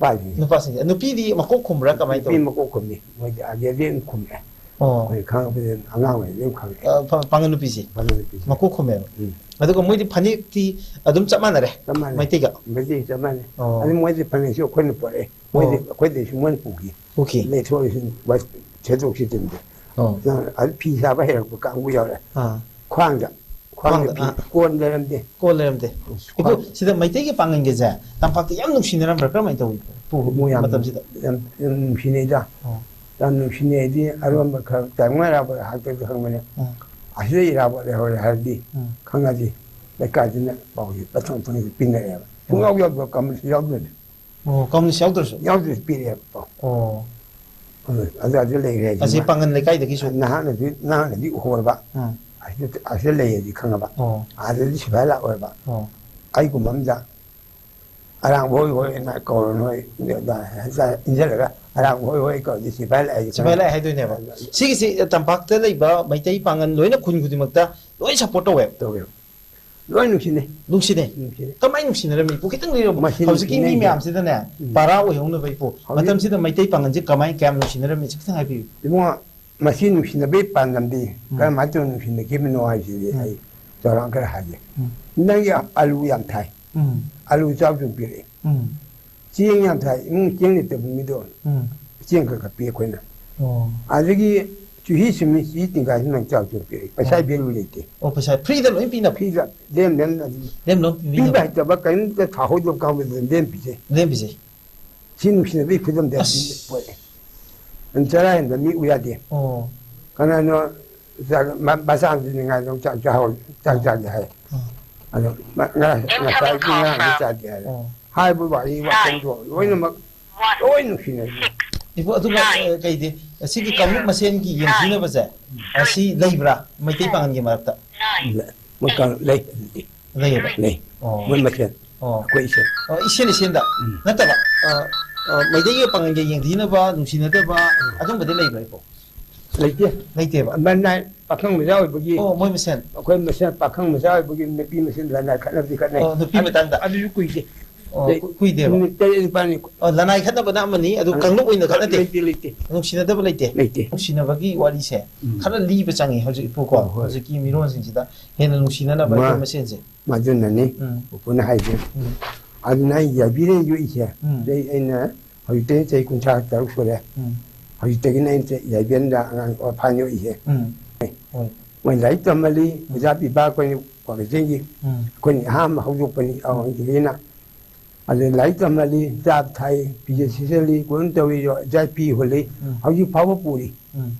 ꯅꯨꯄꯥꯁꯤꯡꯁꯤ꯫ ꯅꯨꯄꯤꯗꯤ ꯃꯀꯣꯛ ꯈꯨꯝꯕ꯭ꯔꯥ ꯀꯃꯥꯏꯅ ꯅꯨꯄꯤ ꯇꯧꯏ? ꯃꯀꯣꯛ ꯈꯨꯝꯃꯤ꯫ ꯃꯣꯏꯗꯤ ꯑꯥꯔꯃꯤꯗꯤ ꯑꯗꯨꯝ ꯈꯨꯝꯃꯦ꯫ ꯑꯣ꯫ ꯑꯩꯈꯣꯏ ꯈꯪꯉꯛꯄꯗ ꯑꯉꯥꯡ ꯑꯣꯏꯔꯤꯉꯩꯗꯩ ꯑꯗꯨꯝ ꯈꯪꯉꯛꯑꯦ꯫ ꯑ, ꯄꯥ-, ꯄꯥꯡꯒꯟ ꯅꯨꯄꯤꯁꯤ? ꯄꯥꯡꯒꯟ ꯅꯨꯄꯤꯁꯤ꯫ ꯃꯀꯣꯛ ꯈꯨꯝꯃꯦꯕ꯫ ꯎꯝ꯫ ꯑꯗꯨꯒ ꯃꯣꯏꯗꯤ ꯐꯅꯦꯛꯇꯤ ꯑꯗꯨꯝ ꯆꯞ ꯃꯥꯟꯅꯔꯦ? ꯆꯞ ꯃꯥꯟꯅꯩ꯫ ꯃꯩꯇꯩꯒ? ꯃꯩꯇꯩꯒ ꯆꯞ ꯃꯥꯟꯅꯩ꯫ ꯑꯣ꯫ ꯑꯗꯨ ꯃꯣꯏꯗꯤ ꯐꯅꯦꯛꯁꯨ ꯑꯩꯈꯣꯏꯅ ꯄꯣꯔꯛꯑꯦ꯫ ꯃꯣꯏꯗꯤ ꯑꯣ꯫ ꯑꯩꯈꯣꯏꯗꯩꯁꯨ ꯃꯣꯏꯅ ꯄꯨꯈꯤ꯫ ꯄꯨꯈꯤ꯫ ꯂꯩꯊꯣꯛ ꯂꯩꯁꯤꯟ, ꯁꯦꯠꯇꯣꯛ ꯁꯦꯠꯆꯤꯟꯗ꯫ ꯑꯣ꯫ ꯑꯗꯨ ꯐꯤ ꯁꯥꯕ ꯍꯩꯔꯛꯄ ꯀꯥꯡꯕꯨ ꯌꯥꯎꯔꯦ꯫ ꯑꯥ꯫ ꯈ꯭ꯋꯥꯡꯗ, ꯈ꯭ꯋꯥꯡꯗ ꯈ꯭ꯋꯥꯡꯗ, ꯐꯤ, ꯑꯥ꯫ ꯀꯣꯟ ꯂꯩꯔꯝꯗꯦ꯫ ꯀꯣꯟ ꯂꯩꯔꯝꯗꯦ꯫ ꯎꯝ, ꯏꯄꯨ, ꯈ꯭ꯋꯥꯡ-, ꯁꯤꯗ ꯃꯩꯇꯩꯒꯤ ꯄꯥꯡꯒꯟꯒꯁꯦ ꯇꯝꯄꯥꯛꯇ ꯌꯥꯝ ꯅꯨꯡꯁꯤꯅꯔꯝꯕ꯭ꯔꯥ? ꯀꯔꯝꯍꯥꯏꯅ ꯇꯧꯏ, ꯏꯄꯨ, ꯃꯣꯏ ꯌꯥꯝ, ꯃꯇꯝꯁꯤꯗ? ꯌꯥꯝ, ꯌꯥꯝ ꯅꯨꯡꯁꯤꯅꯩꯗ꯫ ꯑꯣ꯫ ꯌꯥꯝ ꯅꯨꯡꯁꯤꯅꯩ ꯍꯥꯏꯗꯤ ꯑꯔꯣꯟꯕ ꯈꯔ ꯇꯥꯏꯕꯪ ꯏꯔꯥꯕꯣꯠ ꯍꯥꯛꯇꯛꯇ ꯈꯪꯕꯅꯦ꯫ ꯎꯝ꯫ ꯑꯁꯤꯗ ꯏꯔꯥꯕꯣꯠ ꯂꯩꯍꯧꯔꯦ ꯍꯥꯏꯔꯗꯤ ꯎꯝ꯫ ꯈꯪꯉꯗꯤ ꯂꯩꯀꯥꯏꯁꯤꯅ ꯄꯥꯎꯁꯦ ꯃꯊꯪ ꯃꯊꯪ ꯄꯤꯅꯔꯦꯕ꯫ ꯎꯝ꯫ ꯁꯨꯡꯌꯥꯎ ꯌꯥꯎꯗꯕ ꯀꯝꯃꯨꯅꯤꯁ ꯌꯥꯎꯗꯣꯏꯅꯦ꯫ ꯑꯣ, ꯀꯝꯃꯨꯅꯤꯁ ꯌꯥꯎꯗ꯭ꯔꯁꯨ? ꯌꯥꯎꯗ꯭ꯔꯁꯨ ꯄꯤꯔꯛꯑꯦꯕ ꯄꯥꯎ꯫ ꯑꯣ꯫ ꯑꯗꯨ, ꯑꯗꯨ, ꯑꯗꯨ ꯂꯩꯔꯦ ꯍꯥꯏꯁꯦ ꯍꯥꯏꯁꯤꯃ꯫ ꯄꯥꯡꯒꯟ ꯂꯩꯀꯥꯏꯗꯒꯤꯁꯨ? ꯅꯍꯥꯛꯅꯗꯤ, ꯅꯍꯥꯛꯅꯗꯤ ꯎꯍꯧꯔꯕ꯫ ꯎꯝ꯫ ꯑꯁꯤꯗ, ꯑꯁꯤꯗ ꯂꯩꯌꯦꯗꯤ ꯈꯪꯉꯕ꯫ ꯑꯣ꯫ ꯑꯥꯗꯗꯤ ꯁꯤꯐꯥꯏ ꯂꯥꯛꯑꯣꯏꯕ꯫ ꯑꯣ꯫ ꯑꯩꯒꯨꯝꯕ ꯑꯝꯗ ꯑꯔꯥꯡꯕ ꯍꯣꯏ ꯍꯣꯏ ꯑꯅ ꯀꯧꯔ ꯅꯣꯏ ꯏꯟꯖꯜꯂꯒ ꯑꯔꯥꯡꯕ ꯍꯣꯏ ꯍꯣꯏ ꯀꯧꯔꯗꯤ ꯁꯤꯐꯥꯏ ꯂꯥꯛꯑꯦ꯫ ꯁꯤꯐꯥꯏ ꯂꯥꯛꯑꯦ ꯍꯥꯏꯗꯣꯏꯅꯦꯕ꯫ ꯁꯤꯒꯤꯁꯤ ꯇꯝꯄꯥꯛꯇ ꯂꯩꯕ ꯃꯩꯇꯩ ꯄꯥꯡꯒꯟ ꯂꯣꯏꯅ ꯈꯨꯟ ꯈꯨꯗꯤꯡꯃꯛꯇ ꯂꯣꯏ ꯁꯞꯄꯣꯔꯠ ꯇꯧꯋꯦꯕ꯫ ꯇꯧꯋꯦꯕ꯫ ꯂꯣꯏ ꯅꯨꯡꯁꯤꯅꯩ꯫ ꯅꯨꯡꯁꯤꯅꯩ꯫ ꯅꯨꯡꯁꯤꯅꯩ꯫ ꯀꯃꯥꯏꯅ ꯅꯨꯡꯁꯤꯅꯔꯝꯃꯤ? ꯏꯄꯨ ꯈꯤꯇꯪ ꯂꯤꯔꯝꯃꯨ꯫ ꯃꯁꯤ ꯍꯧꯖꯤꯛꯀꯤ ꯃꯤ ꯅꯨꯡꯁꯤꯅꯩꯁꯦ꯫ ꯃꯌꯥꯝꯁꯤꯗꯅꯦ, ꯎꯝ꯫ ꯕꯔꯥ ꯑꯣꯏꯍꯧꯅꯕ ꯏꯄꯨ꯫ ꯍꯧꯖꯤꯛ ꯃꯇꯝꯁꯤꯗ ꯃꯩꯇꯩ ꯄꯥꯡꯒꯟꯁꯦ ꯀꯃꯥꯏ, ꯀꯌꯥꯝ ꯅꯨꯡꯁꯤꯅꯔꯝꯃꯤ? ꯁꯤ ꯈꯤꯇꯪ ꯍꯥꯏꯕꯤꯌꯨ꯫ ꯏꯕꯨꯡꯉꯣ, ꯃꯁꯤ ꯅꯨꯡꯁꯤꯅꯕꯒꯤ ꯄꯥꯟꯗꯝꯗꯤ ꯎꯝ꯫ ꯀꯔꯝꯍꯥꯏꯅ ꯇꯧꯅ ꯅꯨꯡꯁꯤꯅꯈꯤꯕꯅꯣ ꯍꯥꯏꯁꯤꯗꯤ ꯎꯝ꯫ ꯑꯩ ꯆꯥꯎꯔꯥꯛ ꯈꯔ ꯍꯥꯏꯒꯦ꯫ ꯎꯝ꯫ ꯅꯪꯒꯤ ꯑꯂꯨ ꯌꯥꯝ ꯊꯥꯏ꯫ ꯎꯝ꯫ ꯑꯂꯨ ꯆꯥꯎ ꯆꯨꯝ ꯄꯤꯔꯛꯑꯦ꯫ ꯎꯝ꯫ ꯆꯦꯡ ꯌꯥꯝ ꯊꯥꯏ꯫ ꯏꯃꯨꯡ ꯆꯦꯡ ꯂꯩꯇꯕ ꯃꯤꯗꯣ ꯎꯝ꯫ ꯆꯦꯡ ꯈꯔ ꯈꯔ ꯄꯤ ꯑꯩꯈꯣꯏꯅ꯫ ꯑꯣ꯫ ꯑꯗꯒꯤ ꯆꯨꯍꯤ ꯁꯤꯃꯤ ꯆꯨꯍꯤ ꯇꯤꯡꯒꯥꯏꯁꯤ ꯅꯪ ꯆꯥꯎ ꯆꯨꯝ ꯄꯤꯔꯛꯑꯦ꯫ ꯄꯩꯁꯥ ꯑꯣ꯫ ꯚꯦꯂꯨ ꯂꯩꯇꯦ꯫ ꯑꯣ, ꯄꯩꯁꯥ ꯐ꯭ꯔꯤꯗ ꯂꯣꯏ ꯄꯤꯅꯕ? ꯐ꯭ꯔꯤꯗ ꯂꯦꯝ ꯂꯦꯝ ꯑꯗꯨꯝ ꯂꯦꯝ ꯂꯣꯏ ꯄꯤꯕ ꯄꯤꯅꯕ? ꯍꯩꯇꯕ ꯀꯔꯤꯝꯇ ꯊꯥꯍꯧꯗꯕ ꯀꯥꯡꯕꯨꯗꯨ ꯂꯦꯝ ꯄꯤꯖꯩ꯫ ꯂꯦꯝ ꯄꯤꯖꯩ꯫ ꯁꯤ ꯅꯨꯡꯁꯤꯅꯕꯒꯤ ꯈꯨꯗꯝꯗ ꯑꯁ꯫ ꯄꯣꯛꯑꯦ꯫ ꯑꯗꯨꯝ ꯆꯔꯥ ꯍꯦꯟꯕ ꯃꯤ ꯎ ꯌꯥꯗꯦ꯫ ꯑꯣ꯫ ꯀꯅꯥꯅꯣ ꯆꯥꯛ-, ꯃ-, ꯃꯆꯥ ꯑꯃꯗꯤ ꯅꯤꯡꯉꯥꯏꯗꯧ ꯆꯥꯛ ꯆꯥꯍꯧ-, ꯆꯥꯛ ꯑꯣ꯫ ꯆꯥꯒꯦ ꯍꯥꯏ꯫ ꯑꯣ꯫ ꯑꯗꯣ ꯃ-, ꯉ-, ꯉꯁꯥꯏꯒꯤ ꯉꯥ ꯑꯃ ꯆꯥꯗꯦ ꯍꯥꯏꯔꯦ꯫ ꯑꯣ꯫ ꯍꯥꯏꯕ ꯋꯥꯍꯩ ꯋꯥꯈꯜꯗꯣ ꯂꯣꯏꯅꯃꯛ ꯂꯣꯏ ꯅꯨꯡꯁꯤꯅꯩ꯫ ꯏꯕꯣ, ꯑꯗꯨꯒ, ꯑ, ꯀꯩꯗꯤ, ꯑꯁꯤꯒꯤ ꯀꯥꯡꯂꯨꯞ ꯃꯁꯦꯟꯒꯤ ꯌꯦꯡꯊꯤꯅꯕꯁꯦ, ꯑꯁꯤ ꯂꯩꯕ꯭ꯔꯥ ꯃꯩꯇꯩ ꯄꯥꯉꯜꯒꯤ ꯃꯔꯛꯇ? ꯂꯩ, ꯃꯣꯏ ꯀꯥꯡ-, ꯂꯩ ꯑꯗꯨꯗꯤ꯫ ꯂꯩꯌꯦꯕ? ꯂꯩ꯫ ꯑꯣ꯫ ꯃꯣꯏ ꯃꯁꯦꯟ꯫ ꯑꯣ꯫ ꯑꯩꯈꯣꯏ ꯏꯁꯦꯟ꯫ ꯑꯣ, ꯏꯁꯦꯟ ꯏꯁꯦꯟꯗ? ꯎꯝ꯫ ꯅꯠꯇꯕ, ꯑ, ꯑ, ꯃꯩꯇꯩꯒ ꯄꯥꯉꯜꯒ ꯌꯦꯡꯊꯤꯅꯕ, ꯅꯨꯡꯁꯤꯅꯗꯕ, ꯎꯝ꯫ ꯑꯗꯨꯝꯕꯗꯤ ꯂꯩꯕ꯭ꯔꯥ, ꯏꯕꯣ? ꯂꯩꯇꯦ꯫ ꯂꯩꯇꯦꯕ? ꯃꯅꯥꯏ ꯄꯥꯈꯪ ꯃꯆꯥ ꯑꯣꯏꯕꯒꯤ ꯑꯣ, ꯃꯣꯏ ꯃꯁꯦꯟ? ꯑꯩꯈꯣꯏ ꯃꯁꯦꯟ ꯄꯥꯈꯪ ꯃꯆꯥ ꯑꯣꯏꯕꯒꯤ ꯅꯨꯄꯤ ꯃꯁꯦꯟ ꯂꯅꯥꯏ ꯈꯠꯅꯕꯗꯤ ꯈꯠꯅꯩ꯫ ꯑꯣ, ꯅꯨꯄꯤ ꯑꯗꯨ-, ꯃꯇꯥꯡꯗ? ꯑꯗꯨꯁꯨ ꯀꯨꯏꯗꯦ꯫ ꯑꯣ, ꯂꯩ-, ꯀꯨꯏ-, ꯀꯨꯏꯗꯦꯕ? ꯅꯨꯃꯤꯠ ꯇꯔꯦꯠ ꯅꯤꯄꯥꯜꯅꯤ꯫ ꯑꯣ, ꯂꯅꯥꯏ ꯈꯠꯅꯕꯅ ꯑꯃꯅꯤ, ꯑꯗꯨ ꯑ, ꯀꯥꯡꯂꯨꯞ ꯑꯣꯏꯅ ꯈꯠꯅꯗꯦ? ꯂꯩꯇꯦ, ꯂꯩꯇꯦ꯫ ꯅꯨꯡꯁꯤꯅꯗꯕ ꯂꯩꯇꯦ? ꯂꯩꯇꯦ꯫ ꯅꯨꯡꯁꯤꯅꯕꯒꯤ ꯋꯥꯔꯤꯁꯦ ꯎꯝ꯫ ꯈꯔ ꯂꯤꯕ ꯆꯪꯉꯤ ꯍꯧꯖꯤꯛ, ꯏꯄꯨꯀꯣ꯫ ꯍꯣꯏ, ꯍꯣꯏ꯫ ꯍꯧꯖꯤꯛꯀꯤ ꯃꯤꯔꯣꯟꯁꯤꯡꯁꯤꯗ ꯍꯦꯟꯅ ꯅꯨꯡꯁꯤꯅꯅꯕ ꯃꯥ-, ꯑꯩꯈꯣꯏ ꯃꯁꯦꯟꯁꯦ꯫ ꯃꯗꯨꯅꯅꯤ ꯎꯝ꯫ ꯎꯄꯨꯅ ꯍꯥꯏꯁꯦ꯫ ꯎꯝ꯫ ꯑꯗꯨꯅ ꯑꯩ ꯌꯥꯏꯕꯤꯔꯦꯟ ꯌꯣꯛꯏꯁꯦ꯫ ꯎꯝ꯫ ꯑꯩ, ꯑꯩꯅ ꯍꯧꯖꯤꯛꯇꯒꯤ ꯆꯍꯤ ꯀꯨꯟꯊ꯭ꯔꯥ ꯇꯔꯨꯛ ꯁꯨꯔꯦ꯫ ꯎꯝ꯫ ꯍꯧꯖꯤꯛꯇꯒꯤꯅ ꯑꯩꯅ ꯆꯍꯤ ꯌꯥꯏꯕꯤꯔꯦꯟꯗ ꯑꯉꯥꯡ ꯑꯣꯔꯐꯥꯟ ꯌꯣꯛꯏꯁꯦ꯫ ꯎꯝ꯫ ꯍꯣꯏ꯫ ꯃꯣꯏ ꯂꯥꯏꯔꯤꯛ ꯇꯝꯍꯜꯂꯤ, ꯎꯝ꯫ ꯑꯣꯖꯥ ꯄꯤꯕ ꯑꯩꯈꯣꯏꯅ ꯀ꯭ꯋꯥꯀꯩꯊꯦꯜꯒꯤ ꯎꯝ꯫ ꯑꯩꯈꯣꯏꯅ ꯑꯍꯥꯟꯕ ꯍꯧꯗꯣꯛꯄꯅꯤ, ꯎꯝ꯫ ꯑꯋꯥꯡꯁꯤꯡꯁꯤꯅ꯫ ꯑꯗꯨ ꯂꯥꯏꯔꯤꯛ ꯇꯝꯍꯜꯂꯤ, ꯆꯥꯕ ꯊꯥꯏ, ꯐꯤꯖꯦꯠ ꯁꯦꯠꯆꯜꯂꯤ, ꯀꯣꯏꯅ ꯇꯧꯔꯤ, ꯑꯣꯖꯥ ꯄꯤ ꯍꯨꯜꯂꯤ, ꯎꯝ꯫ ꯍꯧꯖꯤꯛ ꯐꯥꯎꯕ ꯄꯨꯔꯤ꯫ ꯎꯝ꯫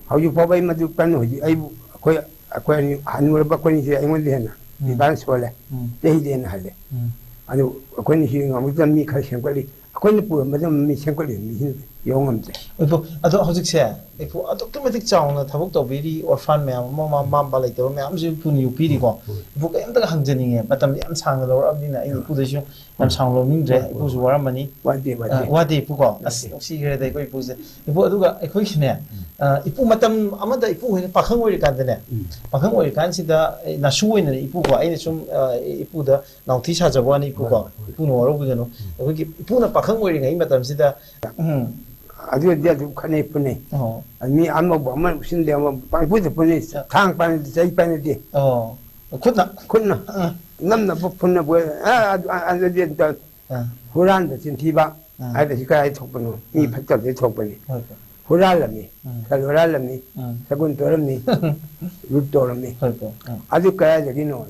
ꯍꯧꯖꯤꯛ ꯐꯥꯎꯕ ꯑꯩ ꯃꯗꯨ ꯀꯟꯅ ꯍꯧꯖꯤꯛ ꯑꯩꯕꯨ ꯑꯩꯈꯣꯏ, ꯑꯩꯈꯣꯏ ꯑꯅꯤ ꯍꯟꯅꯨꯔꯕ ꯑꯩꯈꯣꯏꯅꯤꯁꯦ ꯑꯩꯉꯣꯟꯗ ꯍꯦꯟꯅ ꯎꯝ꯫ advance ꯁꯣꯜꯂꯦ꯫ ꯎꯝ꯫ ꯆꯍꯤꯗꯤ ꯍꯦꯟꯅ ꯍꯜꯂꯦ꯫ ꯎꯝ꯫ ꯑꯗꯨ ꯑꯩꯈꯣꯏꯅ ꯁꯤ ꯉꯝꯃꯛꯇꯕ ꯃꯤ ꯈꯔ ꯁꯦꯝꯒꯠꯂꯤ꯫ ꯑꯩꯈꯣꯏꯅ ꯄꯨꯔꯝꯕꯗ ꯃꯤ ꯁꯦꯝꯒꯠꯂꯤ ꯃꯤꯁꯤꯡ ꯌꯧ ꯉꯝꯗ꯭ꯔꯦ꯫ ꯏꯕꯣ, ꯑꯗꯣ ꯍꯧꯖꯤꯛꯁꯦ ꯏꯄꯨ ꯑꯗꯨꯛꯀꯤ ꯃꯇꯤꯛ ꯆꯥꯎꯅ ꯊꯕꯛ ꯇꯧꯕꯤꯔꯤ, orphan ꯃꯌꯥꯝ ꯑꯃ, ꯃꯃꯥ ꯃꯄꯥ ꯂꯩꯇꯕ ꯃꯌꯥꯝꯁꯨ ꯏꯄꯨꯅ ꯌꯣꯛꯄꯤꯔꯤꯀꯣ꯫ ꯎꯝ꯫ ꯏꯄꯨ, ꯀꯩꯝꯇꯒ ꯍꯪꯖꯅꯤꯡꯉꯦ, ꯃꯇꯝ ꯌꯥꯝ ꯁꯥꯡꯅ ꯂꯧꯔꯛꯑꯕꯅꯤꯅ ꯑꯩꯅ ꯎꯝ꯫ ꯏꯄꯨꯗꯁꯨ ꯌꯥꯝ ꯁꯥꯡꯅ ꯂꯧꯅꯤꯡꯗ꯭ꯔꯦ, ꯍꯣꯏ, ꯍꯣꯏ, ꯏꯄꯨꯁꯨ ꯍꯣꯏ꯫ ꯋꯥꯔꯝꯃꯅꯤ꯫ ꯋꯥꯗꯦ, ꯋꯥꯗꯦ꯫ ꯑ, ꯋꯥꯗꯦ, ꯏꯄꯨꯀꯣ꯫ ꯑꯁ, ꯋꯥꯗꯦ꯫ ꯅꯨꯡꯁꯤꯈ꯭ꯔꯦꯗ ꯑꯩꯈꯣꯏ ꯏꯄꯨꯁꯦ꯫ ꯏꯄꯨ, ꯑꯗꯨꯒ ꯑꯩꯈꯣꯏꯒꯤꯅꯦ, ꯎꯝ꯫ ꯑ, ꯏꯄꯨ ꯃꯇꯝ ꯑꯃꯗ ꯏꯄꯨ ꯍꯣꯏꯅ ꯄꯥꯈꯪ ꯑꯣꯏꯔꯤꯀꯥꯟꯗꯅꯦ, ꯎꯝ꯫ ꯄꯥꯈꯪ ꯑꯣꯏꯔꯤꯀꯥꯟꯁꯤꯗ, ꯑꯩ ꯅꯥꯁꯨ ꯑꯣꯏꯅꯅꯦ ꯏꯄꯨꯀꯣ, ꯑꯩꯅ ꯁꯨꯝ, ꯑ, ꯏꯄꯨꯗ ꯅꯥꯎꯊꯤ ꯁꯥꯖꯕ ꯋꯥꯅꯤ ꯏꯄꯨꯀꯣ꯫ ꯍꯣꯏ, ꯍꯣꯏ꯫ ꯏꯄꯨꯅ ꯋꯥꯔꯧꯕꯤꯒꯅꯨ꯫ ꯎꯝ꯫ ꯑꯩꯈꯣꯏꯒꯤ ꯏꯄꯨꯅ ꯄꯥꯈꯪ ꯑꯣꯏꯔꯤꯉꯩ ꯃꯇꯝꯁꯤꯗ, ꯎꯝ꯫ ꯑꯗꯨꯗꯤ ꯑꯗꯨꯝ ꯈꯠꯅꯩ ꯄꯨꯅꯩ꯫ ꯑꯣ꯫ ꯃꯤ ꯑꯃꯕꯨ ꯑꯃ ꯎꯁꯤꯟꯗꯦ, ꯑꯃꯕꯨ ꯄꯥꯏꯕꯨꯗ ꯄꯨꯅꯩ꯫ ꯊꯥꯡ ꯄꯥꯏꯅꯗꯦ, ꯆꯩ ꯄꯥꯏꯅꯗꯦ꯫ ꯑꯣ꯫ ꯈꯨꯠꯅ? ꯈꯨꯠꯅ꯫ ꯑꯥ꯫ ꯅꯝꯅꯕ ꯐꯨꯅꯕ꯫ ꯑ, ꯑꯗꯨ, ꯑ, ꯑꯗꯨꯗꯤ ꯑꯝꯇ ꯑꯥ꯫ ꯍꯨꯔꯥꯟꯕ ꯆꯤꯟꯊꯤꯕ ꯑꯥ꯫ ꯍꯥꯏꯕꯁꯤ ꯀꯗꯥꯏ ꯊꯣꯛꯄꯅꯣ? ꯃꯤ ꯑꯥ꯫ ꯐꯠꯇꯕꯗꯒꯤ ꯊꯣꯛꯄꯅꯤ꯫ ꯍꯣꯏ, ꯍꯣꯏ꯫ ꯍꯨꯔꯥꯜꯂꯝꯃꯤ꯫ ꯎꯝ꯫ ꯁꯟ ꯍꯨꯔꯥꯜꯂꯝꯃꯤ꯫ ꯎꯝ꯫ ꯁꯒꯨꯟ ꯇꯧꯔꯝꯃꯤ꯫ ꯂꯨꯠ ꯇꯧꯔꯝꯃꯤ꯫ ꯍꯣꯏ, ꯍꯣꯏ꯫ ꯎꯝ꯫ ꯑꯗꯨ ꯀꯗꯥꯏꯗꯒꯤꯅꯣ?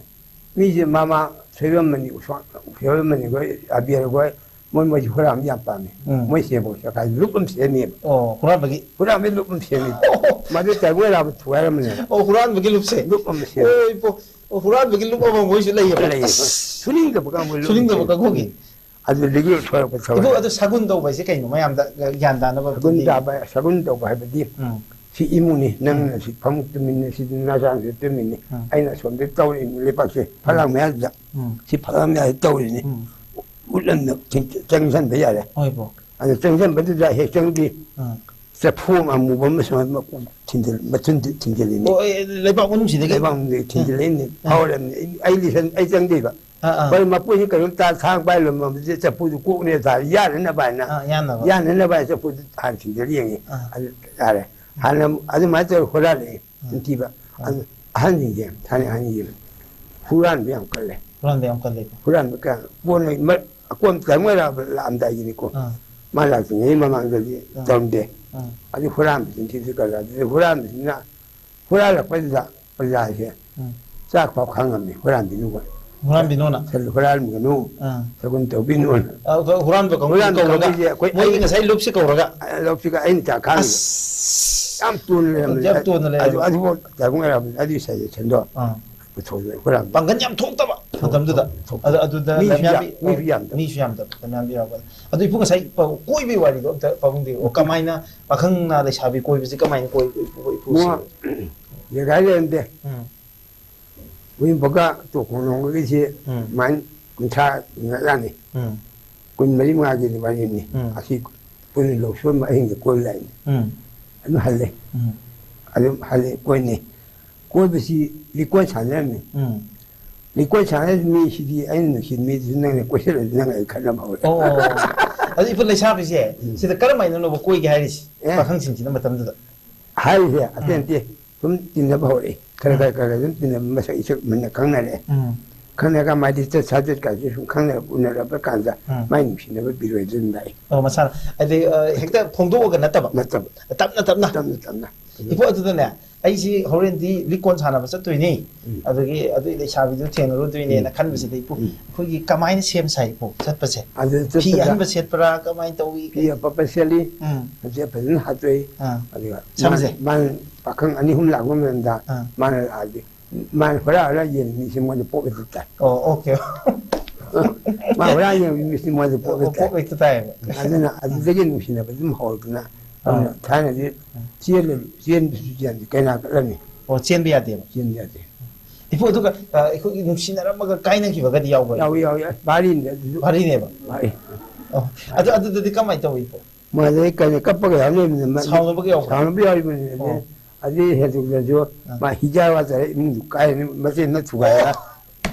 ꯃꯤꯁꯦ ꯃꯃꯥ ꯁꯣꯏꯕꯝꯃꯅꯤ, ꯎꯁꯣ-, ꯁꯣꯏꯕꯝꯃꯅꯤ ꯈꯣꯏ, ꯑꯕꯦꯔ ꯈꯣꯏ, ꯃꯣꯏ, ꯃꯣꯏꯁꯨ ꯍꯨꯔꯥꯟꯕ ꯌꯥꯝ ꯄꯥꯝꯃꯤ꯫ ꯎꯝ꯫ ꯃꯣꯏ ꯁꯦꯕꯣꯛ ꯆꯀꯥꯏ ꯂꯨꯞ ꯑꯃ ꯁꯦꯝꯃꯦꯕ꯫ ꯑꯣ, ꯍꯨꯔꯥꯟꯕꯒꯤ? ꯍꯨꯔꯥꯟꯕꯒꯤ ꯂꯨꯞ ꯑꯃ ꯁꯦꯝꯃꯦ꯫ ꯃꯗꯨ ꯇꯥꯏꯕꯪ ꯔꯥꯝꯅ ꯊꯨꯒꯥꯏꯔꯝꯕꯅꯦꯕ꯫ ꯑꯣ, ꯍꯨꯔꯥꯟꯕꯒꯤ ꯂꯨꯞꯁꯦ? ꯂꯨꯞ ꯑꯃ ꯁꯦꯝꯃꯦ꯫ ꯑꯣ, ꯏꯄꯣ꯫ ꯑꯣ, ꯍꯨꯔꯥꯟꯕꯒꯤ ꯂꯨꯞ ꯑꯃ ꯃꯣꯏꯁꯨ ꯂꯩꯌꯦꯕ? ꯂꯩꯌꯦ꯫ ꯑꯁ! ꯁꯨꯅꯤꯡꯗꯕ ꯀꯥꯡꯕꯨ ꯂꯨꯞ ꯑꯃ ꯁꯦꯝꯃꯦ꯫ ꯁꯨꯅꯤꯡꯗꯕ ꯀꯥꯡꯕꯨꯒꯤ? ꯑꯗꯨꯗꯒꯤ ꯊꯣꯔꯛꯄ ꯏꯕꯣ, ꯊꯧꯔꯝ꯫ ꯑꯗꯨ ꯁꯒꯨꯟ ꯇꯧꯕ ꯍꯥꯏꯁꯦ ꯀꯩꯅꯣ? ꯃꯌꯥꯝꯗ ꯒ꯭ꯌꯥꯟ ꯇꯥꯅꯕ ꯁꯒꯨꯟ ꯑꯗꯨꯗꯤ꯫ ꯇꯥꯕ, ꯁꯒꯨꯟ ꯇꯧꯕ ꯍꯥꯏꯕꯗꯤ ꯎꯝ꯫ ꯁꯤ ꯏꯃꯨꯡꯅꯤ, ꯅꯪꯅ ꯎꯝ꯫ ꯁꯤ ꯐꯃꯨꯡ ꯇꯨꯝꯃꯤꯟꯅ, ꯁꯤꯗꯤ ꯅꯆꯥꯅꯁꯨ ꯇꯨꯝꯃꯤꯟꯅꯤ, ꯎꯝ꯫ ꯑꯩꯅ ꯑꯁꯣꯝꯗ ꯇꯧꯔꯤꯅꯤ, ꯂꯩꯄꯥꯛꯁꯦ ꯎꯝ꯫ ꯐꯂꯥꯡ ꯃꯌꯥꯗꯨꯗ ꯎꯝ꯫ ꯁꯤ ꯐꯂꯥꯡ ꯃꯌꯥꯗ ꯇꯧꯔꯤꯅꯤ꯫ ꯎꯝ꯫ ꯎꯠꯂꯝꯅ ꯆꯪ-, ꯆꯪꯁꯟꯕ ꯌꯥꯔꯦ꯫ ꯍꯣꯏ, ꯏꯕꯣ꯫ ꯑꯗꯨ ꯆꯪꯁꯟꯕꯗꯨꯗ ꯍꯦꯛ ꯆꯪꯗꯤ ꯎꯝ꯫ ꯆꯐꯨ ꯑꯃꯨꯕ ꯑꯃ ꯁꯨꯃꯥꯏꯅ ꯃꯀꯨ ꯊꯤꯟꯖꯤꯜ-, ꯃꯊꯨꯟꯗ ꯊꯤꯟꯖꯤꯜꯂꯤꯅꯤ꯫ ꯑꯣ, ꯑꯦ, ꯂꯩꯕꯥꯛ ꯃꯅꯨꯡꯁꯤꯗꯒꯤ? ꯂꯩꯕꯥꯛ ꯃꯅꯨꯡꯗꯒꯤ ꯊꯤꯟꯖꯤꯜꯂꯛꯏꯅꯤ꯫ ꯎꯝ꯫ ꯐꯥꯎꯔꯝꯅꯤ꯫ ꯑꯩ, ꯑꯩ ꯂꯤꯁꯟ-, ꯑꯩ ꯆꯪꯗꯣꯏꯕ꯫ ꯑꯥ, ꯑꯥ꯫ ꯍꯣꯏ, ꯃꯄꯨꯁꯤ ꯀꯩꯅꯣꯝꯇ ꯊꯥꯡ ꯄꯥꯏ ꯂꯨꯝꯃꯝꯕꯁꯦ ꯆꯐꯨꯗꯨ ꯀꯣꯛꯅꯦ ꯊꯥꯔꯦ, ꯌꯥꯅꯅꯕ ꯍꯥꯏꯅ꯫ ꯑꯥ, ꯌꯥꯅꯕ꯫ ꯌꯥꯅꯅꯕ ꯍꯥꯏꯅ ꯆꯐꯨꯗꯨ ꯍꯥꯟꯅ ꯊꯤꯟꯖꯤꯜꯂ ꯌꯦꯡꯉꯤ꯫ ꯑꯥ꯫ ꯑꯗꯨ ꯌꯥꯔꯦ꯫ ꯍꯥꯟꯅ ꯑꯗꯨꯃꯥꯏꯅ ꯇꯧꯔ ꯍꯨꯔꯥꯜꯂꯛꯑꯦ, ꯑꯥ꯫ ꯅꯤꯡꯊꯤꯕ꯫ ꯑꯥ꯫ ꯑꯗꯨ ꯑꯍꯟꯁꯤꯡꯁꯦ, ꯊꯥꯏꯅ ꯑꯍꯟꯁꯤꯡꯁꯦ ꯍꯨꯔꯥꯟꯕ ꯌꯥꯝ ꯀꯜꯂꯦ꯫ ꯍꯨꯔꯥꯟꯕ ꯌꯥꯝ ꯀꯜꯂꯦ꯫ ꯍꯨꯔꯥꯟꯕ ꯀꯌꯥ, ꯀꯣꯟꯅ ꯃ-, ꯑꯀꯣꯟ ꯇꯥꯏꯃꯣꯏꯔꯥ ꯂꯥꯛꯑꯝꯗꯥꯏꯒꯤꯅꯤꯀꯣ꯫ ꯑꯥ꯫ ꯃꯥ ꯂꯥꯛꯇ꯭ꯔꯤꯉꯩ ꯃꯃꯥꯡꯗꯗꯤ ꯑꯥ꯫ ꯇꯧꯔꯝꯗꯦ꯫ ꯑꯥ꯫ ꯑꯗꯨ ꯍꯨꯔꯥꯟꯕꯁꯤꯡꯁꯤꯁꯨ ꯀꯜꯂꯦ꯫ ꯑꯗꯨꯗ ꯍꯨꯔꯥꯟꯕꯁꯤꯅ ꯍꯨꯔꯥꯜꯂꯛꯄꯁꯤꯗ ꯄ꯭ꯔꯖꯥꯁꯦ ꯎꯝ꯫ ꯆꯥꯛ ꯐꯥꯎ ꯈꯥꯡꯉꯝꯃꯤ ꯍꯨꯔꯥꯟꯕꯤꯅꯨ꯫ ꯍꯨꯔꯥꯟꯕꯤꯅꯨꯅ? ꯁꯟ ꯍꯨꯔꯥꯟꯕꯤꯒꯅꯨ, ꯑꯥ꯫ ꯁꯒꯨꯟ ꯇꯧꯕꯤꯅꯨꯅ꯫ ꯑ, ꯍꯨꯔꯥꯟꯕ ꯀꯥꯡꯕꯨꯁꯦ ꯍꯨꯔꯥꯟꯕ ꯀꯧꯔꯒ, ꯀꯥꯡꯕꯨꯁꯦ ꯑꯩꯈꯣꯏ ꯃꯣꯏꯒꯤ ꯑꯩ ꯉꯁꯥꯏ ꯂꯨꯞꯁꯦ ꯀꯧꯔꯒ꯫ ꯑ, ꯂꯨꯞꯁꯤꯒ ꯑꯩꯅ ꯆꯥꯛ ꯈꯥꯡꯉꯤꯕ꯫ ꯑꯁ! ꯌꯥꯝ ꯇꯣꯟꯅ ꯂꯩꯔꯝꯃꯦ꯫ ꯌꯥꯝ ꯇꯣꯟꯅ ꯂꯩꯔꯝꯃꯦ꯫ ꯑꯗꯨ, ꯑꯗꯨꯐꯥꯎ ꯇꯥꯏꯕꯪ ꯑꯣꯏꯔꯝꯃꯦ꯫ ꯑꯗꯨꯒꯤ ꯁꯖꯦꯁꯟꯗꯣ ꯑꯥ꯫ ꯄꯨꯊꯣꯛꯑꯦ ꯍꯨꯔꯥꯟꯕ꯫ ꯄꯥꯡꯒꯜ ꯌꯥꯝ ꯊꯣꯛꯇꯕ ꯊꯣꯛ-, ꯃꯇꯝꯗꯨꯗ꯫ ꯊꯣꯛ-, ꯊꯣꯛ-, ꯑꯗꯨ, ꯑꯗꯨꯗ ꯃꯤꯁꯨ ꯂꯝꯌꯥꯟꯕꯤ-, ꯌꯥꯝ-, ꯃꯤꯁꯨ ꯌꯥꯝꯗꯕ꯫ ꯃꯤꯁꯨ ꯌꯥꯝꯗꯕ, ꯂꯝꯌꯥꯟꯕꯤ ꯌꯥꯎꯕ꯫ ꯑꯗꯨ ꯏꯄꯨ ꯉꯁꯥꯏ ꯄ-, ꯀꯣꯏꯕꯒꯤ ꯋꯥꯔꯤꯗꯣ ꯑꯝꯇ ꯄꯥꯕꯨꯡꯗꯤ, ꯑꯣ, ꯀꯃꯥꯏꯅ ꯄꯥꯈꯪꯅ ꯂꯩꯁꯥꯕꯤ ꯀꯣꯏꯕꯁꯤ ꯀꯃꯥꯏꯅ ꯀꯣꯏ-, ꯀꯣꯏ-, ꯀꯣꯏ-, ꯏꯄꯨꯁꯤ? ꯃꯣ-, ꯖꯒꯥ ꯂꯩꯔꯝꯗꯦ꯫ ꯎꯝ꯫ ꯃꯣꯏ ꯕꯣꯀꯥ ꯇꯣꯛ ꯈꯣꯡꯅꯣꯡꯒꯤꯁꯤ ꯎꯝ꯫ ꯃꯥꯏꯟ ꯀꯨꯟꯊ꯭ꯔꯥ ꯉꯛꯂꯥꯅꯤ꯫ ꯎꯝ꯫ ꯀꯨꯟ ꯃꯔꯤ ꯃꯉꯥꯒꯤ ꯋꯥꯔꯤꯅꯤ꯫ ꯎꯝ꯫ ꯑꯁꯤ ꯄꯨꯟꯅ ꯂꯧꯁꯣꯟꯕ ꯑꯍꯤꯡꯗ ꯀꯣꯏꯕ ꯂꯥꯛꯏꯅꯤ꯫ ꯎꯝ꯫ ꯑꯗꯨꯝ ꯍꯜꯂꯦ꯫ ꯎꯝ꯫ ꯑꯗꯨꯝ ꯍꯜꯂꯦ, ꯀꯣꯏꯅꯤ꯫ ꯀꯣꯏꯕꯁꯤ ꯂꯤꯀꯣꯟ ꯁꯥꯟꯅꯔꯝꯃꯤ꯫ ꯎꯝ꯫ ꯂꯤꯀꯣꯟ ꯁꯥꯟꯅꯔꯤꯕ ꯃꯤꯁꯤꯗꯤ ꯑꯩꯅ ꯅꯨꯡꯁꯤꯕ ꯃꯤꯗꯨꯁꯨ ꯅꯪꯅ ꯀꯣꯏꯁꯤꯜꯂꯗꯤ ꯅꯪ ꯑꯩ ꯈꯠꯅꯕ ꯍꯧꯔꯦ꯫ ꯑꯣ꯫ ꯑꯗꯨ ꯏꯄꯨ ꯂꯩꯁꯥꯕꯤꯁꯦ ꯎꯝ꯫ ꯁꯤꯗ ꯀꯔꯝ ꯍꯥꯏꯅꯅꯣꯕ ꯀꯣꯏꯒꯦ ꯍꯥꯏꯔꯤꯁꯤ? ꯑꯦ꯫ ꯄꯥꯈꯪꯁꯤꯡꯁꯤꯅ ꯃꯇꯝꯗꯨꯗ꯫ ꯍꯥꯏꯔꯤꯁꯦ ꯑꯇꯩ ꯎꯝ꯫ ꯅꯠꯇꯦ꯫ ꯁꯨꯝ ꯇꯤꯟꯅꯕ ꯍꯧꯔꯛꯑꯦ꯫ ꯈꯔ ꯎꯝ꯫ ꯈꯔ ꯈꯔ ꯈꯔ ꯑꯗꯨꯝ ꯇꯤꯟꯅꯕ ꯃꯁꯛ ꯏꯁꯛ ꯃꯨꯟꯅ ꯈꯪꯅꯔꯛꯑꯦ꯫ ꯎꯝ꯫ ꯈꯪꯅꯔꯒ ꯃꯥꯗꯤ ꯆꯠ ꯁꯥꯖꯠꯀꯥꯁꯦ ꯁꯨꯝ ꯈꯪꯅꯔꯛꯄ ꯎꯅꯔꯛꯄ ꯀꯥꯟꯗ ꯎꯝ꯫ ꯃꯥꯏ ꯅꯨꯡꯁꯤꯅꯕ ꯕꯤꯔꯣꯏꯗ ꯑꯗꯨꯝ ꯂꯥꯛꯑꯦ꯫ ꯑꯣ, ꯃꯁꯥꯅ꯫ ꯍꯥꯏꯗꯤ, ꯑ, ꯍꯦꯛꯇ ꯐꯣꯡꯗꯣꯛꯑꯒ ꯅꯠꯇꯕ꯫ ꯅꯠꯇꯕ꯫ ꯇꯞꯅ ꯇꯞꯅ꯫ ꯇꯞꯅ ꯇꯞꯅ꯫ ꯏꯄꯨ, ꯑꯗꯨꯗꯅꯦ, ꯑꯩꯁꯤ ꯍꯣꯔꯦꯟꯗꯤ ꯂꯤꯛꯀꯣꯟ ꯁꯥꯟꯅꯕ ꯆꯠꯇꯣꯏꯅꯤ꯫ ꯎꯝ꯫ ꯑꯗꯨꯒꯤ ꯑꯗꯨꯏ ꯂꯩꯁꯥꯕꯤꯗꯨ ꯊꯦꯡꯅꯔꯨꯗꯣꯏꯅꯦꯅ ꯎꯝ꯫ ꯈꯟꯕꯁꯤꯗ, ꯏꯄꯨ, ꯎꯝ꯫ ꯑꯩꯈꯣꯏꯒꯤ ꯀꯃꯥꯏꯅ ꯁꯦꯝ ꯁꯥꯏ, ꯏꯄꯨ, ꯆꯠꯄꯁꯦ? ꯑꯗꯨ ꯐꯤ ꯆꯠꯄꯗ ꯑꯍꯟꯕ ꯁꯦꯠꯄ꯭ꯔꯥ? ꯀꯃꯥꯏꯅ ꯇꯧꯏ? ꯐꯤ ꯑꯄꯠꯄ ꯁꯦꯠꯂꯤ꯫ ꯎꯝ꯫ ꯑꯗꯨ ꯐꯖꯅ ꯍꯥꯠꯇꯣꯛꯏ꯫ ꯑꯥ꯫ ꯑꯗꯨꯒ ꯁꯝꯁꯦ? ꯃꯥ-, ꯃꯥꯅ ꯄꯥꯈꯪ ꯑꯅꯤ ꯑꯍꯨꯝ ꯂꯥꯛꯄ ꯃꯇꯝꯗ ꯑꯥ꯫ ꯃꯥꯅ ꯂꯥꯛꯑꯗꯤ, ꯃꯥꯅ ꯍꯨꯔꯥꯟ ꯍꯨꯔꯥꯟ ꯌꯦꯡꯕ ꯃꯤꯁꯦ ꯃꯉꯣꯟꯗ ꯄꯣꯛ ꯍꯦꯛꯇ ꯇꯥꯏ꯫ ꯑꯣ, ꯑꯣꯀꯦ꯫ ꯃꯥ ꯍꯨꯔꯥꯟ ꯌꯦꯡꯕ ꯃꯤꯁꯦ ꯃꯉꯣꯟꯗ ꯄꯣꯛ ꯑꯣ, ꯍꯦꯛꯇ ꯇꯥꯏ꯫ ꯄꯣꯛ ꯍꯦꯛꯇ ꯇꯥꯏꯌꯦꯕ꯫ ꯑꯗꯨꯅ ꯑꯗꯨꯗꯒꯤ ꯅꯨꯡꯁꯤꯅꯕ ꯑꯗꯨꯝ ꯍꯧꯔꯛꯇꯅ ꯑꯥ꯫ ꯑꯗꯨꯅ ꯊꯥꯏꯅꯗꯤ ꯆꯦꯜꯂ-, ꯆꯦꯟꯕꯁꯨ ꯆꯦꯟꯗꯦ, ꯀꯩꯅꯥ ꯀꯠꯂꯝꯃꯤ꯫ ꯑꯣ, ꯆꯦꯟꯕ ꯌꯥꯗꯦꯕ꯫ ꯆꯦꯟꯕ ꯌꯥꯗꯦ꯫ ꯏꯄꯨ, ꯑꯗꯨꯒ, ꯑ, ꯑꯩꯈꯣꯏꯒꯤ ꯅꯨꯡꯁꯤꯅꯔꯝꯃꯒ ꯀꯥꯏꯅꯈꯤꯕꯒꯗꯤ ꯌꯥꯎꯕ꯭ꯔꯥ? ꯌꯥꯎꯏ, ꯌꯥꯎꯏ꯫ ꯑꯁ, ꯚꯥꯔꯤꯅꯤ ꯑꯗꯨꯁꯨ꯫ ꯚꯥꯔꯤꯅꯦꯕ? ꯚꯥꯔꯤ꯫ ꯑꯣ, ꯑꯗꯨ, ꯑꯗꯨꯗꯗꯤ ꯀꯃꯥꯏꯅ ꯇꯧꯏ, ꯏꯄꯨ? ꯃꯥꯗꯤ ꯀꯩꯅꯣ, ꯀꯞꯄꯒ ꯌꯥꯎꯅꯩ, ꯃ-, ꯁꯥꯎꯅꯕꯒ ꯌꯥꯎꯕ꯭ꯔꯥ? ꯁꯥꯎꯅꯕ ꯌꯥꯎꯔꯤꯕꯅꯤ꯫ ꯑꯗꯩ, ꯑꯣ꯫ ꯑꯗꯩ ꯍꯦꯟꯗꯣꯛꯇꯅꯁꯨ ꯑꯥ꯫ ꯃꯥ ꯍꯤꯖꯥ ꯋꯥ ꯇꯧꯔꯦ, ꯏꯃꯨꯡꯗꯨ ꯀꯥꯏꯔꯅꯤ, ꯃꯆꯦꯅ ꯊꯨꯒꯥꯏꯔꯒ꯫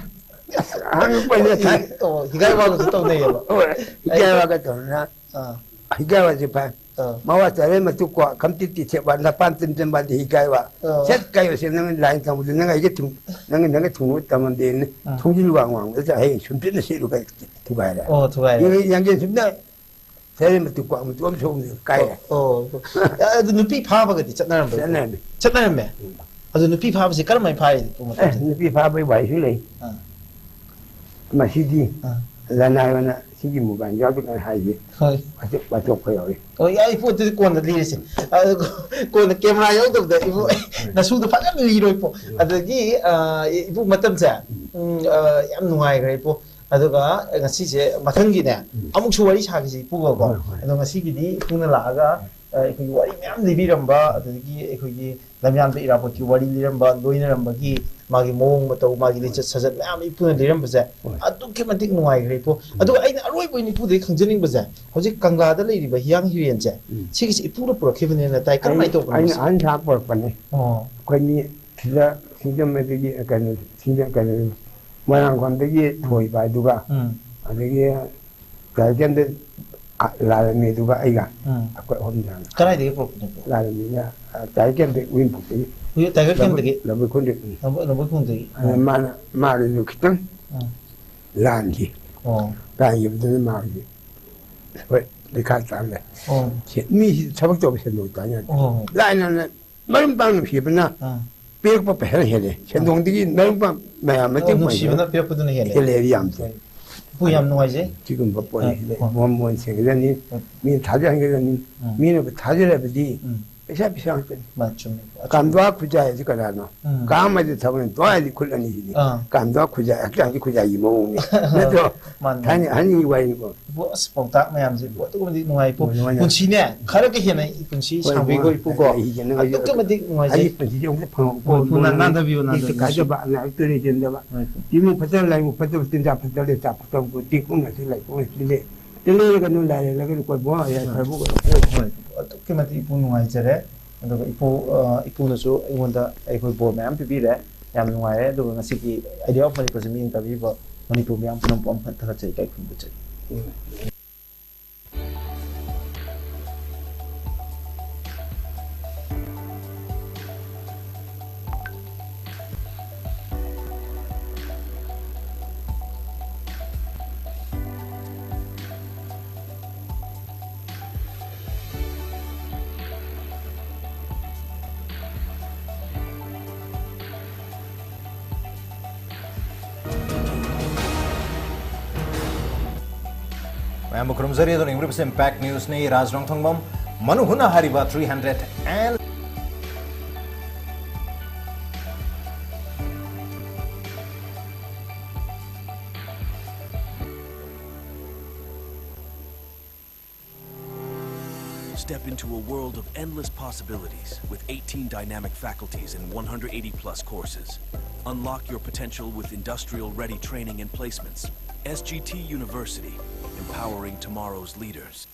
ꯑꯁ, ꯑꯍꯥꯟꯕ ꯄꯣꯠꯅꯦ ꯊꯥꯏ꯫ ꯑꯣ, ꯍꯤꯒꯥꯏ ꯋꯥꯒꯁꯨ ꯇꯧꯅꯩꯌꯦꯕ? ꯍꯣꯏ, ꯍꯤꯒꯥꯏ ꯋꯥꯒ ꯇꯧꯗꯅ꯫ ꯑꯥ꯫ ꯍꯤꯒꯥꯏ ꯋꯥꯁꯦ ꯐꯥꯏ꯫ ꯑꯥ꯫ ꯃꯋꯥ ꯆꯥꯔꯦ ꯃꯇꯨ ꯀꯣ ꯈꯝꯇꯤꯛꯇꯤ ꯊꯦꯛꯄ, ꯅꯄꯥꯟ ꯇꯤꯝ ꯇꯤꯝ ꯕꯥꯟꯗꯤ ꯍꯤꯒꯥꯏ ꯋꯥ꯫ ꯑꯥ꯫ ꯁꯦꯠ ꯀꯥꯏ ꯋꯥꯁꯦ ꯅꯪ ꯂꯥꯏꯟ ꯇꯧꯕꯗ ꯅꯪ ꯑꯩꯒ ꯊꯨꯡ-, ꯅꯪ, ꯅꯪꯒ ꯊꯨꯡꯅꯕ ꯇꯝꯃꯝꯗꯦꯅꯦ꯫ ꯑꯥ꯫ ꯊꯣꯡꯖꯤꯜ ꯋꯥꯡ ꯋꯥꯡꯕꯗ ꯍꯌꯦꯡ ꯁꯨꯝꯄꯤꯠꯅ ꯁꯦꯠꯂꯨ ꯀꯥꯏ ꯊꯨꯒꯥꯏꯔꯦ꯫ ꯑꯣ, ꯊꯨꯒꯥꯏꯔꯦ꯫ ꯌꯥꯡ-, ꯌꯥꯡꯖꯦꯟ ꯁꯨꯝꯅ ꯆꯔꯦ ꯃꯇꯨ ꯀꯣ ꯑꯃꯨꯛ ꯆꯣꯝ ꯁꯣꯝꯗ ꯀꯥꯏꯔꯦ꯫ ꯑꯣ, ꯑꯣ꯫ ꯑꯗꯨ ꯅꯨꯄꯤ ꯐꯥꯕꯒꯗꯤ ꯆꯠꯅꯔꯝꯕ꯭ꯔꯣ? ꯆꯠꯅꯔꯝꯃꯤ꯫ ꯆꯠꯅꯔꯝꯃꯦ? ꯎꯝ꯫ ꯑꯗꯨ ꯅꯨꯄꯤ ꯐꯥꯕꯁꯤ ꯀꯔꯝꯍꯥꯏꯅ ꯐꯥꯔꯤꯅꯣ, ꯏꯄꯨ, ꯑꯦ, ꯃꯇꯝꯁꯤꯗ? ꯅꯨꯄꯤ ꯐꯥꯕꯒꯤ ꯋꯥꯔꯤꯁꯨ ꯂꯩ꯫ ꯑꯥ꯫ ꯃꯁꯤꯗꯤ ꯑꯥ꯫ ꯂꯅꯥꯏ ꯑꯣꯏꯅ ꯁꯤꯒꯤ ꯃꯣꯕꯥꯏꯜ ꯌꯥꯎꯗꯅ ꯍꯥꯏꯁꯦ꯫ ꯍꯣꯏ꯫ ꯑꯇꯣꯞ-, ꯑꯇꯣꯞꯄ ꯌꯥꯎꯔꯤ꯫ ꯑꯣ, ꯌꯥꯏ, ꯏꯄꯨ, ꯑꯗꯨꯗꯤ ꯀꯣꯟꯅ ꯂꯤꯔꯁꯤ꯫ ꯑ, ꯀꯣꯟꯅ ꯀꯦꯃꯦꯔꯥ ꯌꯥꯎꯗꯕꯗ, ꯏꯄꯨ, ꯎꯝ꯫ ꯅꯁꯨꯗꯣ ꯐꯖꯅ ꯂꯤꯔꯣ, ꯏꯄꯨ꯫ ꯎꯝ꯫ ꯑꯗꯒꯤ, ꯑ, ꯏꯄꯨ, ꯃꯇꯝꯁꯦ, ꯎꯝ꯫ ꯎꯝ, ꯑ, ꯌꯥꯝ ꯅꯨꯡꯉꯥꯏꯈ꯭ꯔꯦ, ꯏꯄꯨ꯫ ꯑꯗꯨꯒ ꯉꯁꯤꯁꯦ, ꯃꯊꯪꯒꯤꯅꯦ, ꯎꯝ꯫ ꯑꯃꯨꯛꯁꯨ ꯋꯥꯔꯤ ꯁꯥꯈꯤꯁꯤ, ꯏꯄꯨꯒꯀꯣ꯫ ꯍꯣꯏ, ꯍꯣꯏ꯫ ꯑꯗꯣ ꯉꯁꯤꯒꯤꯗꯤ ꯏꯄꯨꯅ ꯂꯥꯛꯑꯒ, ꯑ, ꯑꯩꯈꯣꯏꯒꯤ ꯋꯥꯔꯤ ꯃꯌꯥꯝ ꯂꯤꯕꯤꯔꯝꯕ, ꯑꯗꯨꯗꯒꯤ ꯑꯩꯈꯣꯏꯒꯤ ꯂꯝꯌꯥꯟꯕ ꯏꯔꯥꯕꯣꯠꯀꯤ ꯋꯥꯔꯤ ꯂꯤꯔꯝꯕ, ꯂꯣꯏꯅꯔꯝꯕꯒꯤ ꯃꯥꯒꯤ ꯃꯑꯣꯡ ꯃꯇꯧ, ꯃꯥꯒꯤ ꯂꯤꯆꯠ ꯁꯥꯖꯠ ꯃꯌꯥꯝ ꯏꯄꯨꯅ ꯂꯤꯔꯝꯕꯁꯦ ꯍꯣꯏ꯫ ꯑꯗꯨꯛꯀꯤ ꯃꯇꯤꯛ ꯅꯨꯡꯉꯥꯏꯈ꯭ꯔꯦ, ꯏꯄꯨ꯫ ꯎꯝ꯫ ꯑꯗꯨꯒ ꯑꯩꯅ ꯑꯔꯣꯏꯕ ꯑꯣꯏꯅ ꯏꯄꯨꯗꯒꯤ ꯈꯪꯖꯅꯤꯡꯕꯁꯦ, ꯍꯧꯖꯤꯛ ꯀꯪꯂꯥꯗ ꯂꯩꯔꯤꯕ ꯍꯤꯌꯥꯡ ꯍꯤꯔꯦꯟꯁꯦ, ꯎꯝ꯫ ꯁꯤꯒꯤꯁꯦ ꯏꯄꯨꯅ ꯄꯨꯔꯛꯈꯤꯕꯅꯦꯅ ꯇꯥꯏ꯫ ꯀꯔꯝꯍꯥꯏꯅ ꯑꯩ-, ꯇꯧꯕꯅꯣ ꯑꯩꯅ ꯁꯤ? ꯑꯍꯟ ꯁꯥ ꯄꯨꯔꯛꯄꯅꯦ꯫ ꯑꯣ꯫ ꯑꯩꯈꯣꯏ ꯃꯤ ꯁꯤꯗ ꯁꯤꯡꯖꯃꯩꯗꯒꯤ, ꯀꯩꯅꯣ, ꯁꯤꯡꯖ-, ꯀꯩꯅꯣ, ꯃꯣꯏꯔꯥꯡꯈꯣꯝꯗꯒꯤ ꯊꯣꯏꯕ ꯍꯥꯏꯗꯨꯒ, ꯎꯝ꯫ ꯑꯗꯒꯤ ꯇꯥꯏꯀꯦꯟꯗ ꯂꯥꯜꯂꯝꯃꯤ ꯑꯗꯨꯒ ꯑꯩꯒ, ꯎꯝ꯫ ꯑꯩꯈꯣꯏ ꯑꯍꯨꯝ ꯆꯪꯉꯦ꯫ ꯀꯗꯥꯏꯗꯒꯤ ꯄꯨꯔꯛꯄꯅꯣ? ꯂꯥꯜꯂꯝꯃꯤꯅ ꯇꯥꯏꯀꯦꯟꯗ ꯎꯔꯤꯄꯣꯛꯇꯒꯤ꯫ ꯍꯧꯖꯤꯛ ꯇꯥꯏꯒꯔ ꯀꯦꯝꯗꯒꯤ? ꯂꯧꯕꯨꯛ ꯈꯨꯟꯗ꯭ꯔꯤꯛ꯫ ꯎꯝ꯫ ꯂꯧꯕꯨꯛ ꯈꯨꯟꯗꯒꯤ? ꯑꯗ ꯃꯥꯅ, ꯃꯥꯅꯁꯨ ꯈꯤꯇꯪ ꯎꯝ꯫ ꯂꯥꯟꯈꯤ꯫ ꯑꯣ꯫ ꯂꯥꯟꯈꯤꯕꯗꯨꯅ ꯃꯥꯒꯤ ꯍꯣꯏ ꯂꯩꯈꯥ ꯇꯥꯍꯜꯂꯦ꯫ ꯑꯣ꯫ ꯁꯤ-, ꯃꯤꯁꯤ ꯊꯕꯛ ꯇꯧꯕ ꯁꯦꯟꯗꯣꯡ ꯇꯥꯟ ꯌꯥꯗꯦ꯫ ꯑꯣ꯫ ꯂꯥꯏꯅ ꯃꯔꯨꯞ ꯃꯄꯥꯡ ꯅꯨꯡꯁꯤꯕꯅ ꯑꯥ꯫ ꯄꯤꯔꯛꯄ ꯄꯩꯁꯥꯅ ꯍꯦꯜꯂꯦ꯫ ꯁꯦꯟꯗꯣꯡꯗꯒꯤ ꯃꯔꯨꯞ ꯃꯄꯥꯡ ꯃꯌꯥꯝ ꯃꯇꯦꯡ ꯑꯣ, ꯅꯨꯡꯁꯤꯕꯅ ꯄꯥꯡꯕ ꯄꯤꯔꯛꯄꯗꯨꯅ ꯍꯦꯜꯂꯦ꯫ ꯍꯦꯜꯂꯦ ꯌꯥꯝꯗꯦ꯫ ꯍꯣꯏ꯫ ꯏꯄꯨ ꯌꯥꯝ ꯅꯨꯡꯉꯥꯏꯖꯩ꯫ ꯁꯤꯒꯨꯝꯕ ꯄꯣꯠ ꯑꯥ, ꯑꯁꯤꯗ ꯑꯣ꯫ ꯃꯣꯟ ꯃꯣꯟ ꯁꯦꯡꯒꯗꯕꯅꯤ, ꯎꯝ꯫ ꯃꯤꯅ ꯊꯥꯖꯍꯟꯒꯗꯕꯅꯤ꯫ ꯎꯝ꯫ ꯃꯤꯅ ꯊꯥꯖꯔꯕꯗꯤ ꯎꯝ꯫ ꯄꯩꯁꯥ ꯄꯩꯁꯥ ꯉꯥꯛꯇꯅꯤ꯫ ꯃꯥ ꯆꯨꯝꯃꯤ꯫ ꯀꯥꯝꯗ꯭ꯋꯥ ꯈꯨꯖꯥꯏ ꯍꯥꯏꯁꯤ ꯀꯅꯥꯅꯣ? ꯎꯝ꯫ ꯀꯥꯝ ꯍꯥꯏꯗꯤ ꯊꯕꯛꯅꯤ, ꯗ꯭ꯋꯥ ꯍꯥꯏꯗꯤ ꯈꯨꯠ ꯑꯅꯤꯁꯤꯅꯤ꯫ ꯑꯥ꯫ ꯀꯥꯝꯗ꯭ꯋꯥ ꯈꯨꯖꯥꯏ, ꯍꯛꯆꯥꯡꯁꯤ ꯈꯨꯖꯥꯏꯒꯤ ꯃꯑꯣꯡꯅꯤ꯫ ꯅꯠꯇ꯭ꯔꯣ? ꯃꯥꯅꯤ꯫ ꯊꯥꯏꯅ ꯑꯍꯟꯒꯤ ꯋꯥꯔꯤꯅꯤꯀꯣ꯫ ꯏꯄꯨ, ꯑꯁ, ꯄꯥꯎꯇꯥꯛ ꯃꯌꯥꯝꯁꯦ, ꯏꯄꯨ, ꯑꯗꯨꯛꯀꯤ ꯃꯇꯤꯛ ꯅꯨꯡꯉꯥꯏ, ꯏꯄꯨ꯫ ꯍꯣꯏ, ꯅꯨꯡꯉꯥꯏ, ꯅꯨꯡꯉꯥꯏ꯫ ꯄꯨꯟꯁꯤꯅꯦ ꯈꯔꯒ ꯍꯦꯟꯅ ꯄꯨꯟꯁꯤ ꯍꯣꯏ, ꯁꯥꯡꯕꯤꯀꯣ, ꯍꯣꯏ꯫ ꯏꯄꯨꯀꯣ꯫ ꯑꯩ ꯍꯤꯡꯖꯅꯕ ꯑꯗꯨꯛꯀꯤ ꯃꯇꯤꯛ ꯅꯨꯡꯉꯥꯏꯖꯩ꯫ ꯑꯩꯒꯤ ꯄꯨꯟꯁꯤꯁꯦ ꯑꯃꯨꯛꯇ ꯐꯪꯍꯧꯀꯣ꯫ ꯍꯣꯏ, ꯏꯄꯨ, ꯅꯥꯟ-, ꯅꯥꯟꯊꯕꯤꯌꯨ, ꯃꯤꯠꯇ ꯅꯥꯟꯊꯕꯤꯌꯨ꯫ ꯀꯥꯏꯗꯕ, ꯅꯥꯔꯛꯇ ꯂꯩꯖꯗꯕ꯫ ꯍꯣꯏ, ꯏꯄꯨ꯫ ꯌꯨꯝ ꯐꯠꯇꯕ, ꯂꯥꯏꯕꯨ ꯐꯠꯇꯕ, ꯆꯤꯟꯖꯥꯛ ꯐꯠꯇꯕ, ꯆꯥꯛ ꯐꯠꯇꯕ, ꯇꯦꯛꯄ ꯉꯥꯛꯇ ꯂꯩ, ꯄꯣꯠ ꯂꯩ꯫ ꯇꯦꯛꯂꯒꯅꯨ, ꯂꯥꯏꯔꯦꯜꯂꯒꯅꯨ, ꯀꯣꯏꯕꯣ, ꯌꯥꯏꯐꯔꯕꯨ꯫ ꯍꯣꯏ, ꯑꯗꯨꯛꯀꯤ ꯃꯇꯤꯛ ꯏꯄꯨ ꯅꯨꯡꯉꯥꯏꯖꯔꯦ꯫ ꯑꯗꯨꯒ ꯏꯄꯨ, ꯑ, ꯏꯄꯨꯅꯁꯨ ꯑꯩꯉꯣꯟꯗ ꯑꯩꯈꯣꯏ ꯕꯣꯔ ꯃꯌꯥꯝ ꯄꯤꯕꯤꯔꯦ꯫ ꯌꯥꯝ ꯅꯨꯡꯉꯥꯏꯔꯦ꯫ ꯑꯗꯨꯒ ꯉꯁꯤꯒꯤ Idea ofꯃꯅꯤꯄꯨꯔꯁꯦ ꯃꯤꯠꯌꯦꯡ ꯇꯥꯕꯤꯕ ꯃꯅꯤꯄꯨꯔ ꯃꯤꯌꯥꯝ ꯄꯨꯝꯅꯃꯛꯄꯨ ꯑꯃꯨꯛ ꯍꯟꯅ ꯊꯥꯒꯠꯆꯔꯤ, ꯏꯀꯥꯏ ꯈꯨꯝꯅꯖꯔꯤ꯫ ꯃꯌꯥꯝꯕꯨ ꯈꯨꯔꯨꯝꯖꯔꯤ꯫ ꯑꯗꯨꯅ ꯌꯦꯡꯕꯤꯔꯤꯕꯁꯤ Impact Newsꯅꯤ꯫ ꯔꯥꯖ ꯔꯣꯡꯊꯣꯡꯕꯝ ꯃꯅꯨ ꯍꯨꯅ ꯍꯥꯏꯔꯤꯕ three hundred and Step into a world of endless possibilities with eighteen dynamic faculties and one hundred eighty plus courses. Unlock your potential with industrial ready training and placements. S G T University, empowering tomorrow's leaders.